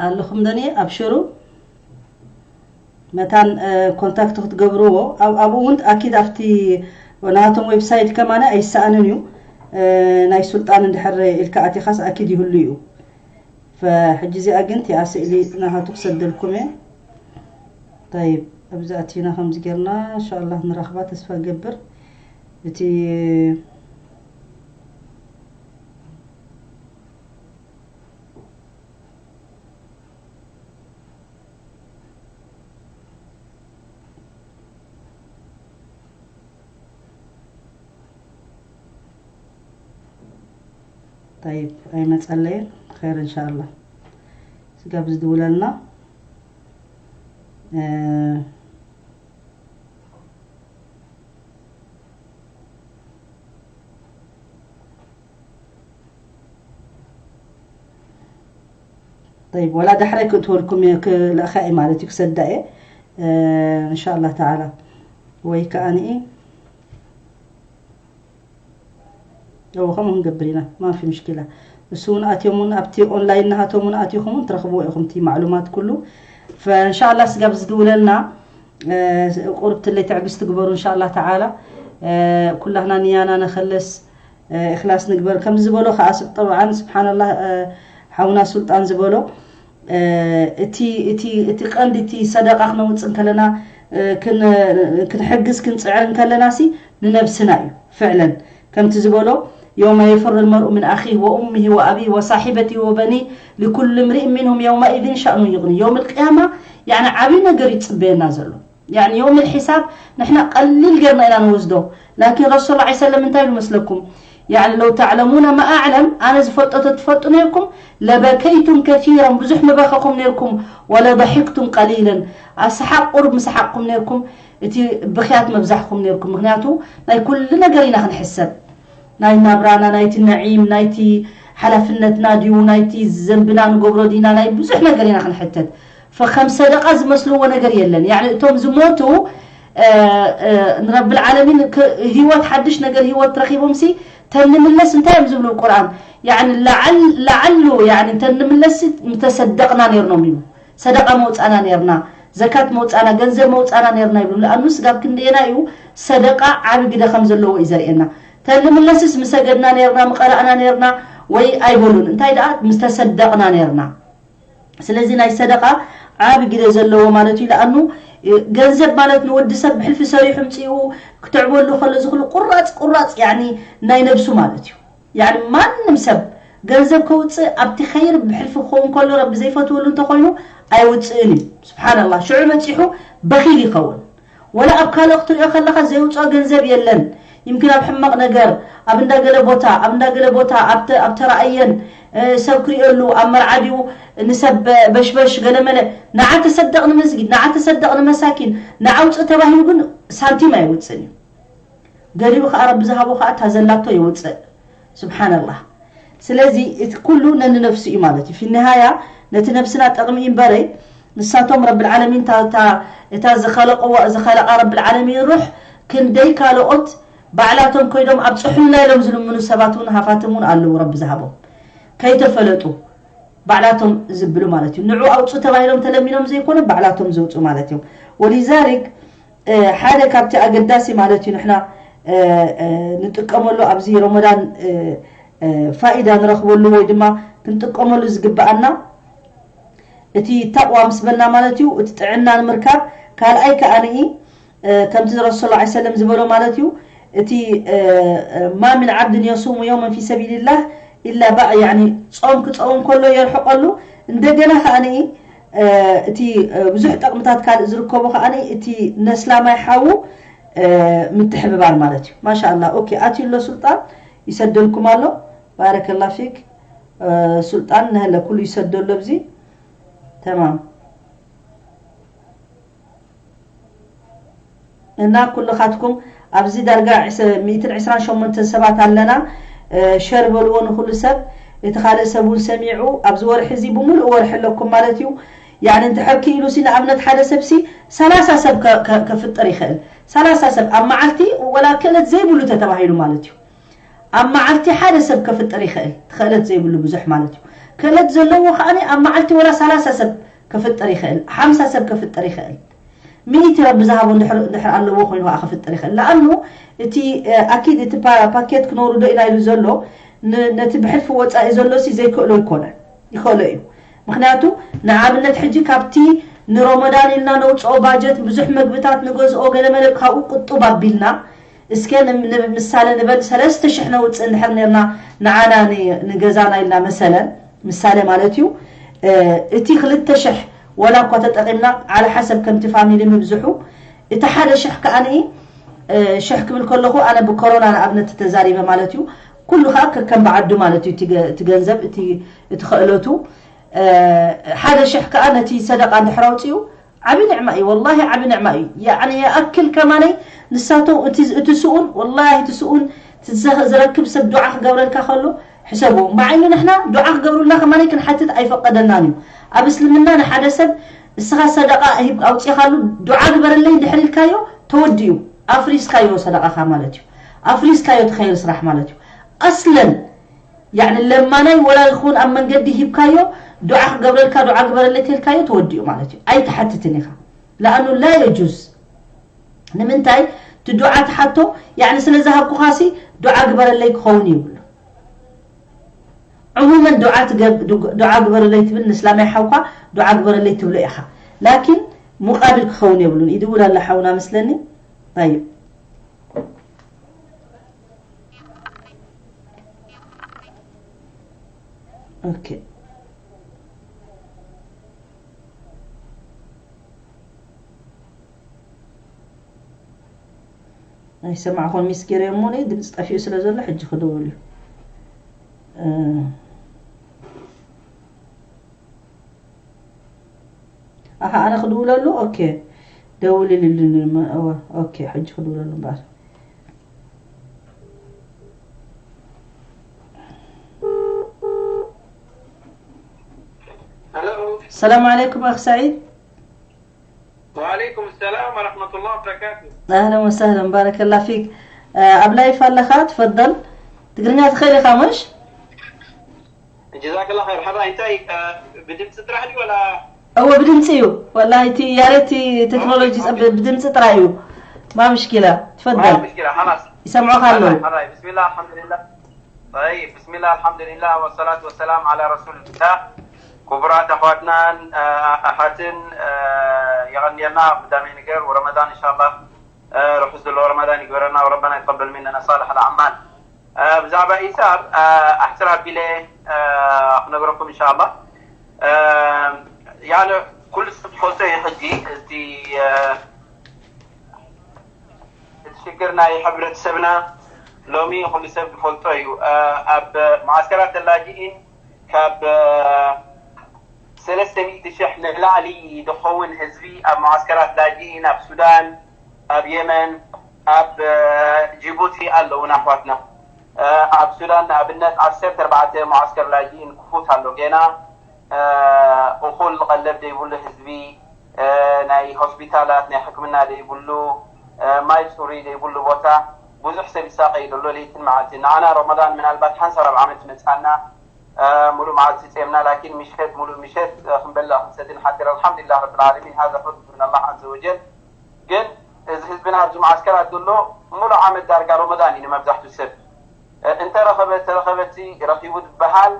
ኣለኹም ደኒ ኣብሽሩ መታን ኮንታክት ክትገብርዎ ኣብኡ እውን ኣኪድ ኣብቲ ናቶም ዌብሳይት ከማነ ኣይሰኣንን እዩ። ናይ ሱልጣን እንድሕር ኢልካ ኣቲኻስ ኣኪድ ይህሉ እዩ። ፈሕጂ እዚኣ ግን እቲኣ ስእሊ ናሃቱ ክሰደልኩም እየ። طيب ኣብዚ ኣቲና ከምዚ ጌርና እንሻላ ንራኽባ ተስፋ ገብር። እቲ طيب ኣይመፀለየን ኸይር እንሻላ ስጋብ ዝድውለልና طيب ወላ ዳሕራይ ክእትወልኩም እየ ክልእኻ እየ ማለት እዩ ክሰዳ እየ እንሻላ ተዓላ ወይ ከዓኒ እዎ ከምኡ ክንገብር ኢና ማፊ ምሽኪላ እሱ እውን ኣትዮም እውን ኣብቲ ኦንላይን ናሃቶም እውን ኣትኹም እውን ትረኽብዎ ኢኹም እቲ ማዕሉማት ኩሉ ፈእንሻላ ስጋብ ዝድውለልና ቁርብትለይ ትዕግስቲ ግበሩ እንሻላ ተዓላ ኩላህና ንያና ነኸለስ እክላስ ንግበር ከም ዝበሎ ከዓ ጠብዓን ስብሓንላህ ሓውና ሱልጣን ዝበሎ እቲ እቲ እቲ ቀንዲ እቲ ሰደቃ ክነውፅእ እንከለና ክንሕግዝ ክንፅዕር እንከለና ሲ ንነብስና እዩ ፍዕለን ከምቲ ዝበሎ يوم يفر المرء من أخيه وأمه وأبيه وصاحبته وبنيه لكل امرئ منهم يومئذ شأن يغنيه يوم القيامة يعني ዓብይ ነገር ይፅበየና ዘሎ يعني يوم الحساب نحن ቀሊል ጌርና ኢና ንወስዶ لكن رسول الله عليه وسلم እንታይ ኢሉ መስለኩም يعني لو تعلمون ما أعلم ኣነ ዝፈልጦ ተትፈልጡ ነርኩም لبكيتم كثيرا ብዙሕ ምበኸኹም ነርኩም ولضحكتم قليلا ኣስሓቕ ቁሩብ ምስሓቕኩም ነርኩም እቲ ብኽያት መብዛሕኩም ነርኩም ምክንያቱ ናይ ኩሉ ነገር ኢና ክንሕሰብ ናይ ናብራና ናይቲ ነዒም ናይቲ ሓላፍነትና ድዩ ናይቲ ዘንብና ንገብሮ ዲና ናይ ብዙሕ ነገር ኢና ክንሕተት ፈከም ሰደቃ ዝመስልዎ ነገር የለን ያኒ እቶም ዝሞቱ ንረብል ዓለሚን ህይወት ሓድሽ ነገር ህይወት ረኺቦም ሲ ተንምለስ እንታይ እዮም ዝብሉ ቁርኣን ያኒ ለዓሉ ያኒ ተንምለስ ምተሰደቅና ነርኖም እዩ ሰደቃ መውፃና ነርና ዘካት መውፃና ገንዘብ መውፃና ነርና ይብሉ ለኣኑ ስጋብ ክንደየና እዩ ሰደቃ ዓቢ ግደ ከም ዘለዎ እዩ ዘርእየና ተንምለስስ ምሰገድና ነርና ምቀራእና ነርና ወይ ኣይበሉን እንታይ ደኣ ምስተሰደቅና ነርና ስለዚ ናይ ሰደቃ ዓቢ ግደ ዘለዎ ማለት እዩ ለኣኑ ገንዘብ ማለት ንወዲ ሰብ ብሕልፊ ሰሪሑ ምጽኡ ክትዕበሉ ከሎ ዝኽሉ ቁራጽ ቁራጽ ያኒ ናይ ነብሱ ማለት እዩ። ያኒ ማንም ሰብ ገንዘብ ከውጽእ ኣብቲ ኸይር ብሕልፊ ክኸውን ከሎ ረቢ ዘይፈትወሉ እንተኾይኑ ኣይውጽእን እዩ። ስብሓንላህ ሽዑ መጺሑ በኺል ይኸውን። ወላ ኣብ ካልኦ ክትሪኦ ከለኻ ዘይውፅኦ ገንዘብ የለን። ይምክን ኣብ ሕማቕ ነገር፣ ኣብ እንዳገለ ቦታ፣ ኣብ እንዳገለ ቦታ፣ ኣብ ተ- ኣብ ተራእየን፣ እ፣ ሰብ ክሪኦሉ፣ ኣብ መርዓ ድዩ ንሰብ በሽበሽ ገለመለ፣ ንዓ ተሰደቕ ንመስጊድ፣ ንዓ ተሰደቕ ንመሳኪን፣ ንዓ ውፅእ ተባሂሉ ግን ሳንቲም ኣይወፅእን እዩ። ገሊኡ ከዓ ረቢ ዝሃቦ ከዓ እታ ዘላቶ የውፅእ። ስብሓንላህ። ስለዚ እቲ ኩሉ ነንነፍሱ እዩ ማለት እዩ። ፊንሃያ ነቲ ነብስና ጠቕሚ እዩ እምበረይ ንሳቶም ረብል ዓለሚን እታ እታ ዝኸለቕዋ ዝኸለቓ ረብል ዓለሚን ሩሕ ክንደይ ካልኦት ባዕላቶም ኮይዶም ኣብ ጽሑልና ኢሎም ዝልምኑ ሰባት እውን ሃፋትም እውን ኣለዉ ረቢ ዝሃቦም ከይተፈለጡ ባዕላቶም ዝብሉ ማለት እዩ። ንዑ ኣውፁ ተባሂሎም ተለሚኖም ዘይኮነ ባዕላቶም ዘውፁ ማለት እዮም። ወሊዛሊክ ሓደ ካብቲ ኣገዳሲ ማለት እዩ ንሕና ንጥቀመሉ ኣብዚ ረመዳን ፋኢዳ ንረኽበሉ ወይ ድማ ክንጥቀመሉ ዝግብኣና እቲ ተቕዋ ምስ በልና ማለት እዩ እቲ ጥዕና ንምርካብ። ካልኣይ ከኣ ከምቲ ረሱል ላ ሰለም ዝበሎ ማለት እዩ እቲ ማ ምን ዓብድን የሱሙ የውመን ፊ ሰቢልላህ ኢላ ባ ጾም ክፀውም ከሎ የርሕቀሉ። እንደገና ከኣ እቲ ብዙሕ ጠቕምታት ካልእ ዝርከቦ ከኣ እቲ ነስላማይ ሓዉ ምትሕብባር ማለት እዩ። ማሻ ኣላ ኦኬ ኣትዩ ኣሎ ሱልጣን ይሰደልኩም ኣሎ። ባረከላ ፊክ ሱልጣን ነህለ ኩሉ ይሰደሎ ኣብዚ ተማም እና ኩልኻትኩም ኣብዚ ዳርጋ ሚእትን ዕስራን ሸሞንተን ሰባት ኣለና። ሸር በልዎ ንኩሉ ሰብ እቲ ካልእ ሰብ እውን ሰሚዑ ኣብዚ ወርሒ እዚ ብምሉእ ወርሒ ኣለኩም ማለት እዩ። ያኒ እንድሕር ክኢሉ ሲ ንኣብነት ሓደ ሰብ ሲ ሰላሳ ሰብ ከፍጥር ይኽእል። ሰላሳ ሰብ ኣብ መዓልቲ ወላ ክእለት ዘይብሉ ተተባሂሉ ማለት እዩ። ኣብ መዓልቲ ሓደ ሰብ ከፍጥር ይኽእል። ክእለት ዘይብሉ ብዙሕ ማለት እዩ። ክእለት ዘለዎ ከዓኒ ኣብ መዓልቲ ወላ ሰላሳ ሰብ ከፍጥር ይኽእል። ሓምሳ ሰብ ከፍጥር ይኽእል። ሚእቲ ረቢ ዝሃቦ እንድሕር ኣለዎ ኮይኑ ከዓ ከፍጥር ይኽእል። ለኣኑ እቲ ኣኪድ እቲ ፓኬት ክነውርዶ ኢና ኢሉ ዘሎ ነቲ ብሕልፊ ወፃኢ ዘሎ ሲ ዘይክእሎ ይኮነ ይኽእሎ እዩ። ምክንያቱ ንኣብነት ሕጂ ካብቲ ንሮመዳን ኢልና ነውፅኦ ባጀት ብዙሕ መግብታት ንገዝኦ ገለመለ ካብኡ ቁጡብ ኣቢልና እስከ ምሳሌ ንበል ሰለስተ ሽሕ ነውፅእ እንድሕር ነርና ንዓና ንገዛና ኢልና መሰለን ምሳሌ ማለት እዩ። እቲ ክልተ ሽሕ ወላ እኳ ተጠቒምና ዓለ ሓሰብ ከምቲ ፋሚሊ ምብዝሑ እቲ ሓደ ሽሕ ከኣ ሽሕ ክብል ከለኹ ኣነ ብኮሮና ንኣብነት ተዛሪበ ማለት እዩ። ኩሉ ከዓ ከከም ብዓዱ ማለት እዩ እቲ ገንዘብ እቲ ክእለቱ ሓደ ሽሕ ከዓ ነቲ ሰደቃ እንድሕር ኣውፅኡ ዓቢ ንዕማ እዩ። ወላሂ ዓቢ ንዕማ እዩ። ያዕኒ የኣክል ከማነይ ንሳቶም እቲ እቲ ስኡን ወላሂ እቲ ስኡን ዝረክብ ሰብ ዱዓ ክገብረልካ ከሎ ሕሰቡ። ማዕሉ ንሕና ዱዓ ክገብሩልና ከማነይ ክንሓትት ኣይፈቀደልናን እዩ። ኣብ እስልምና ንሓደ ሰብ እስኻ ሰደቃ ሂብ ኣውፂኻሉ ዱዓ ግበረለይ እንድሕር ኢልካዮ ተወዲኡ ኣፍሪስካዮ ሰደቃኻ ማለት እዩ። ኣፍሪስካዮ እቲ ኸይር ስራሕ ማለት እዩ። ኣስለን ያዕኒ ለማናይ ወላ ይኹን ኣብ መንገዲ ሂብካዮ ዱዓ ክገብረልካ ዱዓ ግበረለይ ተልካዮ ተወዲኡ ማለት እዩ። ኣይትሓትትን ኢኻ። ለኣኑ ላ የጁዝ ንምንታይ እቲ ዱዓ ትሓቶ ያዕኒ ስለ ዝሃብኩኻሲ ዱዓ ግበረለይ ክኸውን ይብሉ። ዕሙመን ዱዓ ትገብ- ዱግ- ዱዓ ግበረለይ ትብል ንስላማይ ሓውካ ዱዓ ግበረለይ ትብሎ ኢኻ። ላኪን ሙቃብል ክኸውን የብሉን። ይድውል ኣላ ሓውና መስለኒ። طيب ኦኬ ኣይሰማዕኹን ሚስ ገይረ እሞ ድምፂ ጠፊኡ ስለ ዘሎ ሕጂ ክድውል እዩ። ኣሃ ኣነ ክድውለሉ ኦኬ ደውልልልን እወ ኦኬ ሕጂ ክድውለሉ እምበኣር ሰላም ዓለይኩም ኣኽ ሰዒድ። وعليكم السلام ورحمة الله وبركاته. أهلا وسهلا بارك الله فيك. ኣብ ላይፍ ኣለኻ ትፈደል ትግርኛ ትኽእል ኢኻ ምሽ? ጀዛከላ ኸይር ሓራይ እንታይ ብድምፂ ጥራሕ ድዩ ወላ እወ ብድምፂ እዩ ወላሂ እቲ ያሬት ቴክኖሎጂ ብድምፂ ጥራይ እዩ ማ ምሽኪላ ትፈደል ይሰምዑኻ ኣለዉ ብስሚላ ኣልሓምዱሊላ طيب بسم الله الحمد لله والصلاة والسلام على رسول الله ክቡራት ኣሕዋትናን ኣሓትን የቐንየልና። ብዳመይ ነገር ወረመዳን እንሻላ ርሑስ ዘለዎ ረመዳን ይግበረና። ወረበና ይተቀበል ሚንና ሳልሕ ኣልኣዕማል። ብዛዕባ ኢሳር ኣሕፅር ኣቢለ ክነግረኩም እንሻላ። ያነ ኩሉ ሰብ ዝፈልጦ እዩ። ሕጂ እቲ እቲ ሽግር ናይ ሕብረተሰብና ሎሚ ኩሉ ሰብ ዝፈልጦ እዩ። ኣብ መዓስከራት ተላጅኢን ካብ ሰለስተ ሚእቲ ሽሕ ንላዕሊ ዝኸውን ህዝቢ ኣብ መዓስከራት ላጅኢን ኣብ ሱዳን፣ ኣብ የመን፣ ኣብ ጅቡቲ ኣለውን ኣሕዋትና። ኣብ ሱዳን ንኣብነት ዓሰርተ ኣርባዕተ መዓስከር ላጅኢን ክፉት ኣሎ ገና። እኹል ቀለብ ዘይብሉ ህዝቢ፣ ናይ ሆስፒታላት ናይ ሕክምና ዘይብሉ፣ ማይ ፅሩይ ዘይብሉ ቦታ ብዙሕ ሰብ ይሳቀይ ዘሎ ለይትን መዓልቲ። ንዓና ረመዳን ምናልባት ሓንሳብ ኣብ ዓመት መፃና ሙሉእ መዓልቲ ፂምና፣ ላኪን ምሸት ሙሉእ ምሸት ክንበልዕ ክንሰቲ ንሓድር። ኣልሓምዱሊላህ ረብል ዓለሚን፣ ሃዛ ፈድሉ ምን ኣላህ ዓዘ ወጀል። ግን እዚ ህዝብና ኣብዚ መዓስከራት ዘሎ ሙሉእ ዓመት ዳርጋ ረመዳን እዩ ንመብዛሕቱ ሰብ። እንተረኸበ ተረኸበቲ ረኺቡ ዝበሃል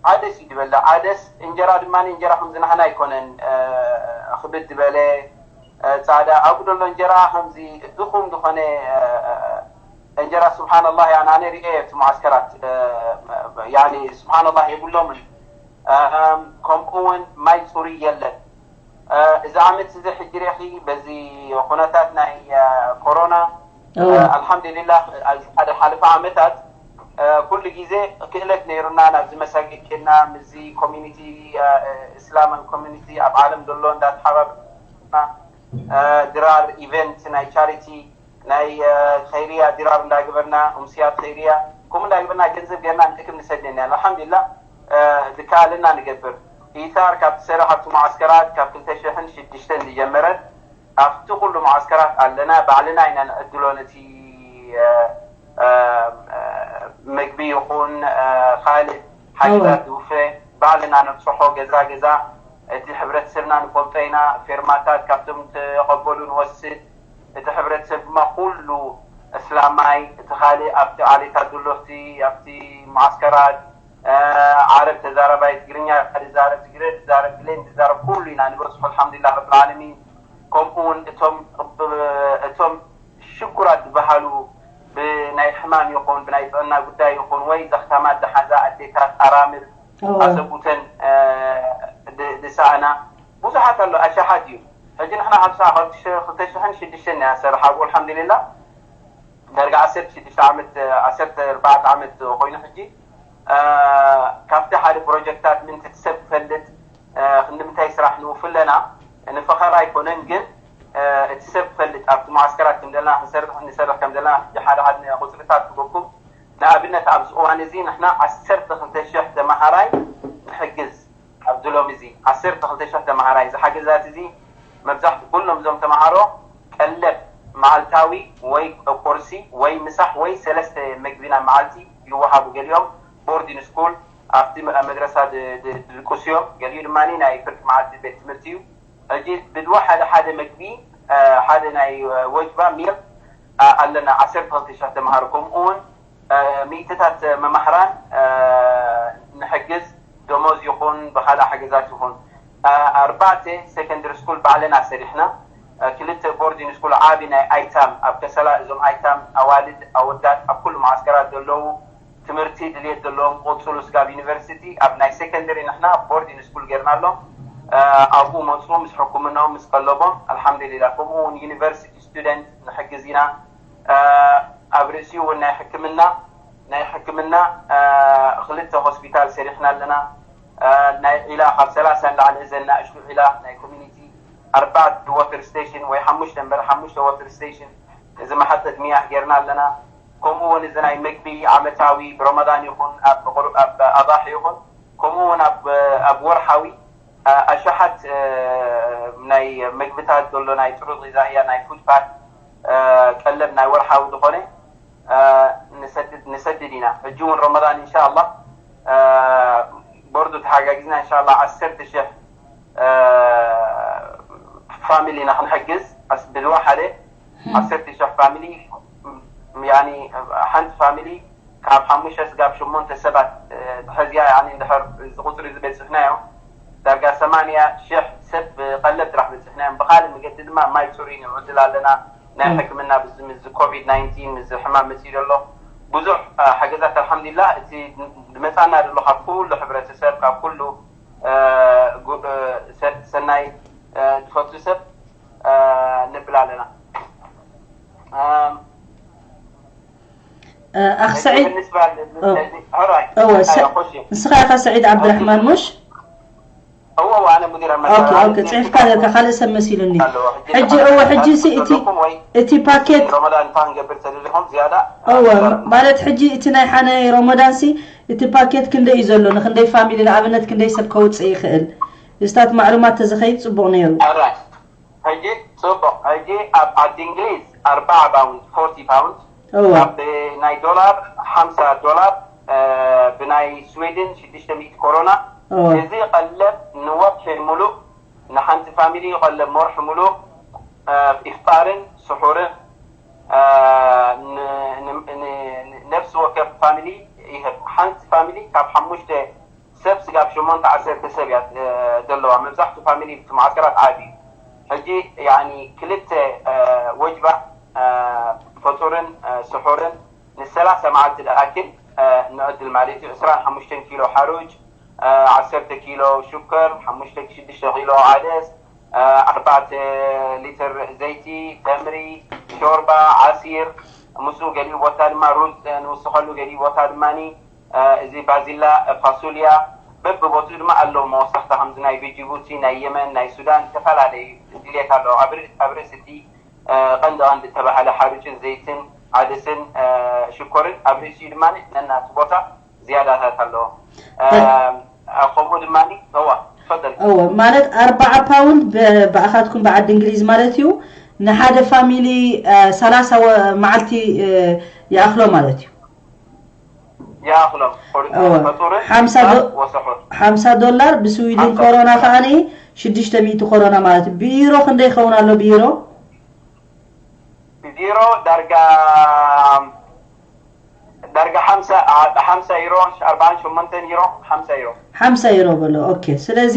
ዓደስ እዩ ዝበልዕ። ዓደስ እንጀራ ድማ እንጀራ ከምዚ ናህና ኣይኮነን። ክብድ ዝበለ ፃዕዳ ኣብኡ ዘሎ እንጀራ ከምዚ ድኹም ዝኾነ እንጀራ ስብሓንላህ። ያ ኣነ ሪኤ እቲ መዓስከራት ያኒ ስብሓንላህ የብሎምን። ከምኡ እውን ማይ ፅሩይ የለን። እዚ ዓመት እዚ ሕጂ ርኢኺ በዚ ኩነታት ናይ ኮሮና ኣልሓምዱሊላህ ሓደ ሓለፈ ዓመታት ኩሉ ግዜ ክእለት ነይሩና ናብዚ መሳጊድ ኬድና ምስዚ ኮሚኒቲ እስላማዊ ኮሚኒቲ ኣብ ዓለም ዘሎ እንዳተሓባበርና ድራር ኢቨንት ናይ ቻሪቲ ናይ ኸይርያ ድራር እንዳገበርና፣ እምስያት ኸይርያ ከምኡ እንዳገበርና ገንዘብ ገርና ንእክብ ንሰደና። ኣልሓምዱሊላ ዝከኣለና ንገብር። ኢታር ካብ ትሰርሕ ኣብቲ መዓስከራት ካብ ክልተ ሽሕን ሽዱሽተን ዝጀመረት ኣብቲ ኩሉ መዓስከራት ኣለና። ባዕልና ኢና ንዕድሎ ነቲ መግቢ ይኹን ካልእ ሓይልታት ዝውፈ ባዕልና ነብፅሖ ገዛ ገዛ። እቲ ሕብረተሰብና ንፈልጦ ኢና። ፌርማታት ካብቶም ተቐበሉ ንወስድ። እቲ ሕብረተሰብ ድማ ኩሉ እስላማይ፣ እቲ ካልእ ኣብቲ ዓሌታት ዘሎ ኣብቲ ኣብቲ መዓስከራት ዓረብ ተዛራባይ፣ ትግርኛ ዝዛረብ፣ ትግረ ዝዛረብ፣ ብሌን ዝዛረብ ኩሉ ኢና ንበፅሖ። ኣልሓምዱሊላህ ረብል ዓለሚን። ከምኡ እውን እቶም እቶም ሽጉራት ዝበሃሉ ብናይ ሕማም ይኹን ብናይ ጥዕና ጉዳይ ይኹን ወይ ዘኽታማት ዝሓዛ ኣዴታት፣ ኣራምል፣ ኣሰቡተን ዝሰኣና ብዙሓት ኣሎ፣ ኣሻሓት እዩ። ሕጂ ንሕና ካብ ሰዓ ክልተ ሽሕን ሽዱሽተን እያ ሰርሓ ኣብኡ ኣልሓምዱሊላ። ዳርጋ ዓሰርተ ሽዱሽተ ዓመት ዓሰርተ ኣርባዕተ ዓመት ኮይኑ ሕጂ ካብቲ ሓደ ፕሮጀክታት ምንትቲ ሰብ ክፈልጥ ክንዲ ምንታይ ስራሕ ንውፍ ኣለና። ንፈኸራ ኣይኮነን ግን እቲ ሰብ ክፈልጥ ኣብቲ መዓስከራት ከም ዘለና ክንሰርሕ ንሰርሕ ከም ዘለና ሕጂ ሓደ ሓደ ቁፅርታት ክበኩም። ንኣብነት ኣብዚ እዋን እዚ ንሕና ዓሰርተ ክልተ ሽሕ ተመሃራይ ንሕግዝ። ኣብዚ ሎሚ እዚ ዓሰርተ ክልተ ሽሕ ተመሃራይ እዚ ሓገዛት እዚ መብዛሕቲ ኩሎም እዞም ተመሃሮ ቀለብ መዓልታዊ ወይ ቁርሲ ወይ ምሳሕ ወይ ሰለስተ መግቢ ናብ መዓልቲ ይወሃቡ። ገሊኦም ቦርዲን ስኩል ኣብቲ መድረሳ ድልቁስ እዮም። ገሊኡ ድማ ናይ ፍርቂ መዓልቲ ቤት ትምህርቲ እዩ። ሕጂ ብድዋ ሓደ ሓደ መግቢ ሓደ ናይ ወጅባ ሚል ኣለና ዓሰርተ ክልተ ሽሕ ተምሃሮ። ከምኡ እውን ሚእትታት መማህራን ንሕግዝ፣ ደሞዝ ይኹን ብካልእ ሓገዛት ይኹን። ኣርባዕተ ሴኮንደሪ ስኩል ባዕልና ሰሪሕና፣ ክልተ ቦርዲን ስኩል ዓቢ ናይ ኣይታም ኣብ ከሰላ፣ እዞም ኣይታም ኣዋልድ ኣወዳት ኣብ ኩሉ መዓስከራት ዘለዉ ትምህርቲ ድልየት ዘለዎም ክቕፅሉ ስጋብ ዩኒቨርሲቲ ኣብ ናይ ሴኮንደሪ ንሕና ቦርዲን ስኩል ጌርናሎም። ኣብኡ መፁ ምስ ሕክምናኦም ምስ ቀለቦም ኣልሓምዱሊላ። ከምኡ እውን ዩኒቨርሲቲ ስቱደንት ንሕግዝ ኢና። ኣብ ርእሲኡ እውን ናይ ሕክምና ናይ ሕክምና ክልተ ሆስፒታል ሰሪሕና ኣለና። ናይ ዒላ ካብ ሰላሳ ንላዕሊ እዘን ናእሽቱ ዒላ ናይ ኮሚኒቲ ኣርባዕተ ወተር ስቴሽን ወይ ሓሙሽተ እምበር ሓሙሽተ ወተር ስቴሽን እዚ መሓፀት ሚያህ ጌርና ኣለና። ከምኡ እውን እዚ ናይ መግቢ ዓመታዊ ብረመዳን ይኹን ኣብ ኣባሒ ይኹን ከምኡ እውን ኣብ ወርሓዊ ኣሽሓት ናይ መግብታት ዘሎ ናይ ጥሩዝ ዛእያ ናይ ፉድ ፓክ ቀለብ ናይ ወርሓዊ ዝኾነ ንሰድድ ኢና። ሕጂ እውን ረመዳን እንሻላ ቦርዱ ተሓጋጊዝና እንሻላ ዓሰርተ ሽሕ ፋሚሊ ኢና ክንሕግዝ ብድዋ ሓደ ዓሰርተ ሽሕ ፋሚሊ ሓንቲ ፋሚሊ ካብ ሓሙሽተ ስጋብ ሸሞንተ ሰባት ተሐዝያ እንድሕር እዚ ቁፅሪ ዝበፅሕናዮ ዳርጋ ሰማንያ ሽሕ ሰብ ቀለብ ጥራሕ በፂሕናዮም። ብካልእ መገዲ ድማ ማይ ፅሩይ ንዕድል ኣለና። ናይ ሕክምና ብዚ ምዚ ኮቪድ ናይንቲን ምዚ ሕማም መፂኡ ዘሎ ብዙሕ ሓገዛት ኣልሓምዱሊላህ እቲ ዝመፃና ዘሎ ካብ ኩሉ ሕብረተሰብ ካብ ኩሉ ሰናይ ዝፈቱ ሰብ ንብል ኣለና። ኣኽ ሰዒድ ንስኻ ኢኻ ሰዒድ ዓብድራሕማን ሙሽ? እወ እወ ኣነ ሙዲር ኣልመድረሳ ኦኬ ኦኬ ጽሒፍካ ነርካ ካልእ ሰብ መሲሉኒ። ሕጂ እወ ሕጂ ሲ እቲ እቲ ፓኬት ረመዳን እንታ ክንገብር ተደሊኹም ዝያዳ እወ ማለት ሕጂ እቲ ናይ ሓነ ረመዳን ሲ እቲ ፓኬት ክንደይ እዩ ዘሎ ንክንደይ ፋሚሊ ንኣብነት ክንደይ ሰብ ከውጽእ ይኽእል? እስታት ማዕሉማት ተዝኸይድ ጽቡቕ ነይሩ። ሕጂ ጽቡቕ ሕጂ ኣብ ዓዲ እንግሊዝ ኣርባዓ ፓውንድ ፎርቲ ፓውንድ ካብ ናይ ዶላር ሓምሳ ዶላር ብናይ ስዌድን ሽዱሽተ ሚእቲ ኮሮና እዚ ቀለብ ንወርሒ ሙሉእ ንሓንቲ ፋሚሊ ቀለብ ንወርሒ ሙሉእ ኢፍጣርን ስሑርን ነፍሲ ወከፍ ፋሚሊ ይህብ። ሓንቲ ፋሚሊ ካብ ሓሙሽተ ሰብ ስጋብ ሸሞንተ ዓሰርተ ሰብ እያ ዘለዋ። መብዛሕቱ ፋሚሊ እቲ መዓስከራት ዓቢ እዩ። ሕጂ ያኒ ክልተ ወጅባ ፈጡርን ስሑርን ንሰላሳ መዓልቲ ደኣክል ንዕድል ማለት እዩ። ዕስራን ሓሙሽተን ኪሎ ሓሩጭ፣ ዓሰርተ ኪሎ ሽኮር፣ ሓሙሽተ ሽዱሽተ ኪሎ ዓደስ፣ ኣርባዕተ ሊትር ዘይቲ፣ ተምሪ፣ ሾርባ፣ ዓሲር፣ ምስኡ ገሊኡ ቦታ ድማ ሩዝ ንውስኸሉ፣ ገሊኡ ቦታ ድማ እዚ ባዚላ፣ ፋሱልያ በብቦትኡ ድማ ኣለዉ መወሰኽታ ከምዚ ናይ ብጅቡቲ፣ ናይ የመን፣ ናይ ሱዳን ዝተፈላለዩ ድልየት ኣለዉ። ኣብ ርእሲ እቲ ቀንዲ ቀንዲ እተባሃለ ሓሩጭን ዘይትን ዓደስን ሽኮርን ኣብ ርእሲኡ ድማ ነናቲ ቦታ ዝያዳታት ኣለዎ። ከምኡ ድማ እዋ ትፈደል እወ ማለት ኣርባዓ ፓውንድ ብኣኻትኩም ብዓዲ እንግሊዝ ማለት እዩ። ንሓደ ፋሚሊ ሰላሳ መዓልቲ ይኣኽሎ ማለት እዩ። ይኣኽሎም ፈጡርን ወሰሑር ሓምሳ ዶላር ብስዊድን ኮሮና ከዓኒ ሽዱሽተ ሚእቲ ኮሮና ማለት እዩ። ብዩሮ ክንደይ ይኸውን ኣሎ ብዩሮ? ቢሮ ዳርጋ ዳርጋ ሓምሳ ሓምሳ ዩሮ ኣርባዓን ሸሞንተን ዩሮ ሓምሳ ዩሮ ሓምሳ ዩሮ በሎ። ኦኬ ስለዚ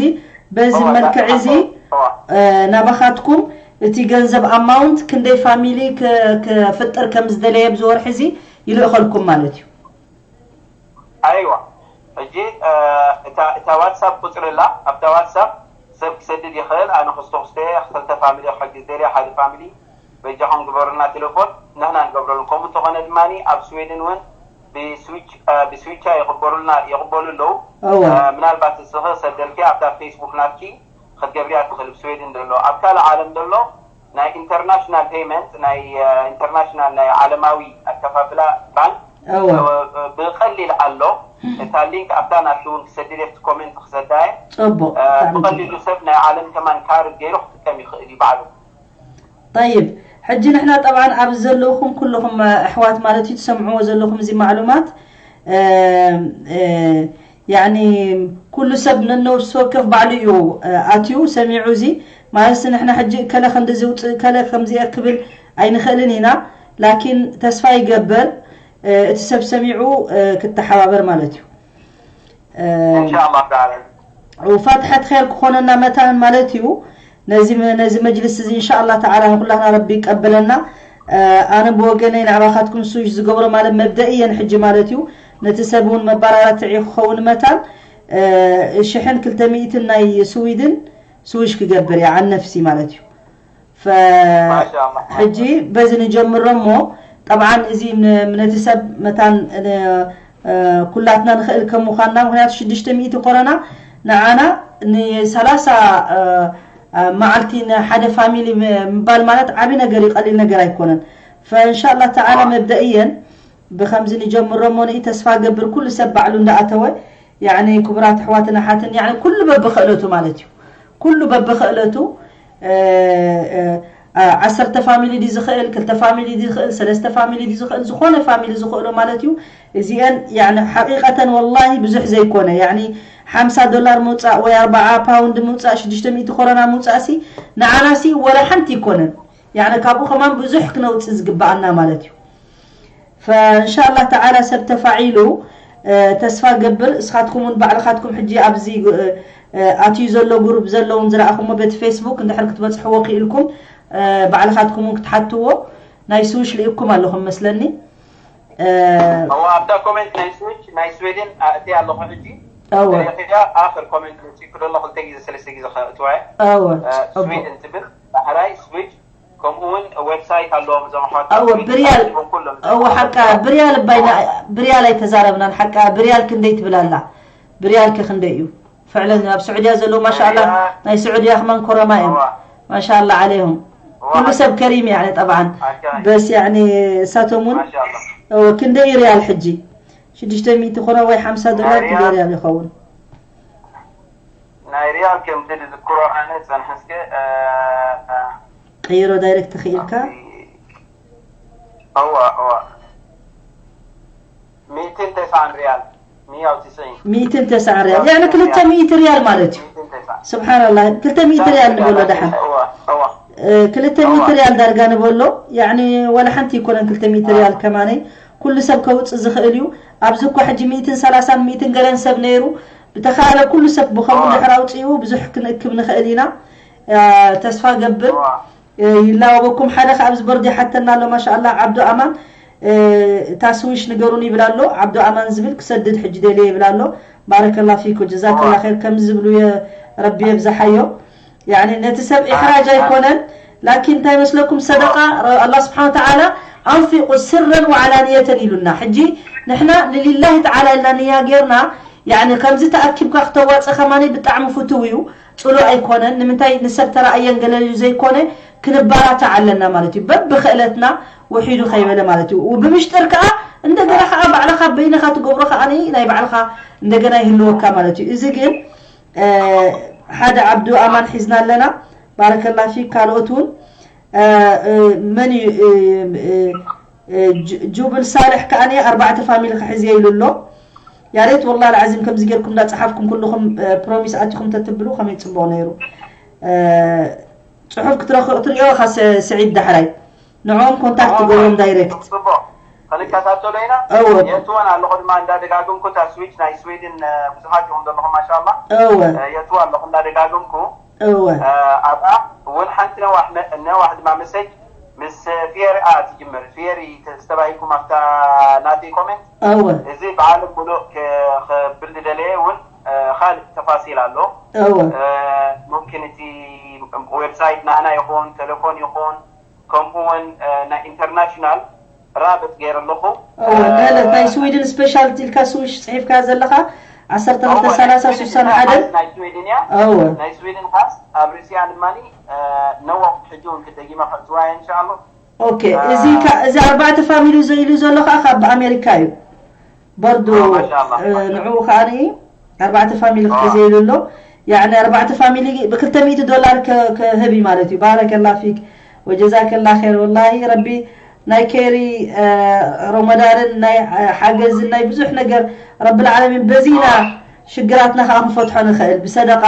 በዚ መልክዕ እዚ ናባኻትኩም እቲ ገንዘብ ኣማውንት ክንደይ ፋሚሊ ክፍጥር ከም ዝደለየ ኣብዚ ወርሒ እዚ ይልእኸልኩም ማለት እዩ። ኣይዋ ሕጂ እታ ዋትሳፕ ቁፅሪ ላ ኣብታ ዋትሳፕ ሰብ ክሰድድ ይኽእል። ኣነ ክስቶ ክስተ ክልተ ፋሚሊ ክሕግዝ ደልየ ሓደ ፋሚሊ በጃኹም ግበሩልና ቴሌፎን ንሕና ንገብረሉ። ከምኡ እንተኾነ ድማ ኣብ ስዌድን እውን ብስዊቻ ይቕበሉልና ይቕበሉ ኣለዉ። ምናልባት እስኺ ሰደልኪ ኣብታ ፌስቡክ ናትኪ ክትገብሪያ ትኽእል። ብስዌድን ዘሎ ኣብ ካልእ ዓለም ዘሎ ናይ ኢንተርናሽናል ፔይመንት ናይ ኢንተርናሽናል ናይ ዓለማዊ ኣከፋፍላ ባንክ ብቐሊል ኣሎ። እታ ሊንክ ኣብታ ናትኪ እውን ክሰድድ እቲ ኮሜንት ክሰዳየ ጽቡቕ ብቐሊሉ ሰብ ናይ ዓለም ከማን ካርድ ገይሩ ክጥቀም ይኽእል እዩ ባዕሉ። طيب ሕጂ ንሕና ጠብዓን ኣብዚ ዘለኹም ኩልኹም ኣሕዋት ማለት እዩ ትሰምዕዎ ዘለኹም እዚ ማዕሉማት ያኒ ኩሉ ሰብ ነነብሲ ወከፍ ባዕሉ እዩ ኣትዩ ሰሚዑ እዚ ማለት ንሕና ሕጂ ከለ ከምዚ ዝውፅእ ከለ ከምዚ ክብል ኣይንኽእልን ኢና። ላኪን ተስፋ ይገብር እቲ ሰብ ሰሚዑ ክተሓባበር ማለት እዩ። ኢንሻኣላህ ተዓላ وفتحة خير ክኾነና መታን ማለት እዩ። ነዚ ነዚ መጅልስ እዚ ኢንሻኣላህ ተዓላ ንኩላትና ረቢ ይቀበለና። ኣነ ብወገነይ ንዕባኻትኩም ስዊሽ ዝገብሮ ማለት መብደኢ እየን ሕጂ ማለት እዩ። ነቲ ሰብ እውን መባራራትዒ ክኸውን መታን ሽሕን ክልተ ሚእትን ናይ ስዊድን ስዊሽ ክገብር እየ ዓን ነፍሲ ማለት እዩ። ሕጂ በዚ ንጀምሮ እሞ ጠብዓን እዚ ነቲ ሰብ መታን ኩላትና ንኽእል ከም ምዃንና ምክንያቱ ሽዱሽተ ሚእቲ ኮሮና ንዓና ንሰላሳ መዓልቲ ንሓደ ፋሚሊ ምባል ማለት ዓብዪ ነገር እዩ፣ ቀሊል ነገር ኣይኮነን። ፈእንሻላ ተዓላ መብደእየን ብኸምዚ ንጀምሮ እሞ ንኢ ተስፋ ገብር ኩሉ ሰብ ባዕሉ እንዳኣተወ ያኒ ክቡራት ኣሕዋትን ኣሓትን ያኒ ኩሉ በብኽእለቱ ማለት እዩ። ኩሉ በብኽእለቱ ዓሰርተ ፋሚሊ ድዩ ዝኽእል፣ ክልተ ፋሚሊ ድዩ ዝኽእል፣ ሰለስተ ፋሚሊ ድዩ ዝኽእል፣ ዝኾነ ፋሚሊ ዝኽእሎ ማለት እዩ። እዚአን ያኒ ሓቂቀተን ወላሂ ብዙሕ ዘይኮነ ያኒ ሓምሳ ዶላር ምውፃእ ወይ ኣርባዓ ፓውንድ ምውፃእ ሽዱሽተ ሚእቲ ኮሮና ምውፃእ ሲ ንዓና ሲ ወላ ሓንቲ ይኮነን። ያኒ ካብኡ ከማን ብዙሕ ክነውፅእ ዝግበኣና ማለት እዩ። ፈእንሻላ ተዓላ ሰብ ተፋዒሉ ተስፋ ገብር እስኻትኩም እውን ባዕልኻትኩም ሕጂ ኣብዚ ኣትዩ ዘሎ ግሩፕ ዘለውን ዝረኣኹሞ በቲ ፌስቡክ እንድሕር ክትበፅሕዎ ክኢልኩም ባዕልኻትኩም እውን ክትሓትዎ ናይ ስዊሽ ልኢኩም ኣለኹም መስለኒ። ኣብታ ኮሜንት ናይ ስዊች ናይ ስዊድን ኣእትያ ኣለኹ ሕጂ። እወ ሪእኽያ ኣኽር ኮሜንት መፂእኩ ዘሎ ክልተ ግዜ ሰለስተ ግዜ ከእትዋ እየ። እወ ስዊድን ትብል ዳሕራይ ስዊች ከምኡ እውን ዌብሳይት ኣለዎም እዞም ኣሕዋት እወ ብርያል እወ ሓቃ ብርያል ባይና ብርያል ኣይተዛረብናን ሓቃ ብርያል ክንደይ ትብል ኣላ? ብርያል ከ ክንደይ እዩ? ፍዕለን ኣብ ስዑድያ ዘለዉ ማሻላ ናይ ስዑድያ ክማን ኮረማ እዮም። ማሻላ ዓለይሁም ኩሉ ሰብ ከሪም ያኒ ጠብዓን በስ ያኒ እሳቶም እውን ክንደይ ሪያል ሕጂ ሽዱሽተ ሚእቲ ኮነ ወይ ሓምሳ ዶላር ክንደይ ሪያል ይኸውን? ናይ ሪያል ከምቲ ዝዝክሮ ኣነ ጸንሐ እስከ ቀይሮ ዳይሬክት ክኢልካ እዋ እዋ ሚእትን ተስዓን ሪያል ሚእትን ተስዓን ሚእትን ተስዓን ሪያል ያኒ ክልተ ሚእቲ ሪያል ማለት እዩ። ስብሓንላ ክልተ ሚእቲ ሪያል ንበሎ ደሓን ክልተ ሚእቲ ሪያል ዳርጋ ንበሎ ያኒ ወላ ሓንቲ ይኮነን ክልተ ሚእቲ ሪያል ከማነይ ኩሉ ሰብ ከውፅእ ዝኽእል እዩ። ኣብዚ እኳ ሕጂ ሚእትን ሰላሳን ሚእትን ገለን ሰብ ነይሩ ብተኻእለ ኩሉ ሰብ ብኸምኡ ድሕር ኣውፅኡ ብዙሕ ክንእክብ ንኽእል ኢና። ተስፋ ገብር ይላወበኩም ሓደ ከ ኣብዚ በርዶ ይሓተና ኣሎ ማሻኣላ ዓብዱ ኣማን ታስዊሽ ንገሩን ይብል ኣሎ ዓብዱ ኣማን ዝብል ክሰድድ ሕጂ ደልየ ይብል ኣሎ። ባረከላ ፊክ ወጀዛከላ ር ከምዚ ዝብሉ ረቢ የብዝሓዮ። ያኒ ነቲ ሰብ ኢሕራጅ ኣይኮነን ላኪን እንታይ መስለኩም ሰደቃ ኣላ ስብሓን ተዓላ ኣንፊቁ ስረን ወዓላንየተን ኢሉና ሕጂ ንሕና ንሊላሂ ተዓላ ኢልና ንያ ጌርና ያኒ ከምዚ ተኣኪብካ ክተዋፀ ከማኒ ብጣዕሚ ፍትው እዩ። ፅሉእ ኣይኮነን ንምንታይ ንሰብ ተረኣየን ገለልዩ ዘይኮነ ክንባራታ ኣለና ማለት እዩ በብክእለትና ውሒዱ ከይበለ ማለት እዩ ብምሽጥር ከዓ እንደገና ከዓ ባዕልካ በይንካ ትገብሮ ከዓ ናይ ባዕልካ እንደገና ይህልወካ ማለት እዩ እዚ ግን ሓደ ዓብዱ ኣማን ሒዝና ኣለና ባረከላ ፊክ ካልኦት እውን መን እዩ ጁብል ሳልሕ ከኣ ኣርባዕተ ፋሚሊ ክሕዝየ ኢሉ ኣሎ ያሬት ወላ ልዓዚም ከምዚ ጌርኩም እንዳፀሓፍኩም ኩልኹም ፕሮሚስ ኣቲኹም ተትብሉ ከመይ ፅቡቕ ነይሩ ፅሑፍ ክትረኽቡ ክትሪኦ ኢኻ ስዒድ ዳሕራይ ንዕኦም ኮንታክት ትገብሮም ዳይሬክት ክንከታተሎ ኢና የእትወን ኣለኹ ድማ እንዳደጋግምኩ እታ ስዊች ናይ ስዊድን ብዙሓት ኢኹም ዘለኹም ማሻላ እወ የእትወ ኣለኹ እንዳደጋግምኩ እወ ኣብኣ እውን ሓንቲ ነዋሕ ነዋሕ ድማ መሰጅ ምስ ፊየሪ ኣ ትጅምር ፊየሪ ተስተባሂልኩም ኣብታ ናተይ ኮሜንት እወ እዚ ብዓለም ሙሉእ ከብል ዝደለየ እውን ካልእ ተፋሲል ኣሎ እወ ሙምኪን እቲ ዌብሳይት ናህና ይኹን ቴሌፎን ይኹን ከምኡ እውን ናይ ኢንተርናሽናል ራብጥ ገይረ ኣለኹ እወ ገለ ናይ ስዊድን ስፔሻልቲ ኢልካ ስዊሽ ፅሒፍካ ዘለካ ዓሰርተ ክልተ ሰላሳ ስሳን ሓደን ናይ ስዊድን እያ እወ ናይ ስዊድን ካስ ኣብ ርእሲኣ ድማ ነዋሕ ሕጂ እውን ክደጊማ ከእትዋ እየ እንሻኣላ ኦኬ እዚ እዚ ኣርባዕተ ፋሚሊ ዘኢሉ ዘሎ ከዓ ካብ ኣሜሪካ እዩ በርዶ ንዕኡ ከዓ ኣርባዕተ ፋሚሊ ክሕዘ ኢሉ ኣሎ ያኒ ኣርባዕተ ፋሚሊ ብክልተ ሚእቲ ዶላር ክህብ እዩ ማለት እዩ ባረከላ ፊክ ወጀዛከላ ር ወላ ረቢ ናይ ኬሪ ረመዳንን ናይ ሓገዝን ናይ ብዙሕ ነገር ረቢ ልዓለሚን በዚና ሽግራትና ከዓ ክንፈትሖ ንኽእል ብሰደቃ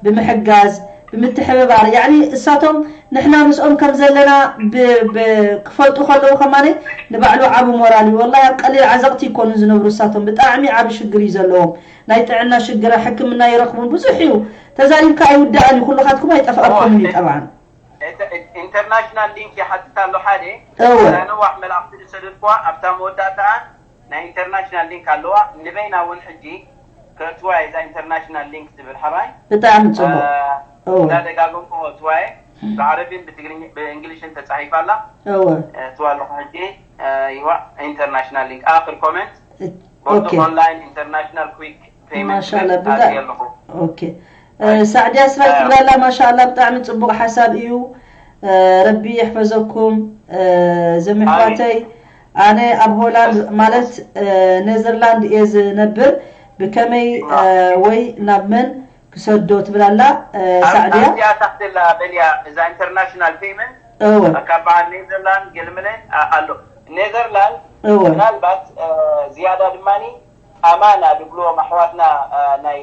ብምሕጋዝ ብምትሕብባር ያኒ እሳቶም ንሕና ምስኦም ከም ዘለና ክፈልጡ ከለዉ ከማነ ንባዕሉ ዓብ ሞራል እዩ ወላ ኣብ ቀሊል ዓዘቕቲ ይኮኑ ዝነብሩ እሳቶም ብጣዕሚ ዓብ ሽግር እዩ ዘለዎም ናይ ጥዕና ሽግራ ሕክምና ይረኽቡን ብዙሕ እዩ ተዛሪብካ ኣይውዳእን እዩ ኩልኻትኩም ኣይጠፍኣኩምን እዩ ጠብዓን ኢንተርናሽናል ሊንክ ይሓትት ኣሎ ሓደ ነዋሕ መልእክቲ ዝሰደድኩዋ ኣብታ መወዳእታ ናይ ኢንተርናሽናል ሊንክ ኣለዋ ንበይና እውን ሕጂ ከእትዋ እዛ ኢንተርናሽናል ሊንክ ትብል ሓራይ ብጣዕሚ ፅቡቅ እንዳደጋገምኩ ከእትዋ እየ ብዓረቢን ብእንግሊሽን ተፃሒፋ ኣላ እወ እትዋ ኣለኹ ሕጂ ይዋ ኢንተርናሽናል ሊንክ ኣክል ኮመንት ቦርዱ ኦንላይን ኢንተርናሽናል ኩዊክ ፔመንት ማሻላ ትብል ብጣ ኣትየ ኣለኹ ኦኬ ሳዕድያ ስራይ ትብላላ ማሻላ ብጣዕሚ ፅቡቅ ሓሳብ እዩ ረቢ የሕፈዘኩም ዘሚሕዋተይ ኣነ ኣብ ሆላንድ ማለት ኔዘርላንድ እየ ዝነብር ብከመይ ወይ ናብ መን ክሰዶ ትብል ኣላ ሳዕድያ ኣብዚኣ ታክቲላ በልያ እዛ ኢንተርናሽናል ፔመንት እወ ካብ በዓል ኔዘርላንድ ገልምለ ኣሎ ኔዘርላንድ እወ ምናልባት ዝያዳ ድማ ኣማና ዝብልዎም ኣሕዋትና ናይ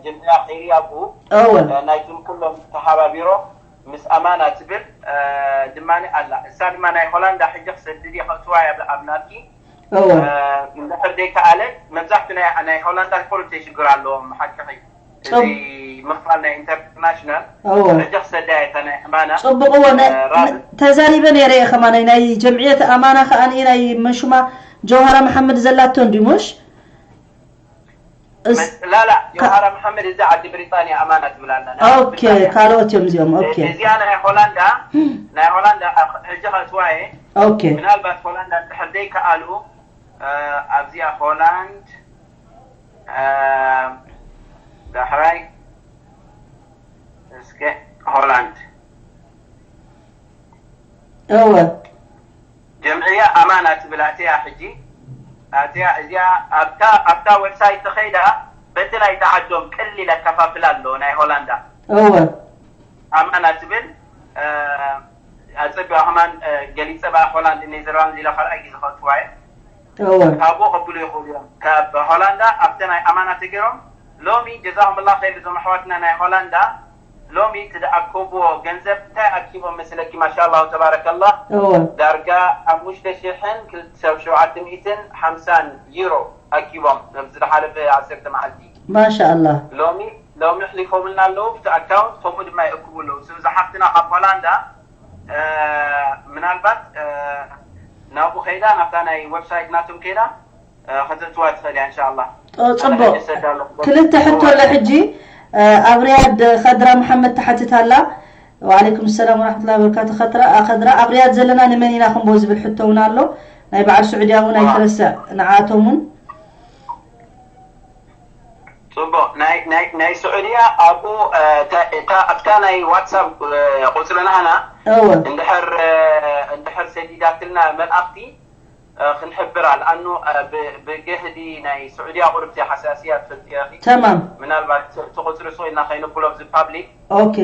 ጀምዕያ ኸይሪ ኣብኡ እወ ናይቱም ኩሎም ተሓባቢሮም ምስ ኣማና ትብል ድማ ኣላ እሳ ድማ ናይ ሆላንዳ ሕጂ ክሰድድ እየ ከእትዋ እያ ኣብ ናትኪ እወ እንድሕር ዘይከኣለ መብዛሕቱ ናይ ሆላንዳ ቁሩብ ተሽግር ኣለዎም ሓቅኺ እዚ ምኽፋል ናይ ኢንተርናሽናል እወ ሕጂ ክሰዳ እየ እታ ናይ ኣማና ጽቡቕ እወ ናይ- ራብ ተዛሪበ ነይረ እየ ከማን ናይ ጀምዕየት ኣማና ከኣ ናይ መሹማ ጀውሃራ መሓመድ ዘላቶ እንዲ ሙሽ እስ- ላላ ዮሃራ መሓመድ እዚ ዓዲ ብሪጣንያ ኣማና ትብላና ኦኬ ካልኦት እዮም እዚኦም ኦኬ እዚኣ ናይ ሆላንዳ ናይ ሆላንዳ ሕጂ ከእትዋ እየ ኦኬ ምናልባት ሆላንዳ እንድሕር ዘይከኣሉ ኣብዚኣ ሆላንድ ዳሕራይ እስከ ሆላንድ እወ ጀምዕያ ኣማና ትብል ኣትያ ሕጂ ኣትያ እዚኣ ኣብታ ኣብታ ዌብሳይት ተኸይዳ በቲ ናይ ተዓዶም ቀሊል ኣከፋፍላ ኣሎ ናይ ሆላንዳ እወ ኣማና ትብል ኣፀቢዋ ከማን ገሊፀ በኣ ሆላንድ ኔዘርላንድ ኢለ ካልኣይ ግዜ ከእትዋ እየ እወ ካብኡ ከብሉ ይኽእሉ እዮም ካብ ሆላንዳ ኣብተ ናይ ኣማና ተገይሮም ሎሚ ጀዛኹም ላ ኸይር እዞም ኣሕዋትና ናይ ሆላንዳ ሎሚ እቲ ዝኣከብዎ ገንዘብ እንታይ ኣኪቦም መስለኪ ማሻ ኣላሁ ተባረከላ እወ ዳርጋ ሓሙሽተ ሽሕን ክልተ ሸውዓተ ሚእትን ሓምሳን ዩሮ ኣኪቦም ነብዚ ዝሓለፈ ዓሰርተ መዓልቲ ማሻ ኣላህ ሎሚ ሎሚ ኣሕሊፎምልና ኣለዉ ብቲ ኣካውንት ከምኡ ድማ ይእክቡ ኣለዉ ስለዚ ሓፍትና ካብ ሆላንዳ ምናልባት ናብኡ ከይዳ ናብታ ናይ ዌብሳይት ናቶም ከይዳ ከተእትዋ ትኽእል እያ እንሻላ ጽቡቅ ክልተ ሕቶ ኣሎ ሕጂ ኣብ ሪያድ ከድራ መሓመድ ትሓትት ኣላ ወዓለይኩም ሰላም ወራሕመቱላ ወበረካቱ ከድራ ኣብ ሪያድ ዘለና ንመን ኢና ክንቦ ዝብል ሕቶ እውን ኣሎ ናይ በዓል ስዑድያ እውን ኣይትረስዕ ንዓቶም እውን ፅቡቅ ናይ ናይ ናይ ስዑድያ ኣብኡ እታ ኣብታ ናይ ዋትሳፕ ቁፅሪ ናህና እወ እንድሕር እንድሕር ሰዲዳትልና መልኣኽቲ ክንሕብር ኣልኣኑ ብገህዲ ናይ ስዑድያ ቁርብቲ ሓሳስያ ትፈልጥዮ ኢኺ ተማም ምናልባት እቲ ቁፅሪ ሱቕ ኢልና ከይንብሎ ኣብዚ ፓብሊክ ኦኬ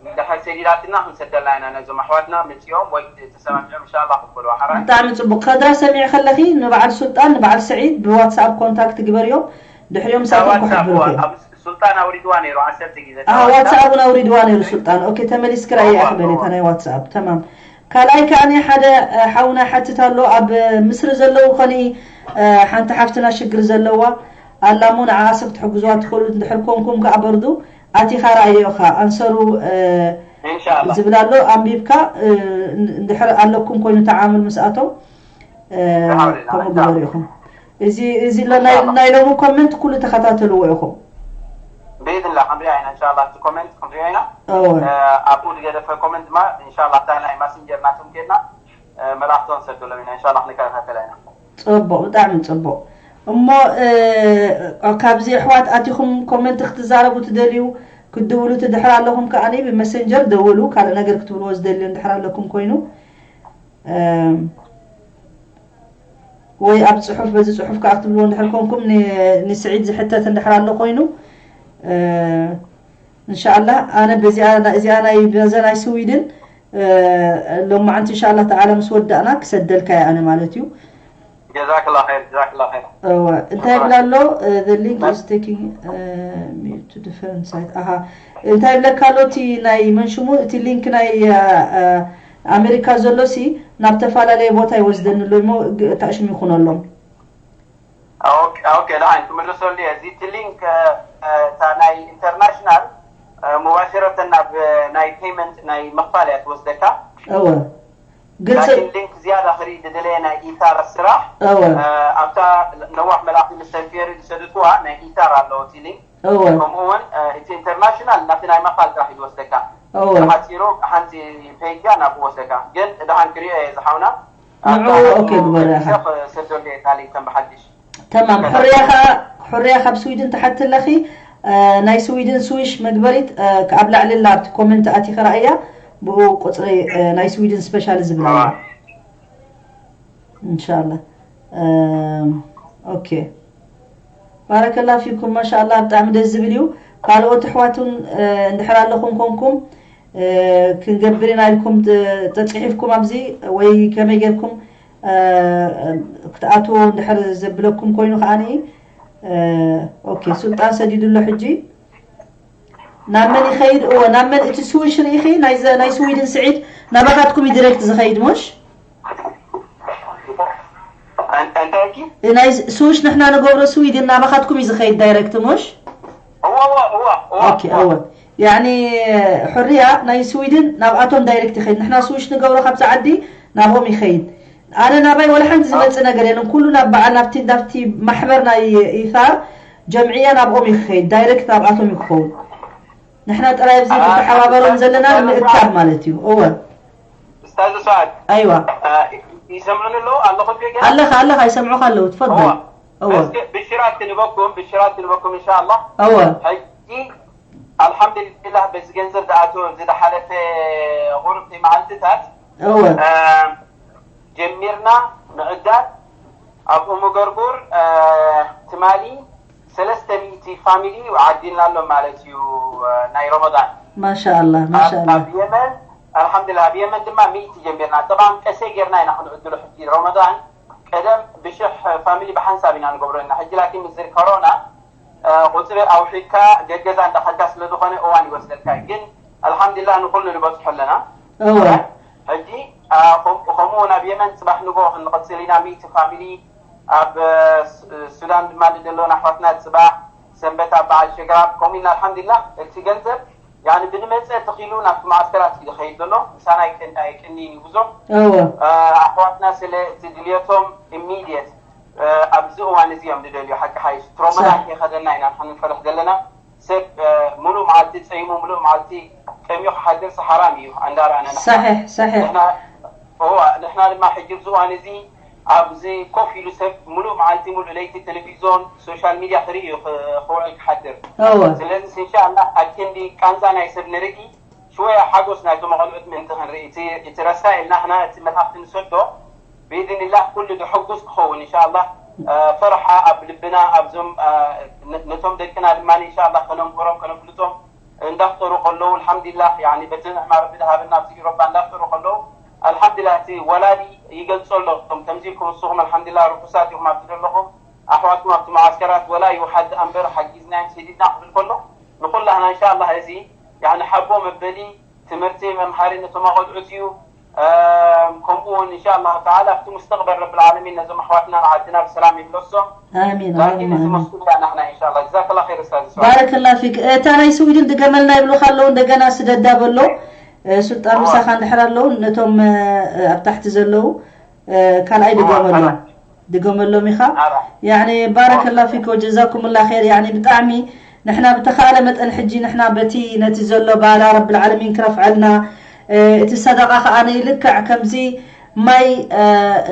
እንድሕር ሰዲዳትና ክንሰደላ ኢና ነዞም ኣሕዋትና መፂኦም ወይ ተሰማሚዖም እንሻላ ክበሉ ሓራይ ብጣዕሚ ፅቡቅ ከድራ ሰሚዕ ከለኺ ንበዓል ሱልጣን ንበዓል ስዒድ ብዋትስኣፕ ኮንታክት ግበርዮም ድሕሪኦም ሳቶም ክሕብሩኪ እዮም ሱልጣን ኣውሪድዋ ነይሩ ዓሰርተ ግዜ ኣሃ ዋትስኣፕ እውን ኣውሪድዋ ነይሩ ሱልጣን ኦኬ ተመሊስኪ ራእያ ክበል እታ ናይ ዋትስኣፕ ተማም ካልኣይ ከዓኒ ሓደ ሓውና ይሓትት ኣሎ ኣብ ምስሪ ዘለዉ ከኒ ሓንቲ ሓፍትና ሽግር ዘለዋ ኣላ እሞ ንዓኣሲ ክትሕግዝዋ ትኽእሉ እንድሕር ኮንኩም ከኣ በርዱ ኣቲኻ ረኣዮ ኢኻ ኣንሰሩ ኢንሻኣላህ ዝብል ኣሎ ኣንቢብካ እንድሕር ኣለኩም ኮይኑ ተዓምል ምስኣቶም ከምኡ ግበሩ ኢኹም እዚ እዚ ኣሎ ናይ ናይ ሎሚ ኮመንት ኩሉ ተኸታተልዎ ኢኹም ብኢዝንላ ክንሪኣ ኢና እንሻላ እቲ ኮመንት ክንሪኦ ኢና እወ ኣብኡ ዝገደፈ ኮመንት ድማ እንሻላ እታ ናይ ማሲንጀር ናቶም ኬድና መልኣኽቲ ክንሰደሎም ኢና እንሻላ ክንከታተላ ኢና ፅቡቅ ብጣዕሚ ፅቡቅ እሞ ካብዚ ኣሕዋት ኣቲኹም ኮመንት ክትዛረቡ ትደልዩ ክትድውሉ ትድሕር ኣለኹም ከዓኒ ብመሰንጀር ደውሉ ካልእ ነገር ክትብልዎ ዝደልዩ እንድሕር ኣለኩም ኮይኑ ወይ ኣብ ፅሑፍ በዚ ፅሑፍ ከዓ ክትብልዎ እንድሕር ኮንኩም ንስዒድ ዝሕተት እንድሕር ኣሎ ኮይኑ እንሻኣላ ኣነ በዚኣ እዚኣ ናይ በዛ ናይ ስዊድን ሎማዓንቲ እንሻኣላ ተዓላ ምስ ወዳእና ክሰደልካ እየ ኣነ ማለት እዩ ጀዛክላ ኸይር ጀዛክላ ኸይር እወ እንታይ ይብላ ኣሎ the link is taking me to different site ኣሃ እንታይ ይብለካ ኣሎ እቲ ናይ መንሽሙ እቲ ሊንክ ናይ ኣሜሪካ ዘሎ ሲ ናብ ተፈላለየ ቦታ ይወስደኒ ኣሎ እሞ ታሽም ይኹነሎም ኦኬ ደሓን ክምልሰሉ እየ እዚ እቲ ሊንክ እታ ናይ ኢንተርናሽናል ሙባሽረተን ናብ ናይ ፔመንት ናይ ምኽፋል እያ ትወስደካ እወ ግልፂ ላኪን ሊንክ ዝያዳ ክርኢ ዝደለየ ናይ ኢታር ስራሕ እወ ኣብታ ነዋሕ መልኣኽቲ ምስ ተንፌሪ ዝሰደትዋ ናይ ኢታር ኣለዎ እቲ ሊንክ እወ ከምኡ እውን እቲ ኢንተርናሽናል ናብቲ ናይ ምኽፋል ጥራሕ እዩ ዝወስደካ እወ ብሓፂሩ ሓንቲ ፔጅ እያ ናብኡ ወስደካ ግን ደሓን ክሪኦ እየ ዝሓውና ንዑ ኦኬ ግበሩ ኢኻ ሰደሉ እየ ታሊንተን ብሓድሽ ተማም ሕርያ ከዓ ሕርያ ካብ ስዊድን ትሓቲ ኣለኺ ናይ ስዊድን ስዊሽ መግበሪት ኣብ ላዕሊ ላ ኣብቲ ኮመንት ኣቲኺ ረኣያ ብኡ ቁፅሪ ናይ ስዊድን ስፔሻል ዝብል ኣሎ እንሻላ ኦኬ ባረከላ ፊኩም ማሻላ ብጣዕሚ ደስ ዝብል እዩ ካልኦት ኣሕዋት እውን እንድሕር ኣለኹም ኮንኩም ክንገብር ኢና ኢልኩም ተፅሒፍኩም ኣብዚ ወይ ከመይ ጌርኩም ክትኣትዎ እንድሕር ዘብለኩም ኮይኑ ከዓኒ ኦኬ ሱልጣን ሰዲዱ ኣሎ ሕጂ ናብ መን ይኸይድ እወ ናብ መን እቲ ስዊሽ ርኢኺ ናይ ስዊድን ስዒድ ናባኻትኩም እዩ ዲሬክት ዝኸይድ ሙሽ እንታይ ናይ ስዊሽ ንሕና ንገብሮ ስዊድን ናባኻትኩም እዩ ዝኸይድ ዳይሬክት ሙሽ እወ እወ እወ ኦኬ፣ እወ። ያኒ፣ ሕርያ ናይ ስዊድን ናብኣቶም ዳይሬክት ይኸይድ። ንሕና ስዊሽ ንገብሮ ካብዛ ዓዲ ናብኦም ይኸይድ። ኣነ ናባይ ወላ ሓንቲ ዝመጽእ ነገር የለን። ኩሉ ናብ በዓል፣ ናብቲ፣ ናብቲ ማሕበር ናይ ኢታር ጀምዕያ ናብኦም ይኸይድ። ዳይሬክት ናብኣቶም ይኸውን። ንሕና ጥራይ ኣብዚ አ፣ ንተሓባበሮም ዘለና ንምእካብ ማለት እዩ። እወ። ኡስታዝ ሱዓድ። ኣይዋ። አ፣ ይሰምዑኒ ኣለዉ? ኣለኹም ዶ ገና? ኣለኻ፣ ኣለኻ፣ ይሰምዑኻ ኣለዉ። ትፈضል። እወ። እወ። እስኪ ብሽራት ክንበኩም፣ ብሽራት ክንበኩም ኢንሻኣላህ። እወ። ሕጂ ኣልሓምዱሊላህ በዚ ገንዘብ ዝኣተወ ዝሓለፈ ቁሩብቲ መዓልትታት፣ እወ። አ፣ ጀሚርና ምዕዳል ኣብ ኡሙ ገርጉር፣ አ፣ ትማሊ ሰለስተ ሚእቲ ፋሚሊ ዓዲልና ኣሎ ማለት እዩ፣ አ፣ ናይ ረመዳን። ማሻኣላህ፣ ኣብ፣ ማሻኣላህ። ኣብ የመን፣ ኣልሓምዱሊላህ፣ ኣብ የመን ድማ ሚእቲ ጀሚርና። ጠብዓን ቀሰይ ጌርና ኢና ክንዕድሎ ሕጂ ረመዳን። ቀደም ብሽሕ ፋሚሊ ብሓንሳብ ኢና ንገብሮ ኢና። ሕጂ ላኪን ምስዚ ኮሮና፣ አ፣ ቁጽሪ ኣውሒድካ ገገዛ እንዳኸድካ ስለ ዝኾነ እዋን ይወስደልካ እዩ። ግን ኣልሓምዱሊላህ ንኹሉ ንበጽሖ ኣለና። እወ። ሕጂ፣ አ፣ ከም-፣ ከምኡ እውን ኣብ የመን ጽባሕ ንግሆ ክንቕጽል ኢና። ሚእቲ ፋሚሊ ኣብ፣ አ፣ ስ-፣ ሱዳን ድማ ዘለውን ኣሕዋትና ጽባሕ ሰንበት ኣብ በዓል ሸግራብ ከምኡ ኢልና ኣልሓምዱሊላህ እቲ ገንዘብ ያኒ ብንመጸ ተኺሉ ናብቲ መዓስከራት እዩ ዝኸይድ ዘሎ። ምሳና ኣይቀን-፣ ኣይቀንይን እዩ ጉዞ። እወ። አ፣ ኣሕዋትና ስለ እቲ ድልየቶም ኢሚድየት፣ አ፣ ኣብዚ እዋን እዚ እዮም ዝደልዩ። ሓቂ ሓይሽ፣ እቲ ሮመዳን ሳሕ። ከይኸደና ኢና ንሕና ንፈርሕ ዘለና። ሰብ፣ አ፣ ሙሉእ መዓልቲ ጸይሙ፣ ሙሉእ መዓልቲ ጠምዩ ክሓድር ሓራም እዩ፣ እንዳረኣና ንሕና። ሳሒሕ፣ ሳሒሕ። ንሕና፣ እዋ፣ ንሕና ድማ ሕጂ ኣብዚ እዋን እዚ ኣብዚ ኮፍ ኢሉ ሰብ ሙሉእ መዓልቲ፣ ሙሉእ ለይቲ ቴሌቪዞን፣ ሶሻል ሚድያ ክርኢ እዩ ክ-፣ ክውዕል ክሓድር። እወ። ስለዚ ኢንሻኣላህ ኣብ ክንዲ ቃንዛ ናይ ሰብ ንርኢ፣ ሽወያ ሓጎስ ናይቶም ኣቐልዑት ምእንቲ ክንርኢ፣ እቲ፣ እቲ ረሳኢልና ንሕና እቲ መልኣኽቲ ንሰዶ፣ ብኢዝኒላህ ኩሉ ዘሐጉስ ክኸውን ኢንሻኣላህ። አ፣ ፈርሓ ኣብ ልብና፣ ኣብዞም፣ አ፣ ነ-፣ ነቶም ደቅና ድማ ኢንሻኣላህ ከነምህሮም፣ ከነፍልጦም እንዳፍጠሩ ከለዉ፣ ኣልሓምዱሊላህ፣ ያኒ በቲ ንዕማ ረቢ ዝሃበና ኣብዚ ኢሮፓ እንዳፍጠሩ ከለዉ፣ ኣልሓምዱሊላህ፣ እቲ ወላዲ ይገልጾ ኣሎ። ከምዚ ኢልኩም ንስኹም ኣልሓምዱሊላህ ርሑሳት ኢኹም ኣብቲ ዘለኹም፣ ኣሕዋትኩም ኣብቲ መዓስከራት ወላ ይውሓድ ኣንበር ሓጊዝናዮም ሰዲድና ክብል ከሎ፣ ንኹላህና ኢንሻኣላህ እዚ ያኒ ሓቦ መበሊ ትምህርቲ መምሃሪ ነቶም ኣቆልዑት እዩ። እም፣ ከምኡ እውን ኢንሻኣላህ ተዓላ ኣብቲ ሙስተቅበል ረብል ዓለሚን ነዞም ኣሕዋትና ንዓድና ብሰላም ይምለሶም። ኣሚን፣ ላኪን ኣላሁመ እቲ ኣሚን። መስኡልያ ናህና ኢንሻኣላህ። ጀዛከላ ኸይር ኡስታዝ ሱዓድ። ባረከላ ፊክ። እታ ናይ ስዊድን ድገመልና ይብሉኻ ኣለዉ፣ እንደገና ስደዳ በሎ። እ፣ ሱልጣን እዋ። ምሳኻ እንድሕር ኣለዉ፣ ነቶም፣ እ፣ ኣብ ታሕቲ ዘለዉ፣ እ፣ ካልኣይ እዋ፣ ድገመሎም። ካልኣይ። ድገመሎም ኢኻ። ኣራ። ያኒ፣ ባረከላ ፊክ ወጀዛኩምላ ኸይር። ያኒ፣ ብጣዕሚ ንሕና ብተኻእለ መጠን ሕጂ ንሕና በቲ ነቲ ዘሎ ባላ ረብል ዓለሚን ክረፍዐልና፣ እ፣ እቲ ሰደቃ ኸኣ ንልክዕ ከምዚ ማይ፣ እ፣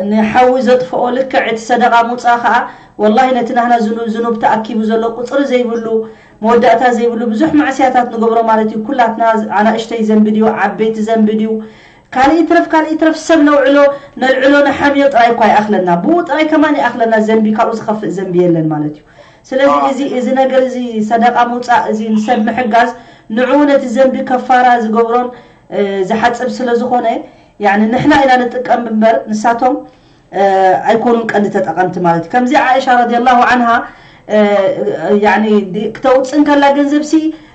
ንሓዊ ዘጥፍኦ ልክዕ እቲ ሰደቃ ምውጻእ ኸኣ ወላሂ ነቲ ናህና ዝኑ-፣ ዝኑብ ተኣኪቡ ዘሎ ቁጽሪ ዘይብሉ መወዳእታ ዘይብሉ ብዙሕ ማዕስያታት ንገብሮ ማለት እዩ። ኩላትና ኣናእሽተይ ዘንቢ ድዩ ዓበይቲ ዘንቢ ድዩ ካልእ ይትረፍ፣ ካልእ ይትረፍ፣ ሰብ ነውዕሎ፣ ነልዕሎ፣ ንሓምዮ ጥራይ እኳ ይኣኽለና። ብኡ ጥራይ ከማን ይኣኽለና ዘንቢ፣ ካብኡ ዝኸፍእ ዘንቢ የለን ማለት እዩ። ስለዚ ኣዎ። እዚ፣ እዚ ነገር እዚ ሰደቃ ምውጻእ፣ እዚ ንሰብ ምሕጋዝ፣ ንዕኡ ነቲ ዘንቢ ከፋራ ዝገብሮን፣ እ፣ ዝሓጽብ ስለ ዝኾነ፣ ያኒ ንሕና ኢና ንጥቀም እምበር ንሳቶም እ፣ ኣይኮኑን ቀንዲ ተጠቐምቲ ማለት እዩ። ከምዚ ዓኢሻ ረዲየላሁ ዓንሃ፣ እ፣ ያኒ ዲ-፣ ክተውፅእ እንከላ ገንዘብሲ፣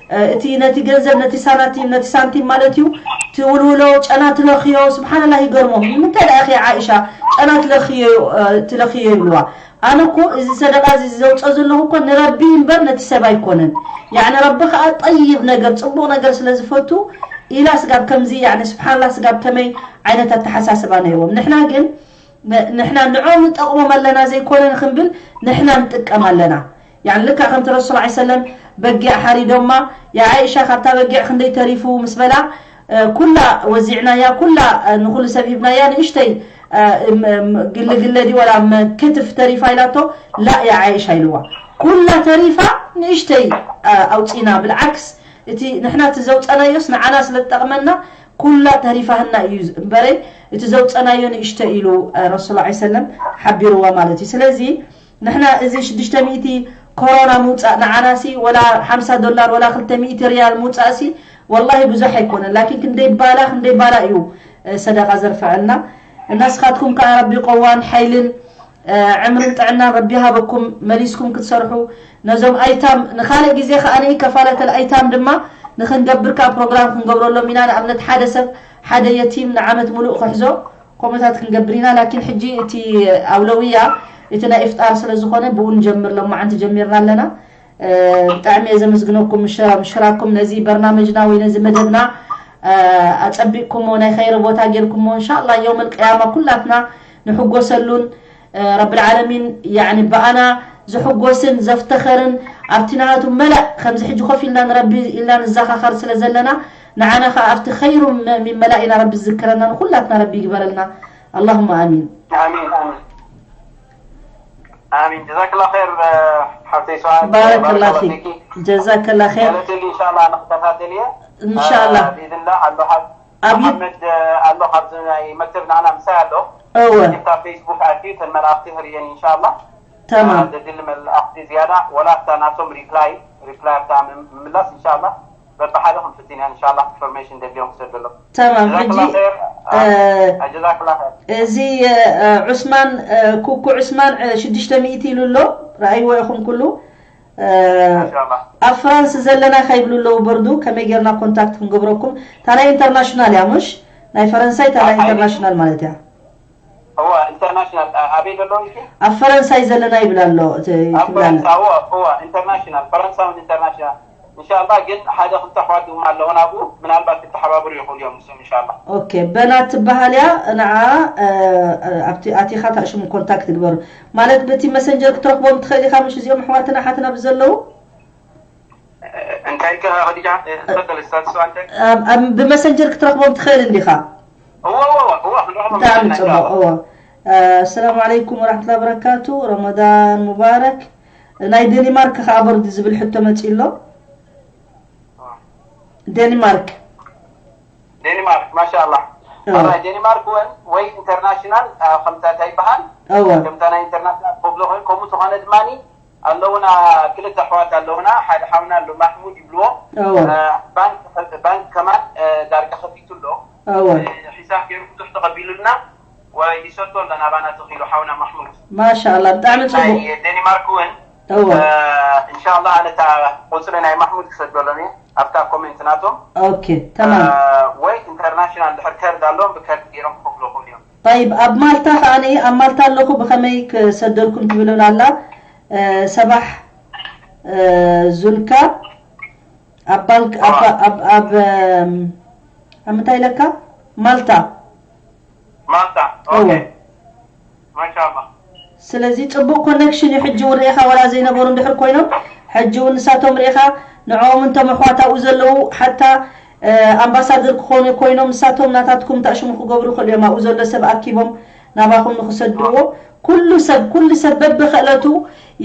እ፣ እቲ ነቲ ገንዘብ፣ ነቲ ሳናቲም፣ ነቲ ሳንቲም ማለት እዩ፣ ትውልውሎ፣ ጨና ትለኽዮ፣ ስብሓንላህ ይገርሞም። ንምንታይ ደኣ ኢኺ ዓኢሻ ጨና ትለኽዮ፣ እ፣ ትለኽዮ ይብልዋ። ኣነ እኮ እዚ ሰደቃ እዚ ዘውፅኦ ዘለኹ እኮ ንረቢ እምበር ነቲ ሰብ ኣይኮነን። ያኒ ረቢ ከዓ ጠይብ ነገር፣ ፅቡቕ ነገር ስለ ዝፈቱ ኢላ ስጋብ ከምዚ፣ ያኒ ስብሓንላህ ስጋብ ከመይ ዓይነት ኣተሓሳስባ ነይርዎም። ንሕና ግን ን-፣ ንሕና ንዕኦም ንጠቕሞም ኣለና ዘይኮነ ንኽንብል ንሕና ንጥቀም ኣለና። ያኒ ልክዕ ከምቲ ረሱል ዐለይሂ ሰለም በጊዕ ሓሪዶማ፣ ያ ዓይሻ ካብታ በጊዕ ክንደይ ተሪፉ ምስ በላ፣ እ፣ ኩላ ወዚዕናያ፣ ኩላ፣ እ፣ ንኹሉ ሰብ ሂብናያ፣ ንእሽተይ፣ እ፣ እም፣ እም፣ ግለ ግለ ድዩ ወላ እም፣ ክትፍ ተሪፋ ኢላቶ፣ ላ ያ ዓይሻ ኢልዋ። ኩላ ተሪፋ ንእሽተይ፣ እ፣ ኣውፂና። ብልዓክስ እቲ ንሕና እቲ ዘውፀናዮስ ንዓና ስለ ዝጠቕመና ኩላ ተሪፋህና እዩ እምበረይ፣ እቲ ዘውፀናዮ ንእሽተ ኢሉ፣ እ፣ ረሱል ዐለይሂ ሰለም ሓቢርዋ ማለት እዩ። ስለዚ ንሕና እዚ ሽዱሽተ ሚእቲ ኮሮና ምውፃእ ንዓናሲ ወላ ሓምሳ ዶላር ወላ ክልተ ሚእቲ ሪያል ምውፃእሲ ወላሂ ብዙሕ ኣይኮነን። ላኪን ክንደይ ባላ፣ ክንደይ ባላ እዩ፣ እ፣ ሰደቃ ዘርፈዐልና። እና ንስኻትኩም ከዓ ረቢ ቆዋን ሓይልን እ፣ ዕምርን ጥዕናን ረቢ ይሃበኩም፣ መሊስኩም ክትሰርሑ። ነዞም ኣይታም፣ ንኻልእ ግዜ ከኣ ከፋለተል ኣይታም ድማ ንኽንገብር ከኣ ፕሮግራም ክንገብረሎም ኢና። ንኣብነት ሓደ ሰብ፣ ሓደ የቲም ንዓመት ሙሉእ ክሕዞ፣ ከምኡታት ክንገብር ኢና። ላኪን ሕጂ እቲ ኣውለውያ፣ እቲ ናይ ኢፍጣር ስለ ዝኾነ፣ ብኡ ንጀምር፣ ሎማዓንቲ ጀሚርና ኣለና። ብጣዕሚ እየ ዘመስግነኩም ምሽ- ምሽራኩም ነዚ በርናመጅና ወይ ነዚ መደብና ኣፀቢቅኩሞ ናይ ኸይረ ቦታ ጌርኩሞ። እንሻላ የውመል ቅያማ ኩላትና ንሕጎሰሉን ረብል ዓለሚን ያኒ ብኣና ዝሕጎስን ዘፍተኸርን ኣብቲ ናቱ መላእ ከምዚ ሕጂ ኮፍ ኢልና ንረቢ ኢልና ንዘኻኸር ስለ ዘለና ንዓና ከዓ ኣብቲ ኸይሩ ሚመላእ ኢና ረቢ ዝዝክረና ንኩላትና ረቢ ይግበረልና። ኣላሁማ ኣሚን። ኣሚን ኣሚን ኣሚን። ጀዛክላ ኸይር ሓፍተይ ሰዓድ። ባረከላ ፊክ። ጀዛከላ ኸይር። ገለትሊ ኢንሻላ ንክከታተል እየ። ኢንሻላ ብኢዝንላ ኣሎ ሓብ ኣብ ዩ- መሓመድ ኣሎ ካብዚ ናይ መክተብ ናዕና ምሳይ ኣሎ። እወ ታ ፌስቡክ ኣትዩ ተን መልኣክቲ ህርየን ኢንሻላ። ተማም ደድሊ መልኣክቲ ዝያዳ ወላ እታ ናቶም ሪፕላይ ሪፕላይ ኣብታ ምምላስ ኢንሻላ በብሓደ ክንፍትን ኢና ኢንሻላ። ኢንፎርሜሽን ደልዮም ክሰደሎም። ተማም ሕጂ ጀዛክላ ኸይር። እ፣ ጀዛክላ ኸይር። እዚ እ፣ ዑስማን እ፣ ኩኩ ዑስማን እ፣ ሽዱሽተ ሚእቲ ኢሉ ኣሎ። ረኣይዎ ኢኹም ኩሉ እ፣ ማሻላ ኣብ ፍራንስ ዘለና ከይብሉ ኣለዉ። በርዱ ከመይ ጌርና ኮንታክት ክንገብረኩም? እታ ናይ ኢንተርናሽናል እያ ሙሽ ናይ ፈረንሳይ እታ ናይ ኢንተርናሽናል ማለት እያ። እዋ ኢንተርናሽናል ኣበይ ዘሎ ኢልኪ? ኣብ ፈረንሳይ ዘለና ይብል ኣሎ እቲ ኣብ ትብላለ ፈረንሳ እዋ እዋ ኢንተርናሽናል ፈረንሳውን ኢንተርናሽናል ኢንሻላ። ግን ሓደ ክልተ ኣሕዋት ድማ ኣለውን ኣብኡ ምናልባት ክተሓባብሩ ይኽእሉ እዮም ንሶም ኢንሻላ። ኦኬ በናት ትበሃል እያ። ንዓ እ፣ ኣብቲ ኣቲኻ ታሽሙ ኮንታክት ግበሩ ማለት በቲ መሰንጀር ክትረክቦም ትኽእል ኢኻ። ምሽ እዚኦም ኣሕዋትና ሓትና ብዘለዉ እንታይ ከ ኸዲጃ ትፈተል ስታትስ ኣንተ ኣብ- ኣብ- ብመሰንጀር ክትረክቦም ትኽእል እንዲኻ። እዋ እዋ እዋ እዋ ክንረኽቦም ብጣዕሚ ንኽእል ኢና ፅቡቅ ኢንሻላ። እዎ። ኣሰላሙ ዓለይኩም ወራሕመቱላ በረካቱ። ረመዳን ሙባረክ። ናይ ደኒማርክ ከዓ በርዲ ዝብል ሕቶ መፂ ኣሎ። ደኒማርክ ዴኒማርክ ማሻላ። እወ። ኣራይ ዴኒማርክ እውን ወይ ኢንተርናሽናል ከምታ እንታይ ይበሃል እወ ከምታ ናይ ኢንተርናሽናል ክብሎ ኮይኑ ከምኡ ዝኾነ ድማ ኣለውና ክልተ ኣሕዋት ኣለውና ሓደ ሓውና ኣሎ ማሕሙድ ይብልዎ እወ ባንክ ባንክ ከማን ዳርጋ ከፊቱ ኣሎ እወ ሒሳብ ገይሩ ብዙሕ ተቐቢሉልና ወይ ይሰዶ ኣሎ ናባና ተኺሉ ሓውና ማሕሙድ ማሻላ ብጣዕሚ ናይ ፅቡቅ ዴኒማርክ እውን እወ እንሻላ ኣነ እታ ቁፅሪ ናይ ማሕሙድ ክሰደሎም እየ ኣብታ ኮሜንት ናቶም ኦኬ ተማም ወይ ኢንተርናሽናል ድሕር ከርድ ኣለዎም ብከርድ ገይሮም ክኸፍሉ ይኽእሉ እዮም طيب ኣብ ማልታ ከዓኒ ኣብ ማልታ ኣለኹ ብኸመይ ክሰደልኩም ትብልን ኣላ እ፣ ሰባሕ እ፣ ዙልካ ኣብ ባልክ ኣብ ኣብ ኣብ እም፣ ኣብ ምንታይ ኢለካ ማልታ ማልታ እወ ኦኬ ማሻላ ስለዚ ፅቡቅ ኮኔክሽን እዩ ሕጂ እውን ርኢኻ ዋላ ዘይነበሩ እንድሕር ኮይኖም ሕጂ እውን ንሳቶም ርኢኻ ንዕኦም እንቶም ኣሕዋት ኣብኡ ዘለዉ ሓታ እ፣ ኣምባሳደር ክኾኑ ኮይኖም ንሳቶም ናታትኩም ታሽሙ ክገብሩ ይኽእሉ እዮም ኣብኡ ዘሎ ሰብ ኣኪቦም ናባኹም ንክሰድዎ ኩሉ ሰብ ኩሉ ሰብ በብክእለቱ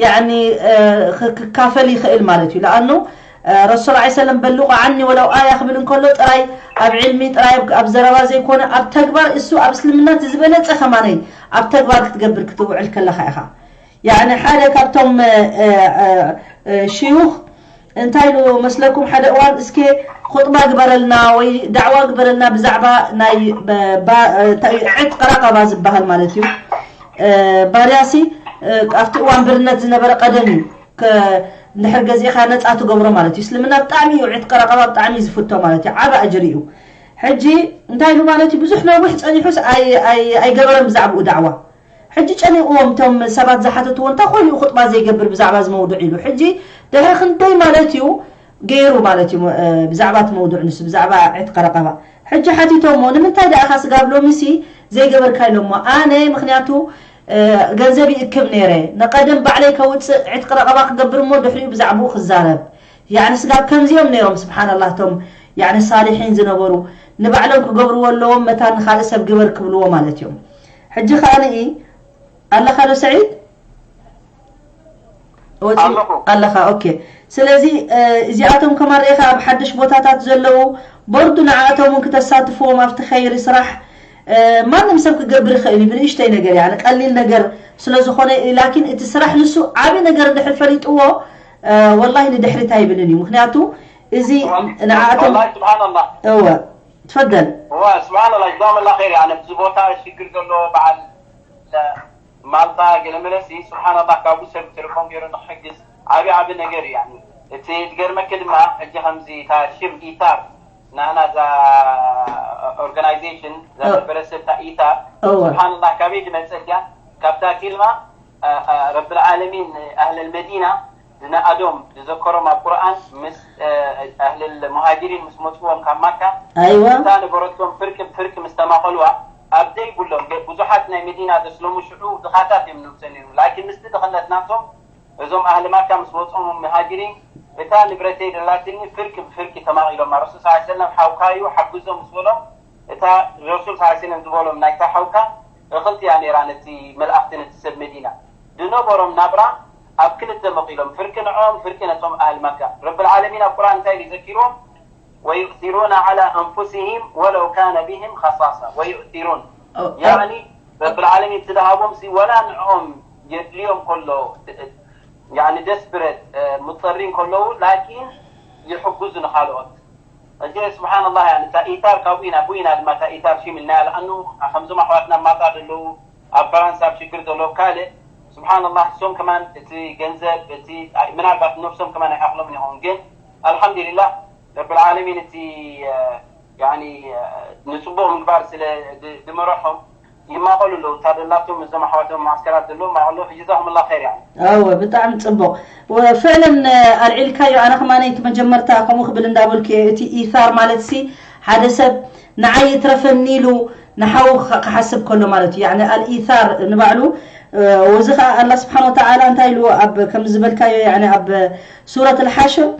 ያኒ እ፣ ክ- ክካፈል ይኽእል ማለት እዩ ለኣኑ ረሱል ዓ ሰለም በልቁ ዓኒ ወለው ኣያ ክብል እንከሎ ጥራይ ኣብ ዕልሚ ጥራይ ኣብ- ኣብ ዘረባ ዘይኮነ ኣብ ተግባር እሱ ኣብ እስልምና እቲ ዝበለፀ ከማነይ ኣብ ተግባር ክትገብር ክትውዕል ከለካ ኢኻ ያኒ ሓደ ካብቶም እ፣ እ፣ እ፣ ሽዩኽ እንታይ ኢሉ መስለኩም ሓደ እዋን እስኪ ኹጥባ ግበረልና ወይ ዳዕዋ ግበረልና ብዛዕባ ናይ እ፣ ባ- እ፣ እንታይ እዩ ዕጥቂ ረቐባ ዝበሃል ማለት እዩ እ፣ ባርያሲ እ፣ ኣብቲ እዋን ብርነት ዝነበረ ቀደም እዩ ከ- እንድሕር ገዚእኻ ነፃ ትገብሮ ማለት እዩ እስልምና ብጣዕሚ እዩ ዕጥቂ ረቐባ ብጣዕሚ እዩ ዝፍቶ ማለት እዩ ዓብ ኣጅሪ እዩ ሕጂ እንታይ ኢሉ ማለት እዩ ብዙሕ ነዊሕ ፀኒሑስ ኣይ- ኣይ- ኣይገበረን ብዛዕባኡ ዳዕዋ ሕጂ ጨኒቕዎም እቶም ሰባት ዝሓተትዎ እንታይ ኮይኑ እዩ ኹጥባ ዘይገብር ብዛዕባ እዚ መውዱዕ ኢሉ ሕጂ ድሕሪ ክንደይ ማለት እዩ ገይሩ ማለት እዩ እ፣ ብዛዕባ እቲ መውዱዕ ንሱ ብዛዕባ ዕጥቂ ረቐባ ሕጂ ሓቲቶሞ ንምንታይ ደኣ ኢኻ ስጋብ ሎሚሲ ዘይገበርካ ኢሎሞ ኣነ ምክንያቱ እ፣ ገንዘብ ይእክብ ነይረ ንቐደም ባዕለይ ከውፅእ ዕጥቂ ረቐባ ክገብር እሞ ድሕሪኡ ብዛዕባኡ ክዛረብ ያዕኒ ስጋብ ከምዚኦም ነይሮም ስብሓንላህ እቶም ያዕኒ ሳሊሒን ዝነበሩ ንባዕሎም ክገብርዎ ኣለዎም መታን ንካልእ ሰብ ግበር ክብልዎ ማለት እዮም ሕጂ ከዓ ንኢ ኣለኻ ዶ ሰዒድ ወፂኡ ኣለኹ። ኣለኻ ኦኬ ስለዚ እ፣ እዚኣቶም ከማን ርኢኻ ኣብ ሓድሽ ቦታታት ዘለዉ ቦርዱ ንዓኣቶም እውን ክተሳትፍዎም ኣብቲ ኸይሪ ስራሕ እ፣ ማንም ሰብ ክገብር ይኽእል እዩ ብንእሽተይ ነገር ያኒ ቀሊል ነገር ስለ ዝኾነ እዩ ላኪን እቲ ስራሕ ንሱ ዓብዪ ነገር እንድሕር ፈሊጥዎ እ፣ ወላሂ ንድሕሪት ኣይብልን እዩ ምክንያቱ እዚ ንዓኣቶም ወላሂ ስብሓንላ እወ ትፈደል እዋ ስብሓንላ ጅዛኩም ላ ኸይር ኣነ ኣብዚ ቦታ ሽግር ዘሎ በዓል ማልታ ገለመለሲ ስብሓንላ ካብኡ ሰብ ቴሌፎን ገይሩ ንክሕግዝ ዓብዪ ዓብዪ ነገር እዩ ያኒ እቲ ዝገርመኪ ድማ ሕጂ ከምዚ እታ ሽም ኢታር ናህና እዛ ኦርጋናይዜሽን እዛ እ- መበረሰታ ኢታር እወ ስብሓንላ ካበይ ዝመፀት እያ ካብታ ኪልማ ረብል ዓለሚን ኣህለል መዲና ንኣዶም ዝዘከሮም ኣብ ቁርኣን ምስ ኣህልል ሙሃጅሪን ምስ መፅዎም ካብ ማካ ኣይዋ እታ ነበረቶም ፍርቂ ብፍርቂ ምስ ተማቐልዋ ኣብ ዘይብሎም ብዙሓት ናይ መዲና ዘስለሙ ሽዑ ድኻታት እዮም ነብሰን እዮም ላኪን ምስቲ ድኽነት ናቶም እዞም ኣህሊ ማካ ምስ ወፅኦም ሙሃጅሪን እታ ንብረተይ ደላትኒ ፍርቂ ብፍርቂ ተማቒሎማ ረሱል ስ ሰለም ሓውካዩ ሓግዞ ምስ በሎም እታ ረሱል ስ ሰለም ዝበሎም ናይታ ሓውካ እኽልቲ እያ ነይራ ነቲ መልኣኽቲ ነቲ ሰብ መዲና ዝነበሮም ናብራ ኣብ ክልተ መቒሎም ፍርቂ ንዕኦም ፍርቂ ነቶም ኣህል መካ ረብል ዓለሚን ኣብ ቁርኣን እንታይ ኢሉ ዘኪርዎም ويؤثرون على أنفسهم ولو كان بهم خصاصة ويؤثرون يعني ረብል ዓለሚን እቲ ዝሃቦም ሲ ወላ ንዕኦም የድልዮም ከሎ يعني desperate ሙፀሪን ከለዉ ላኪን ይሕግዙ ንኻልኦት እጂ ስብሓንላህ ያኒ እታ ኢታር ካብኡ ኢና ብኡ ኢና ድማ እታ ኢታር ሽም ኢልናያ ለኣኑ ከምዞም ኣሕዋትና ማጣ ዘለዉ ኣብ ፈራንሳ ኣብ ሽግር ዘለዉ ካልእ ስብሓንላህ እሶም ከማን እቲ ገንዘብ እቲ ምናልባት ነብሶም ከማን ኣይኣኽሎም ይኸውን ግን ኣልሓምዱሊላህ ረብል ዓለሚን እቲ ያኒ ንፅቡቕ ምግባር ስለ ዝመረሖም ይማቐሉ ኣለዉ እታ ደላቶም እዞም ኣሕዋቶም ማዕስከራት ዘለዉ ማቐሉ ሕጂ ዛኹምላ ኸይር ያኒ እወ ብጣዕሚ ፅቡቕ ፍዕለን ኣልዒልካዮ ኣነ ከማነ እቲ መጀመርታ ከምኡ ክብል እንዳበልኩ እየ እቲ ኢሳር ማለት ሲ ሓደ ሰብ ንዓይ ይትረፈኒ ኢሉ ንሓዉ ክሓስብ ከሎ ማለት እዩ ያኒ ኣልኢሳር ንባዕሉ ወዚ ከዓ ኣላ ስብሓን ወተዓላ እንታይ ኢልዎ ኣብ ከም ዝበልካዮ ያኒ ኣብ ሱረት ልሓሽር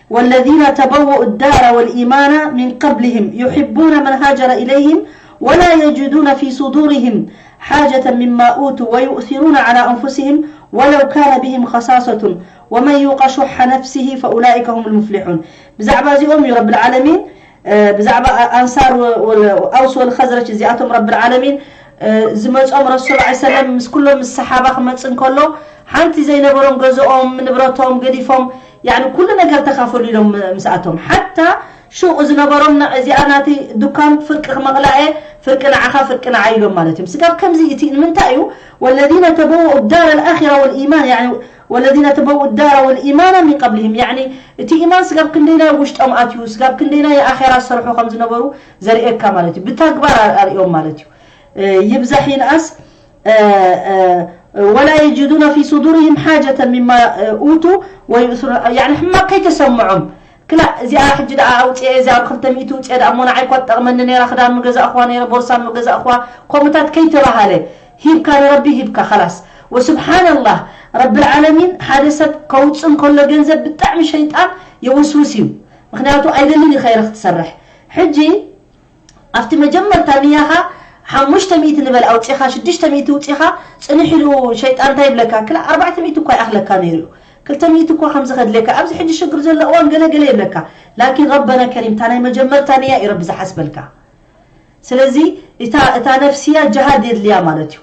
والذين تبوأوا الدار والإيمان من قبلهم يحبون من هاجر إليهم ولا يجدون في صدورهم حاجة مما أوتوا ويؤثرون على أنفسهم ولو كان بهم خصاصة ومن يوق شح نفسه فأولئك هم المفلحون ብዛዕባ እዚኦም እዩ ረብል ዓለሚን ብዛዕባ ኣንሳር ኣውስ ወል ኸዝረጅ እዚኣቶም ረብል ዓለሚን ዝመጾም ረሱል ላ ሰለም ምስ ኩሎም ምስ ሰሓባ ክመጽእ እንከሎ ሓንቲ ዘይነበሮም ገዝኦም ንብረቶም ገዲፎም ያኒ ኩሉ ነገር ተኻፈሉ ኢሎም ምስኣቶም ሓታ ሹቕ ዝነበሮም እዚኣ ናተይ ዱካን ፍርቂ ክመቕላ እየ ፍርቂ ንዓኻ ፍርቂ ንዓይ ኢሎም ማለት እዮም ስጋብ ከምዚ እቲ ንምንታይ እዩ ወለዚነ ተበወኡ ዳር ኣልኣኺራ ወልኢማን ያኒ ወለዚነ ተበወኡ ዳር ወልኢማና ሚን ቀብሊህም ያኒ እቲ ኢማን ስጋብ ክንደይናይ ውሽጦም ኣትዩ ስጋብ ክንደይናይ ኣኼራ ዝሰርሑ ከም ዝነበሩ ዘርእየካ ማለት እዩ ብተግባር ኣርእዮም ማለት እዩ ይብዛሕ ይንኣስ ولا يجدون في صدورهم حاجة مما أوتوا ويؤثرون يعني ሕማቕ ከይተሰምዖም ክላ እዚኣ ሕጂ ደኣ ኣውፅኤ እዚኣ ብክልተ ሚእቲ ውፅኤ ደኣ እሞ ንዓይ እኳ ትጠቕመኒ ነይራ ክዳን ምገዛእኹዋ ነይረ ቦርሳ ምገዛእኹዋ ከምኡታት ከይተባሃለ ሂብካ ንረቢ ሂብካ خلاص وسبحان الله ረቢ العالمين ሓደ ሰብ ከውፅእ እንከሎ ገንዘብ ብጣዕሚ ሸይጣን የውስውስ እዩ ምክንያቱ ኣይደልን እዩ ኸይሪ ክትሰርሕ ሕጂ ኣብቲ መጀመርታ ንያኻ ሓሙሽተ ሚእቲ ንበል ኣውፂኻ ሽዱሽተ ሚእቲ ውፂኻ ፅንሕ ኢሉ ሸይጣን እንታይ ይብለካ ክላ ኣርባዕተ ሚእቲ እኳ ይኣኽለካ ነይሩ እዩ ክልተ ሚእቲ እኳ ከምዚ ከድልየካ ኣብዚ ሕጂ ሽግር ዘሎ እዋን ገለ ገለ ይብለካ ላኪን ረበና ከሪም እታ ናይ መጀመርታ ንያ እዩ ረቢ ዝሓስበልካ ስለዚ እታ እታ ነፍስያ ጅሃድ የድልያ ማለት እዩ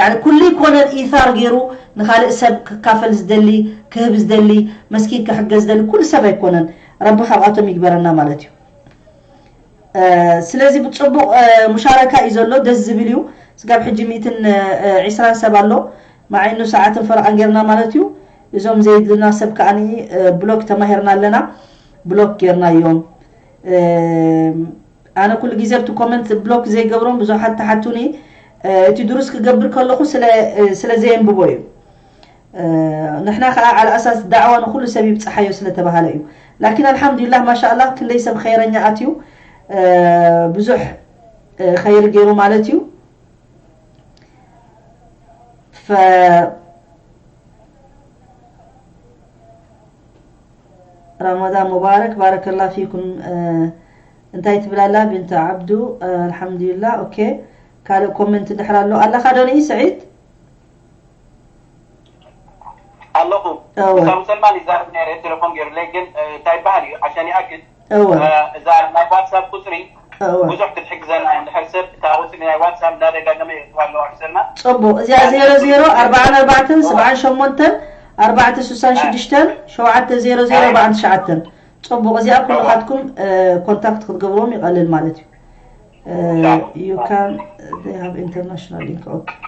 ያኒ ኩሉ ይኮነን ኢሳር ገይሩ ንኻልእ ሰብ ክካፈል ዝደሊ ክህብ ዝደሊ መስኪን ክሕገዝ ዝደሊ ኩሉ ሰብ ኣይኮነን ረቢ ካብኣቶም ይግበረና ማለት እዩ ስለዚ ብፅቡቕ ሙሻረካ እዩ ዘሎ ደስ ዝብል እዩ ስጋብ ሕጂ ሚእትን ዒስራን ሰብ ኣሎ መዓይኑ ሰዓትን ፈረቓን ጌርና ማለት እዩ እዞም ዘየድልና ሰብ ከዓ ብሎክ ተማሂርና ኣለና ብሎክ ጌርና እዮም ኣነ ኩሉ ግዜ ኣብቲ ኮመንት ብሎክ ዘይገብሮም ብዙሓት ተሓቱኒ እቲ ድሩስ ክገብር ከለኹ ስለ ዘየንብቦ እዩ ንሕና ከዓ ዓል ኣሳስ ዳዕዋ ንኩሉ ሰብ ይብፅሓዮ ስለተባሃለ እዩ ላኪን ኣልሓምዱሊላህ ማሻኣላህ ክንደይ ሰብ ኸይረኛ ኣትዩ ብዙሕ ኸይር ገይሩ ማለት እዩ ረመዳን ሙባረክ ባረከላ ፊኩም እንታይ ትብላላ ብንት ዓብዱ ኣልሓምዱሊላህ ኦኬ ካልእ ኮመንት ድሕር ኣሎ ኣለኻ ዶ ንኢ ስዒድ ኣለኹ እታ ሙሰልማን ይዛረብ ነይረ ቴሌፎን ገይሩለይ ግን እንታይ ይበሃል እዩ ዓሻን ይኣክል እወ እዛ ናይ ዋትሳፕ ቁፅሪ እወ ብዙሕ ክትሕግዘና እንድሕር ሰብ እታ ቁፅሪ ናይ ዋትሳፕ እንዳደጋገመ የእትዋ ኣለዋ ሕሰልና ፅቡቅ እዚኣ ዜሮ ዜሮ ኣርባዓን ኣርባዕተን ሰብዓን ሸሞንተን ኣርባዕተ ስሳን ሽዱሽተን ሸውዓተ ዜሮ ዜሮ ኣርባዓን ትሽዓተን ፅቡቅ እዚኣ ኩልኻትኩም ኮንታክት ክትገብርዎም ይቀልል ማለት እዩ you can they have international link okay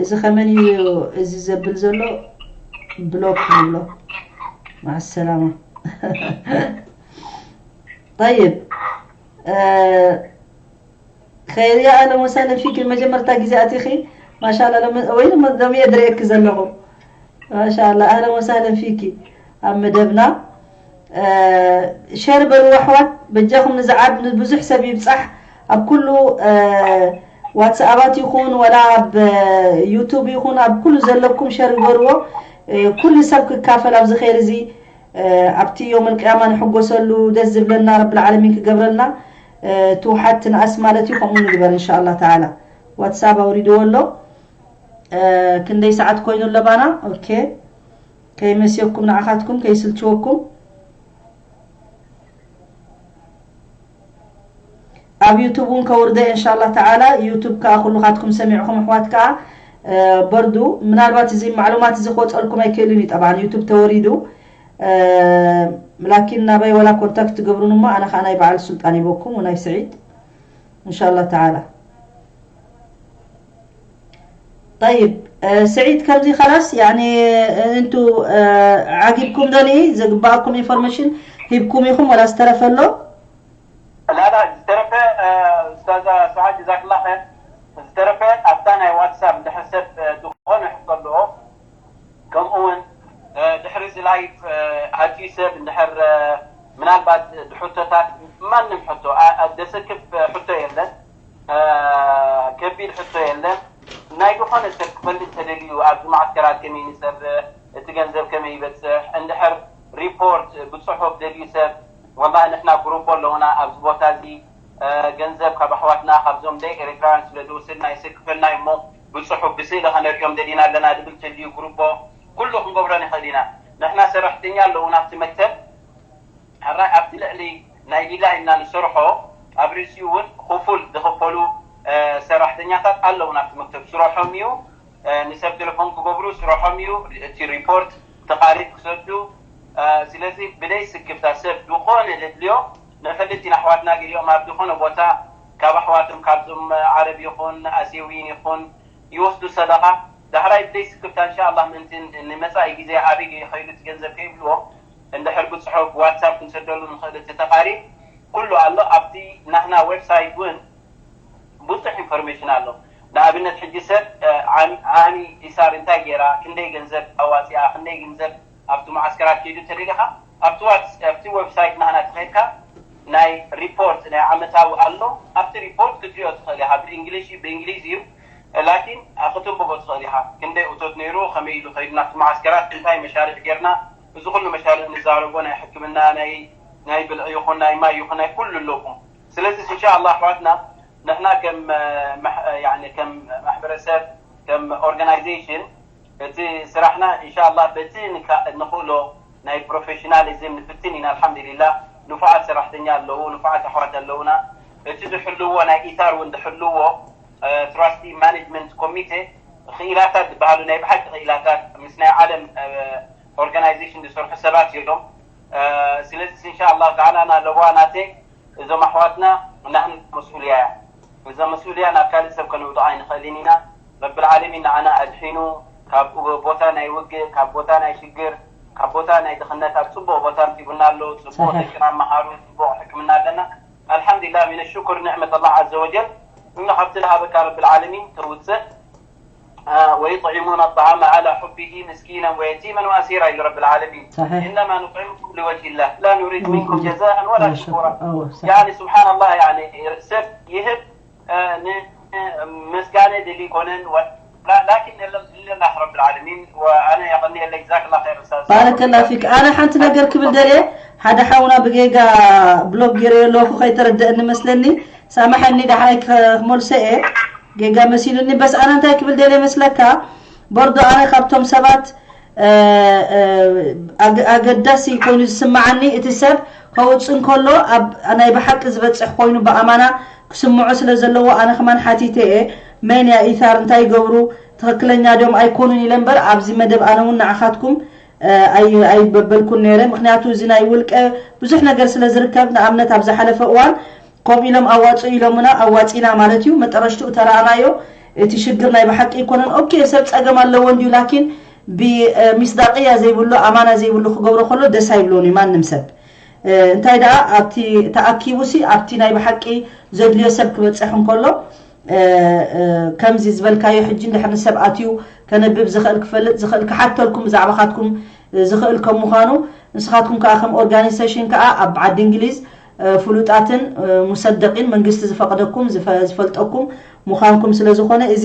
እዚ ከመን እዩ እዚ ዘብል ዘሎ ብሎክ ንብሎ ማዓሰላማ طيب خيريا اهلا وسهلا فيك መጀመርታ ግዜ ኣቲኺ ማሻላ ወይ ሎሚ እየ ድርእየኪ ዘለኹ ማሻኣላ፣ ኣህለን ወሳህለን ፊኪ ኣብ መደብና። ሸር በሉ ኣሕዋት፣ በጃኹም ንዝዓብ ንብዙሕ ሰብ ይብጻሕ። ኣብ ኩሉ ዋትስኣባት ይኹን ወላ ኣብ ዩቱብ ይኹን ኣብ ኩሉ ዘለኩም ሸር ይበርዎ። ኩሉ ሰብ ክካፈል ኣብዚ ኸይር እዚ ኣብቲ ዮም ልቅያማ ንሕጎሰሉ ደስ ዝብለና ረብል ዓለሚን ክገብረልና። ትውሓት ትንኣስ ማለት እዩ። ከምኡ ንግበር እንሻላ ተዓላ። ዋትሳብ ኣውሪድዎ ኣሎ። ክንደይ ሰዓት ኮይኑ ኣለባና? ኦኬ፣ ከይመስየኩም ንዓኻትኩም ከይስልችወኩም። ኣብ ዩቱብ እውን ከውርደ እንሻላ ተዓላ። ዩቱብ ከዓ ኩሉኻትኩም ሰሚዕኹም ኣሕዋት ከዓ በርዱ። ምናልባት እዚ ማዕሉማት እዚ ክወፀልኩም ኣይክእልን እዩ። ጠብዓን ዩቱብ ተወሪዱ፣ ላኪን ናባይ ወላ ኮንታክት ትገብሩን እሞ ኣነ ከዓ ናይ በዓል ሱልጣን ይበኩም ወናይ ስዒድ እንሻላ ተዓላ። ጠይብ፣ ስዒድ፣ ከምዚ ኸላስ ያኒ እንቱ ዓጊብኩም ዶ ንኢ ዝግባኣኩም ኢንፎርሜሽን ሂብኩም ኢኹም ወላ ዝተረፈ ኣሎ? ላላ ዝተረፈ ኡስታዛ ሰዓድ ጀዛክላ ኸይር። ዝተረፈ ኣብታ ናይ ዋትሳፕ እንድሕር ሰብ ዝኾነ ሕቶ ኣለዎ፣ ከምኡ እውን ድሕሪ እዚ ላይፍ ሃፂኡ ሰብ እንድሕር ምናልባት ድሕቶታት ማንም ሕቶ ደሰክፍ ሕቶ የለን፣ ከቢድ ሕቶ የለን። ናይ ዝኾነ ሰብ ክፈልጥ ተደልዩ ኣብዚ ማዓስከራት ከመይ ንሰርሕ፣ እቲ ገንዘብ ከመይ ይበፅሕ እንድሕር ሪፖርት ብፅሑፍ ደልዩ ሰብ ወላ ንሕና ግሩፖ ኣለውና ኣብዚ ቦታ እዚ ገንዘብ ካብ ኣሕዋትና ካብዞም ደይ ኤርትራውያን ስለ ዝወሰድና የሰክፈና እሞ ብፅሑፍ ብስእሊ ከነሪኦም ደሊና ኣለና ዝብል ተልዩ ግሩፖ ኩሉ ክንገብሮ ንኽእል ኢና። ንሕና ሰራሕተኛ ኣለውና ኣብቲ መክተብ ሕራይ ኣብቲ ልዕሊ ናይ ሊላ ኢልና ንሰርሖ ኣብ ርእሲኡ እውን ክፉል ዝኽፈሉ ሰራሕተኛታት ኣለውና ኣብቲ መክተብ ስረሖም እዩ። ንሰብ ቴሌፎን ክገብሩ ስረሖም እዩ። እቲ ሪፖርት ተቃሪብ ክሰዱ ስለዚ ብደይ ስክፍታ ሰብ ዝኾነ ዘድልዮ ንፈልጥ ኢና ኣሕዋትና ገሊኦም ኣብ ዝኾነ ቦታ ካብ ኣሕዋቶም ካብዞም ዓረብ ይኹን ኣስየዊን ይኹን ይወስዱ ሰደቃ ዳሕራይ ብደይ ስክፍታ እንሻ ኣላህ ምእንቲ ንመፃኢ ግዜ ኣበይ ይኸይዱ እቲ ገንዘብ ከይብልዎ እንድሕር ብፅሑፍ ብዋትሳፕ ክንሰደሉ ንኽእል እቲ ተቃሪብ ኩሉ ኣሎ ኣብቲ ናህና ዌብሳይት እውን ብዙሕ ኢንፎርሜሽን ኣሎ። ንኣብነት ሕጂ ሰብ ዓሚ ኢሳር እንታይ ገይራ ክንደይ ገንዘብ ኣዋፂኣ ክንደይ ገንዘብ ኣብቲ መዓስከራት ከይዱ ተደሊኻ ኣብቲ ዋትስ ኣብቲ ዌብሳይት ናህና ተኸይድካ ናይ ሪፖርት ናይ ዓመታዊ ኣሎ ኣብቲ ሪፖርት ክትሪኦ ትኽእል ኢኻ ብእንግሊሽ ብእንግሊዝ እዩ ላኪን ክትንብቦ ትኽእል ኢኻ ክንደይ እቶት ነይሩ ከመይ ኢሉ ከይዱ ናብቲ መዓስከራት እንታይ መሻርዕ ጌርና እዚ ኩሉ መሻርዕ ንዛረቦ ናይ ሕክምና ናይ ናይ ብልዒ ይኹን ናይ ማይ ይኹን ናይ ኩሉ ኣለኩም ስለዚ እንሻ ኣላ ኣሕዋትና ንሕና ከም ከም ማሕበረሰብ ከም ኦርጋናይዜሽን እቲ ስራሕና እንሻ ኣላ በቲ ንክእሎ ናይ ፕሮፌሽናሊዝም ንፍትን ኢና ኣልሓምዱሊላ ንፉዓት ሰራሕተኛ ኣለዉ ንፉዓት ኣሕዋት ኣለዉና እቲ ዝሕልዎ ናይ ኢታር እውን ዝሕልዎ ትራስቲ ማኔጅመንት ኮሚቴ ክኢላታት ዝበሃሉ ናይ ብሓቂ ክኢላታት ምስ ናይ ዓለም ኦርጋናይዜሽን ዝሰርሑ ሰባት እዮም ስለዚ እንሻ ኣላ ተዓላ ናለዋ ናተይ እዞም ኣሕዋትና ናህና መስኡልያ እያ እዛ መስኡልያ ናብ ካልእ ሰብ ከነውድቓ ኣይንኽእልን ኢና ረቢ ልዓለሚን ንዓና ኣድሒኑ ካብ ቦታ ናይ ውግእ ካብ ቦታ ናይ ሽግር ካብ ቦታ ናይ ድኽነት ኣብ ፅቡቕ ቦታ ኣምፂኡና ኣሎ ፅቡቕ ደቅና መሃሩ ፅቡቕ ሕክምና ኣለና ኣልሓምዱሊላህ ሚነ ሽኩር ንዕመት ኣላህ ዓዘ ወጀል እሞ ካብቲ ዝሃበካ ረቢ ልዓለሚን ተውፅእ ويطعمون الطعام على حبه مسكينا ويتيما وأسيرا إلى رب العالمين صحيح. إنما نطعمكم لوجه الله لا نريد منكم جزاء ولا لا شكورا شكر. أوه، صح. يعني سبحان الله يعني سب يهب مسكانة دلي كونن لكن لله رب العالمين وأنا يغني لك جزاك الله خير أستاذ ባረከላ ፊክ ኣነ ሓንቲ ነገር ክብል ደልየ ሓደ ሓውና ብጌጋ ብሎግ ገይረ ኣለኹ ከይተረደአኒ መስለኒ ሳምሐኒ ዳሓይ ክመልሶ እየ ጌጋ መሲሉኒ በስ ኣነ እንታይ ክብል ደልየ መስለካ በርዶ ኣነ ካብቶም ሰባት ኣገዳሲ ኮይኑ ዝስምዓኒ እቲ ሰብ ከውፅእ እንከሎ ኣብ ናይ ብሓቂ ዝበፅሕ ኮይኑ ብኣማና ክስምዖ ስለ ዘለዎ ኣነ ከማን ሓቲተ እየ መን እያ ኢታር እንታይ ይገብሩ ትኽክለኛ ድዮም ኣይኮኑን ኢለ እምበር ኣብዚ መደብ ኣነ እውን ንዓኻትኩም ኣይበበልኩን ነይረ ምክንያቱ እዚ ናይ ውልቀ ብዙሕ ነገር ስለ ዝርከብ ንኣብነት ኣብ ዝሓለፈ እዋን ከምኡ ኢሎም ኣዋፅኡ ኢሎምና ኣዋፂና ማለት እዩ መጠረሽትኡ ተረኣናዮ እቲ ሽግር ናይ ብሓቂ ኣይኮነን ኦኬ ሰብ ፀገም ኣለዎ እንድዩ ላኪን ብሚስዳቅያ ዘይብሉ ኣማና ዘይብሉ ክገብሮ ከሎ ደስ ኣይብሎን እዩ ማንም ሰብ እንታይ ደኣ ኣብቲ ተኣኪቡ ሲ ኣብቲ ናይ ብሓቂ ዘድልዮ ሰብ ክበፅሕ እንከሎ ከምዚ ዝበልካዮ ሕጂ እንድሕር ንሰብ ኣትዩ ከነብብ ዝኽእል ክፈልጥ ዝኽእል ክሓተልኩም ብዛዕባኻትኩም ዝኽእል ከም ምዃኑ ንስኻትኩም ከዓ ከም ኦርጋኒዜሽን ከዓ ኣብ ዓዲ እንግሊዝ ፍሉጣትን ሙሰደቂን መንግስቲ ዝፈቕደኩም ዝፈልጠኩም ምዃንኩም ስለ ዝኾነ እዚ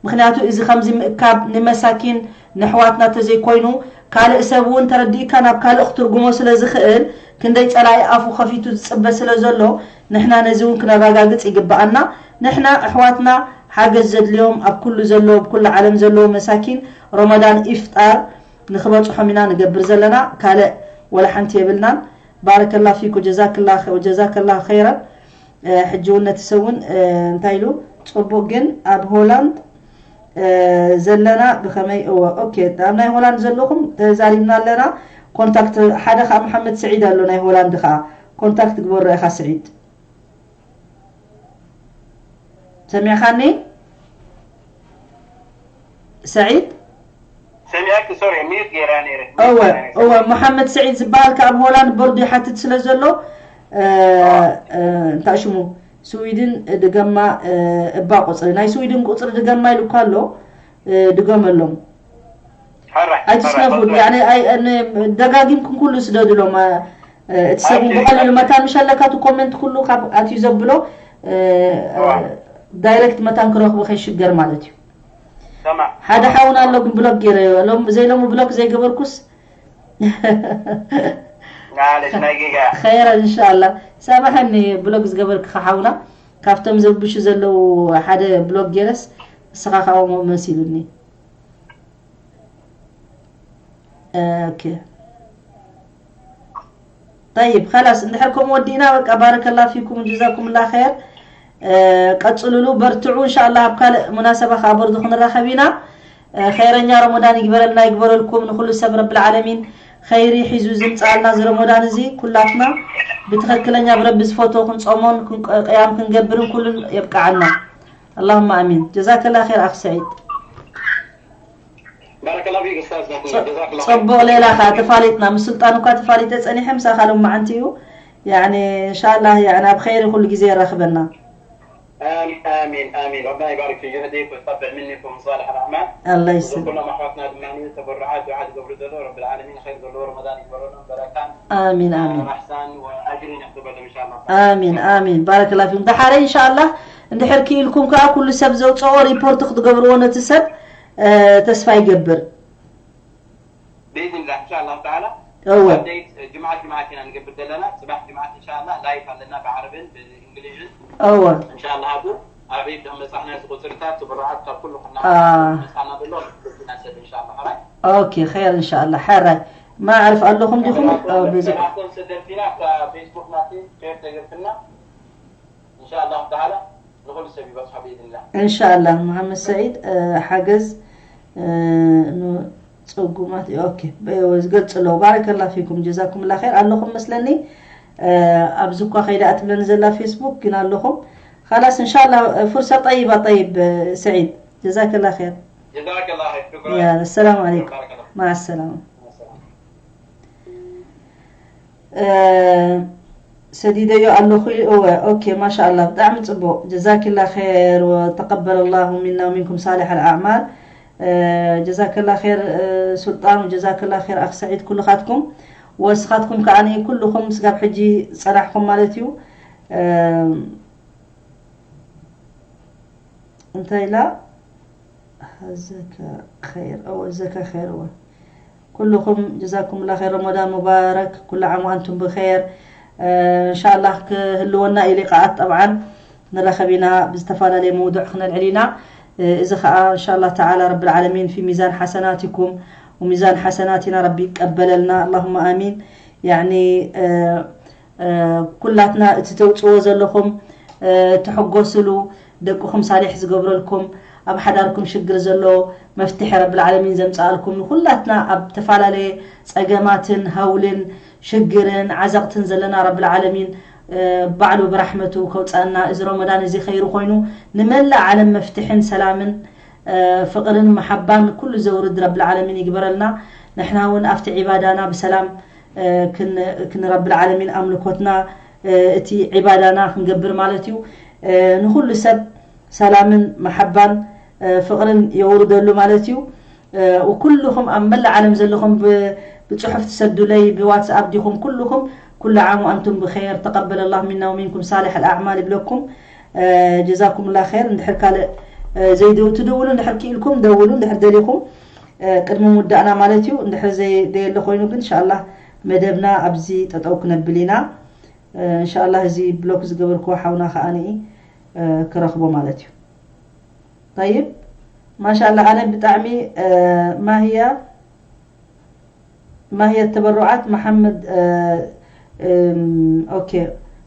ምክንያቱ እዚ ከምዚ ምእካብ ንመሳኪን ንሕዋትና ተዘይኮይኑ ካልእ ሰብ እውን ተረዲእካ ናብ ካልእ ክትርጉሞ ስለ ዝኽእል ክንደይ ጸላኢ ኣፉ ከፊቱ ዝጽበ ስለ ዘሎ ንሕና ነዚ እውን ክነረጋግጽ ይግብኣና። ንሕና ኣሕዋትና ሓገዝ ዘድልዮም ኣብ ኩሉ ዘሎ ኣብ ኩሉ ዓለም ዘለዉ መሳኪን ረመዳን ኢፍጣር ንክበጽሖም ኢና ንገብር ዘለና። ካልእ ወላ ሓንቲ የብልናን። ባረከላ ፊኩ ጀዛክላ ጀዛከላ ኸይረን። ሕጂ እውን ነቲ ሰብ እውን እንታይ ኢሉ ጽቡቅ ግን ኣብ ሆላንድ ዘለና ብኸመይ እወ ኦኬ ኣብ ናይ ሆላንድ ዘለኹም ተዛሪብና ኣለና። ኮንታክት ሓደ ከዓ መሓመድ ስዒድ ኣሎ ናይ ሆላንድ ከዓ ኮንታክት ግበሮ ኢኻ ስዒድ። ሰሚዕኻኒ ሰዒድ? ሰሚዐኪ ሶሪ ሚዩት ገይራ ነይረ። እወ እወ መሓመድ ስዒድ ዝበሃል ከዓ ኣብ ሆላንድ ቦርዱ ይሓትት ስለ ዘሎ እንታይ ሽሙ ስዊድን ድገማ እባ ቁፅሪ ናይ ስዊድን ቁፅሪ ድገማ ኢሉ እኳ ኣሎ። ድገመሎም ኣይትስነፉ። ደጋጊምኩም ኩሉ ስደዱሎም። እቲ ሰብ ብቐሊሉ መታ ምሽ ኣለካ እቲ ኮመንት ኩሉ ካብ ኣትዩ ዘብሎ ዳይሬክት መታን ክረኽቡ ከይሽገር ማለት እዩ። ሓደ ሓውና ኣሎ ግን ብሎክ ገይረዮ። ዘይሎሙ ብሎክ ዘይገበርኩስ ኸይረን እንሻላ። ሰማሐኒ ብሎክ ዝገበርክ ሓውና ካብቶም ዝርብሹ ዘለዉ ሓደ ብሎክ ገይረስ ንስኻ ካብኦም መሲሉኒ። ኦኬ ጠይብ ኸላስ እንድሕር ከምኡ ወዲእና በቃ ባረከላ ፊኩም ጀዛኩምላ ኸይር። ቀፅሉሉ በርትዑ እንሻላ ኣብ ካልእ ሙናሰባ ከዓ በርዱ ክንራኸብ ኢና። ኸይረኛ ረመዳን ይግበረልና ይግበረልኩም ንኩሉ ሰብ ረብል ዓለሚን ኸይሪ ሒዙ ዝምፅኣልና እዚ ረመዳን እዚ ኩላትና ብትኽክለኛ ብረቢ ዝፈትዎ ክንፀሞን ቅያም ክንገብርን ኩሉን የብቅዓና። ኣላሁማ ኣሚን። ጀዛከላ ኸይር ኣኽ ሰዒድ። ባረከላ ፊክ ኡስታዝ ናትና ጀዛከላ ኸይር። ፅቡቕ ሌላ ከዓ ተፋሊጥና ምስ ሱልጣን እኳ ተፋሊጠ ፀኒሐ ምሳኻ ሎማዓንቲ እዩ። ያኒ እንሻላህ ያኒ ኣብ ኸይሪ ኩሉ ግዜ የራኽበና። ኣሚን ኣሚን ረብና ይባርክ ፊ ጅህዲክ ወይቀበል ምኒኩም ሳልሕ ኣልኣዕማል። ኣላ ይስል። እዞም ኩሎም ኣሕዋትና ድማ ተበሩዓት ዱዓ ዝገብሩ ዘለዉ ረብል ዓለሚን ኸይር ዘለዎ ረመዳን ይግበረሎም በረካን ኣሚን ኣሚን። ራሕሳን ወኣጅሪን የክትበሎም እንሻላ። ኣሚን ኣሚን ባረከላ ፊኩም። ደሓረ እንሻላ እንድሕር ክኢልኩም ከዓ ኩሉ ሰብ ዘውፅኦ ሪፖርት ክትገብርዎ ነቲ ሰብ ተስፋ ይገብር። ብኢዝንላህ እንሻላ ተዓላ እወ ጅምዓት ጅምዓት ኢና ንገብር ዘለና። ፅባሕ ጅምዓት እንሻላ ላይፍ ኣለና ብዓረብን ብእንግሊዝን እወ እንሻላ ኣብኡ ኣብ ሪድ መፃና እዚ ቁፅርታት ትብርዓት ካብ ኩሉ ኩና አ- መፃና ዘሎ ኢና ሰብ እንሻላ ሕራይ ኦኬ ኸይር እንሻላ። ሕራይ ማዕርፍ ኣለኹም ዲኹም? ኣዎ፣ በዚ ሰላቶም ሰደልቲና ኣብታ ፌስቡክ ናቲ ሼር ተገብትና እንሻላ ተዓላ ንኹሉ ሰብ ይበፅሖ ብኢዝንላህ። እንሻላ መሓመድ ሰዒድ ሓገዝ ንፅጉማት ኦኬ ዝገልፅ ኣለዉ። ባረከላ ፊኩም ጀዛኩም ላ ር ኣለኹም መስለኒ። ኣብዚ እኳ ከይዳ ትብለኒ ዘላ ፌስቡክ ግን ኣለኹም። ካላስ እንሻላ ፍርሳ ጠይባ ጠይብ ሰዒድ ጀዛከላ ር ጀዛከላ ኸይር ሽኩራ ያ ሰላም ዓለይኩም ባረከላ ማዓ ሰላማ። ሰላም። ሰዲደዮ ኣለኹ። እወ ኦኬ ማሻኣላ ብጣዕሚ ፅቡቕ ጀዛኪላ ኸይር ወተቀበለ ላሁ ሚና ወሚንኩም ሳሊሕ ኣልኣዕማል። ጀዛከላ ኸይር ሱልጣን ወጀዛከላ ኸይር ኣኽ ሰዒድ ኩልኻትኩም ወስኻትኩም ከዓ ኩልኹም ስጋብ ሕጂ ዝፀናሕኩም ማለት እዩ። እንታይ ኢላ ዘካ ኸይር እወ ዘካ ኸይር እወ ኩልኹም ጀዛኩምላ ኸይር ረመዳን ሙባረክ ኩሉ ዓም ኣንቱም ብኸይር። እንሻላህ ክህልወና እዩ ሊቃኣት ጠብዓን ንረኸብ ኢና ብዝተፈላለየ መውዱዕ ክነልዕል ኢና። እዚ ከዓ እንሻላ ተዓላ ረብል ዓለሚን ፊ ሚዛን ሓሰናቲኩም ወሚዛን ሓሰናቲና ረቢ ይቀበለልና ኣላሁማ ኣሚን። ያኒ ኩላትና እቲ ተውፅዎ ዘለኹም ትሕጎስሉ ደቅኹም ሳሊሕ ዝገብረልኩም ኣብ ሓዳርኩም ሽግር ዘሎ መፍትሒ ረብል ዓለሚን ዘምፅኣልኩም ንኩላትና ኣብ ተፈላለየ ፀገማትን ሃውልን ሽግርን ዓዘቕትን ዘለና ረብል ዓለሚን ባዕሉ ብራሕመቱ ከውፅኣና እዚ ረመዳን እዚ ኸይሩ ኮይኑ ንመላእ ዓለም መፍትሕን ሰላምን ፍቕርን መሓባን ኩሉ ዘውርድ ረብል ዓለሚን ይግበረልና። ንሕና እውን ኣብቲ ዒባዳና ብሰላም ክንረብል ዓለሚን ኣምልኮትና እቲ ዒባዳና ክንገብር ማለት እዩ። ንኩሉ ሰብ ሰላምን መሓባን ፍቕርን የውርደሉ ማለት እዩ። ኩልኹም ኣብ መላእ ዓለም ዘለኹም ብፅሑፍ ትሰዱለይ ብዋትስኣፕ ዲኹም ኩልኹም ኩሉ ዓም ወኣንቱም ብኸይር ተቀበለ ላሁ ሚና ወሚንኩም ሳልሕ ኣልኣዕማል ይብለኩም። ጀዛኩም ላ ኸይር። እንድሕር ካልእ ዘይደው ትደውሉ እንድሕር ክኢልኩም ደውሉ እንድሕር ደሊኹም። ቅድሚ ምውዳእና ማለት እዩ። እንድሕር ዘይደየለ ኮይኑ ግን እንሻላ መደብና ኣብዚ ጠጠው ክነብል ኢና። እንሻላ እዚ ብሎክ ዝገበርክዎ ሓውና ከዓኒ ክረኽቦ ማለት እዩ። طيب ማሻላ ኣነ ብጣዕሚ ማህያ ማህያ ተበሩዓት መሓመድ ኦኬ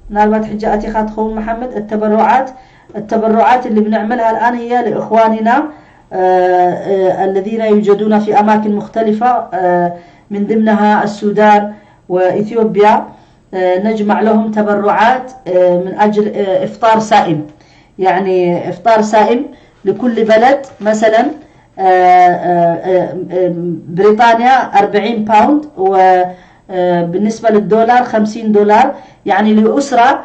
ምናልባት ሕጂ ኣቲኻ ትኸውን መሓመድ التبرعات التبرعات اللي بنعملها الآن هي لإخواننا الذين يوجدون في أماكن مختلفة من ضمنها السودان وإثيوبيا نجمع لهم تبرعات من أجل إفطار صائم يعني إفطار صائم لكل بلد مثلا بريطانيا أربعين باوند وبالنسبة للدولار خمسين دولار يعني لأسرة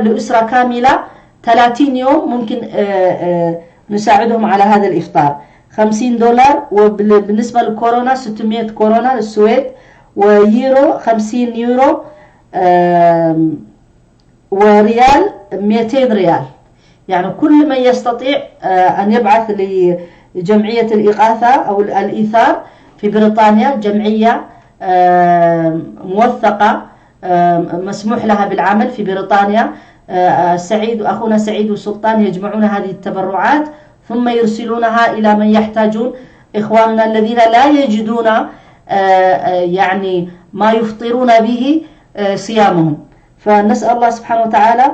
لأسرة كاملة ثلاثين يوم ممكن نساعدهم على هذا الإفطار خمسين دولار وبالنسبة للكورونا ستمية كورونا للسويد ويورو خمسين يورو وريال ميتين ريال يعني كل من يستطيع أن يبعث لجمعية الإغاثة أو الإيثار في بريطانيا جمعية موثقة مسموح لها بالعمل في بريطانيا سعيد أخونا سعيد وسلطان يجمعون هذه التبرعات ثم يرسلونها إلى من يحتاجون إخواننا الذين لا يجدون يعني ما يفطرون به صيامهم فنسأل الله سبحانه وتعالى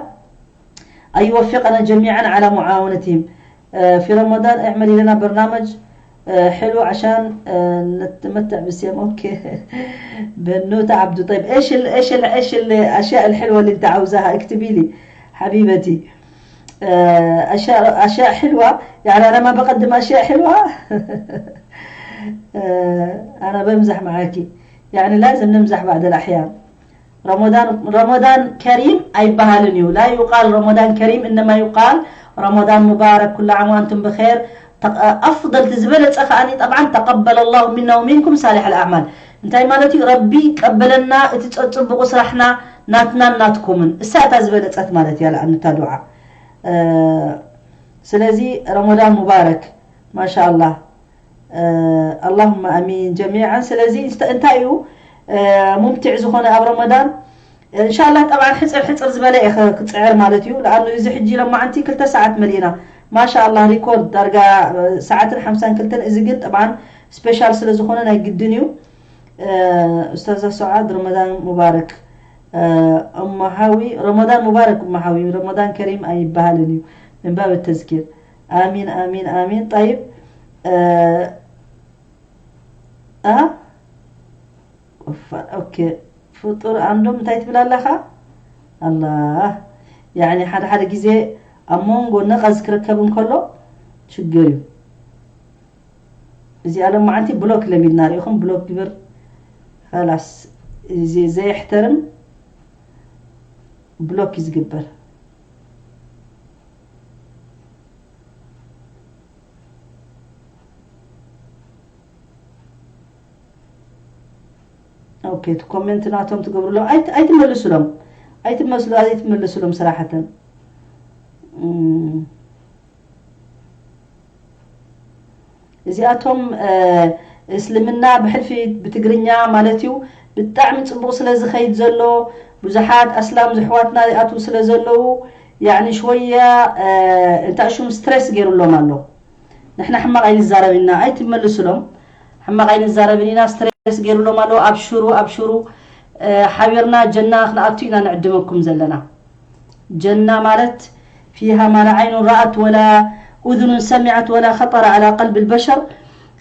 أن يوفقنا جميعا على معاونتهم في رمضان اعملي لنا برنامج حلو عشان نتمتع بالصيام اوكي بنوتة عبدو طيب ايش ال ايش ال ايش الاشياء الحلوة اللي انت عاوزاها اكتبي لي حبيبتي اشياء اشياء حلوة يعني انا ما بقدم اشياء حلوة انا بمزح معاكي يعني لازم نمزح بعض الاحيان رمضان رمضان كريم ኣይበሃልን እዩ لا يقال رمضان كريم إنما يقال رمضان مبارك كل عام وأنتم بخير أفضل ዝበለፀ ከዓኒ طبعا تقبل الله منا ومنكم صالح الأعمال እንታይ ማለት እዩ ረቢ ቀበለና እቲ ፅቡቁ ስራሕና ናትናን ናትኩምን እሳ እታ ዝበለፀት ማለት እያ ለኣንታ ዱዓ ስለዚ رمضان مبارك ما شاء الله اللهم امين جميعا ስለዚ እንታይ እዩ ሙምትዕ ዝኾነ ኣብ ረመዳን እንሻላ ጠብዓን ሕፅር ሕፅር ዝበለ እየ ክፅዕር ማለት እዩ ለኣኑ እዚ ሕጂ ለማዓንቲ ክልተ ሰዓት መሊእና ማሻ ኣላ ሪኮርድ ዳርጋ ሰዓትን ሓምሳን ክልተን እዚ ግን ጠብዓን ስፔሻል ስለ ዝኾነ ናይ ግድን እዩ ኡስታዛ ሰዓድ ረመዳን ሙባረክ እማሃዊ ረመዳን ሙባረክ እማሃዊ ረመዳን ከሪም ኣይበሃልን እዩ ምንባብ ተዝኪር ኣሚን ኣሚን ኣሚን ጠይብ ኦኬ ፍጡር ኣንዶም እንታይ ትብል ኣለኻ ኣላ ያኒ ሓደ ሓደ ግዜ ኣብ መንጎ ነቐዝ ክርከብ እንከሎ ችግር እዩ እዚኣ ሎማዓንቲ ብሎክ ለሚድና ሪኢኹም ብሎክ ግብር ላስ ዘየሕተርም ብሎክ እዩ ዝግበር ኦኬ እቲ ኮሜንት ናቶም ትገብሩሎም ኣይትመልሱሎም ኣይትመስሉ ኣይትመልሱሎም ስራሕተን እዚኣቶም እስልምና ብሕልፊ ብትግርኛ ማለት እዩ ብጣዕሚ ፅቡቅ ስለ ዝኸይድ ዘሎ ብዙሓት ኣስላም ዝሕዋትና ይኣትዉ ስለ ዘለዉ ያኒ ሽወያ እንታይ ሽም ስትሬስ ገይሩሎም ኣሎ ንሕና ሕማቕ ኣይንዛረብ ኢና ኣይትመልሱሎም ሕማቕ ኣይንዛረብን ኢና ስትሬስ ገይሩሎም ኣሎ ኣብሽሩ ኣብሽሩ ሓቢርና ጀና ክንኣቱ ኢና ንዕድመኩም ዘለና ጀና ማለት فيها ما لا عين رأت ولا أذن سمعت ولا خطر على قلب البشر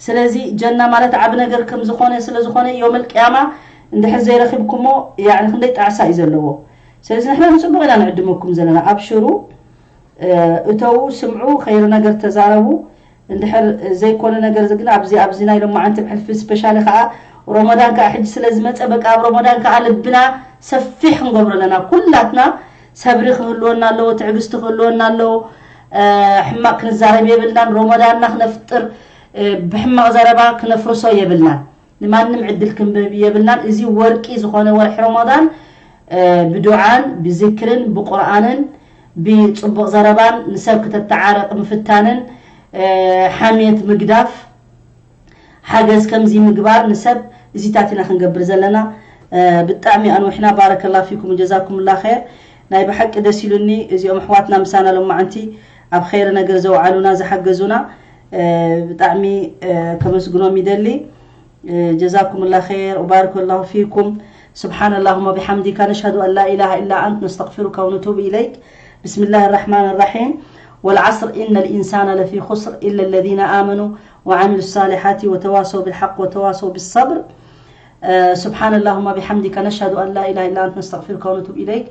ስለዚ ጀና ማለት ዓብ ነገር ከም ዝኾነ ስለ ዝኾነ يوم القيامة እንድሕር ዘይረኺብኩሞ ያኒ ክንደይ ጣዕሳ እዩ ዘለዎ ስለዚ ንሕና ንፅቡቕ ኢና ንዕድመኩም ዘለና ኣብሽሩ እተዉ ስምዑ ኸይሪ ነገር ተዛረቡ እንድሕር ዘይኮነ ነገር ግን ኣብዚ ኣብዚ ናይ ሎማዓንቲ ብሕልፊ ስፔሻሊ ከዓ ሮሞዳን ከዓ ሕጂ ስለ ዝመፀ በቃ ኣብ ሮሞዳን ከዓ ልብና ሰፊሕ ክንገብሮ ኣለና ኩላትና ሰብሪ ክህልወና ኣለዎ ትዕግስቲ ክህልወና ኣለዎ ሕማቕ ክንዛረብ የብልናን። ሮሞዳንና ክነፍጥር ብሕማቕ ዘረባ ክነፍርሶ የብልናን። ንማንም ዕድል ክንብህብ የብልናን። እዚ ወርቂ ዝኾነ ወርሒ ሮሞዳን ብዱዓን ብዝክርን ብቁርኣንን ብፅቡቕ ዘረባን ንሰብ ክተተዓረቕ ምፍታንን ሓሜት ምግዳፍ ሓገዝ ከምዚ ምግባር ንሰብ እዚታት ኢና ክንገብር ዘለና። ብጣዕሚ ኣንዊሕና። ባረከላ ፊኩም ጀዛኩምላ ኸይር። ናይ ብሓቂ ደስ ኢሉኒ እዚኦም ኣሕዋትና ምሳና ሎማዓንቲ ኣብ ኸይረ ነገር ዘውዓሉና ዝሓገዙና ብጣዕሚ ከመስግኖም ይደሊ። ጀዛኩምላ ኸይር ወባረከላሁ ፊኩም። سبحان اللهم وبحمدك نشهد أن لا إله إلا أنت نستغفرك ونتوب إليك. بسم الله الرحمن الرحيم. والعصر إن الإنسان لفي خسر إلا الذين آمنوا وعملوا الصالحات وتواصوا بالحق وتواصوا بالصبر. سبحان اللهم وبحمدك نشهد أن لا إله إلا أنت نستغفرك ونتوب إليك.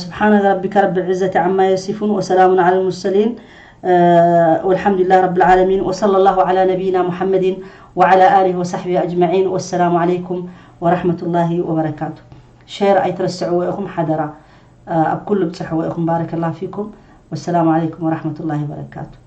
سبحان ربك رب العزة عما يصفون وسلام على المرسلين والحمد لله رب العالمين وصلى الله على نبينا محمد وعلى آله وصحبه أجمعين والسلام عليكم ورحمة الله وبركاته. شير أيترسعوا إخم حدرا أبكل بصحوا إخم بارك الله فيكم والسلام عليكم ورحمة الله وبركاته.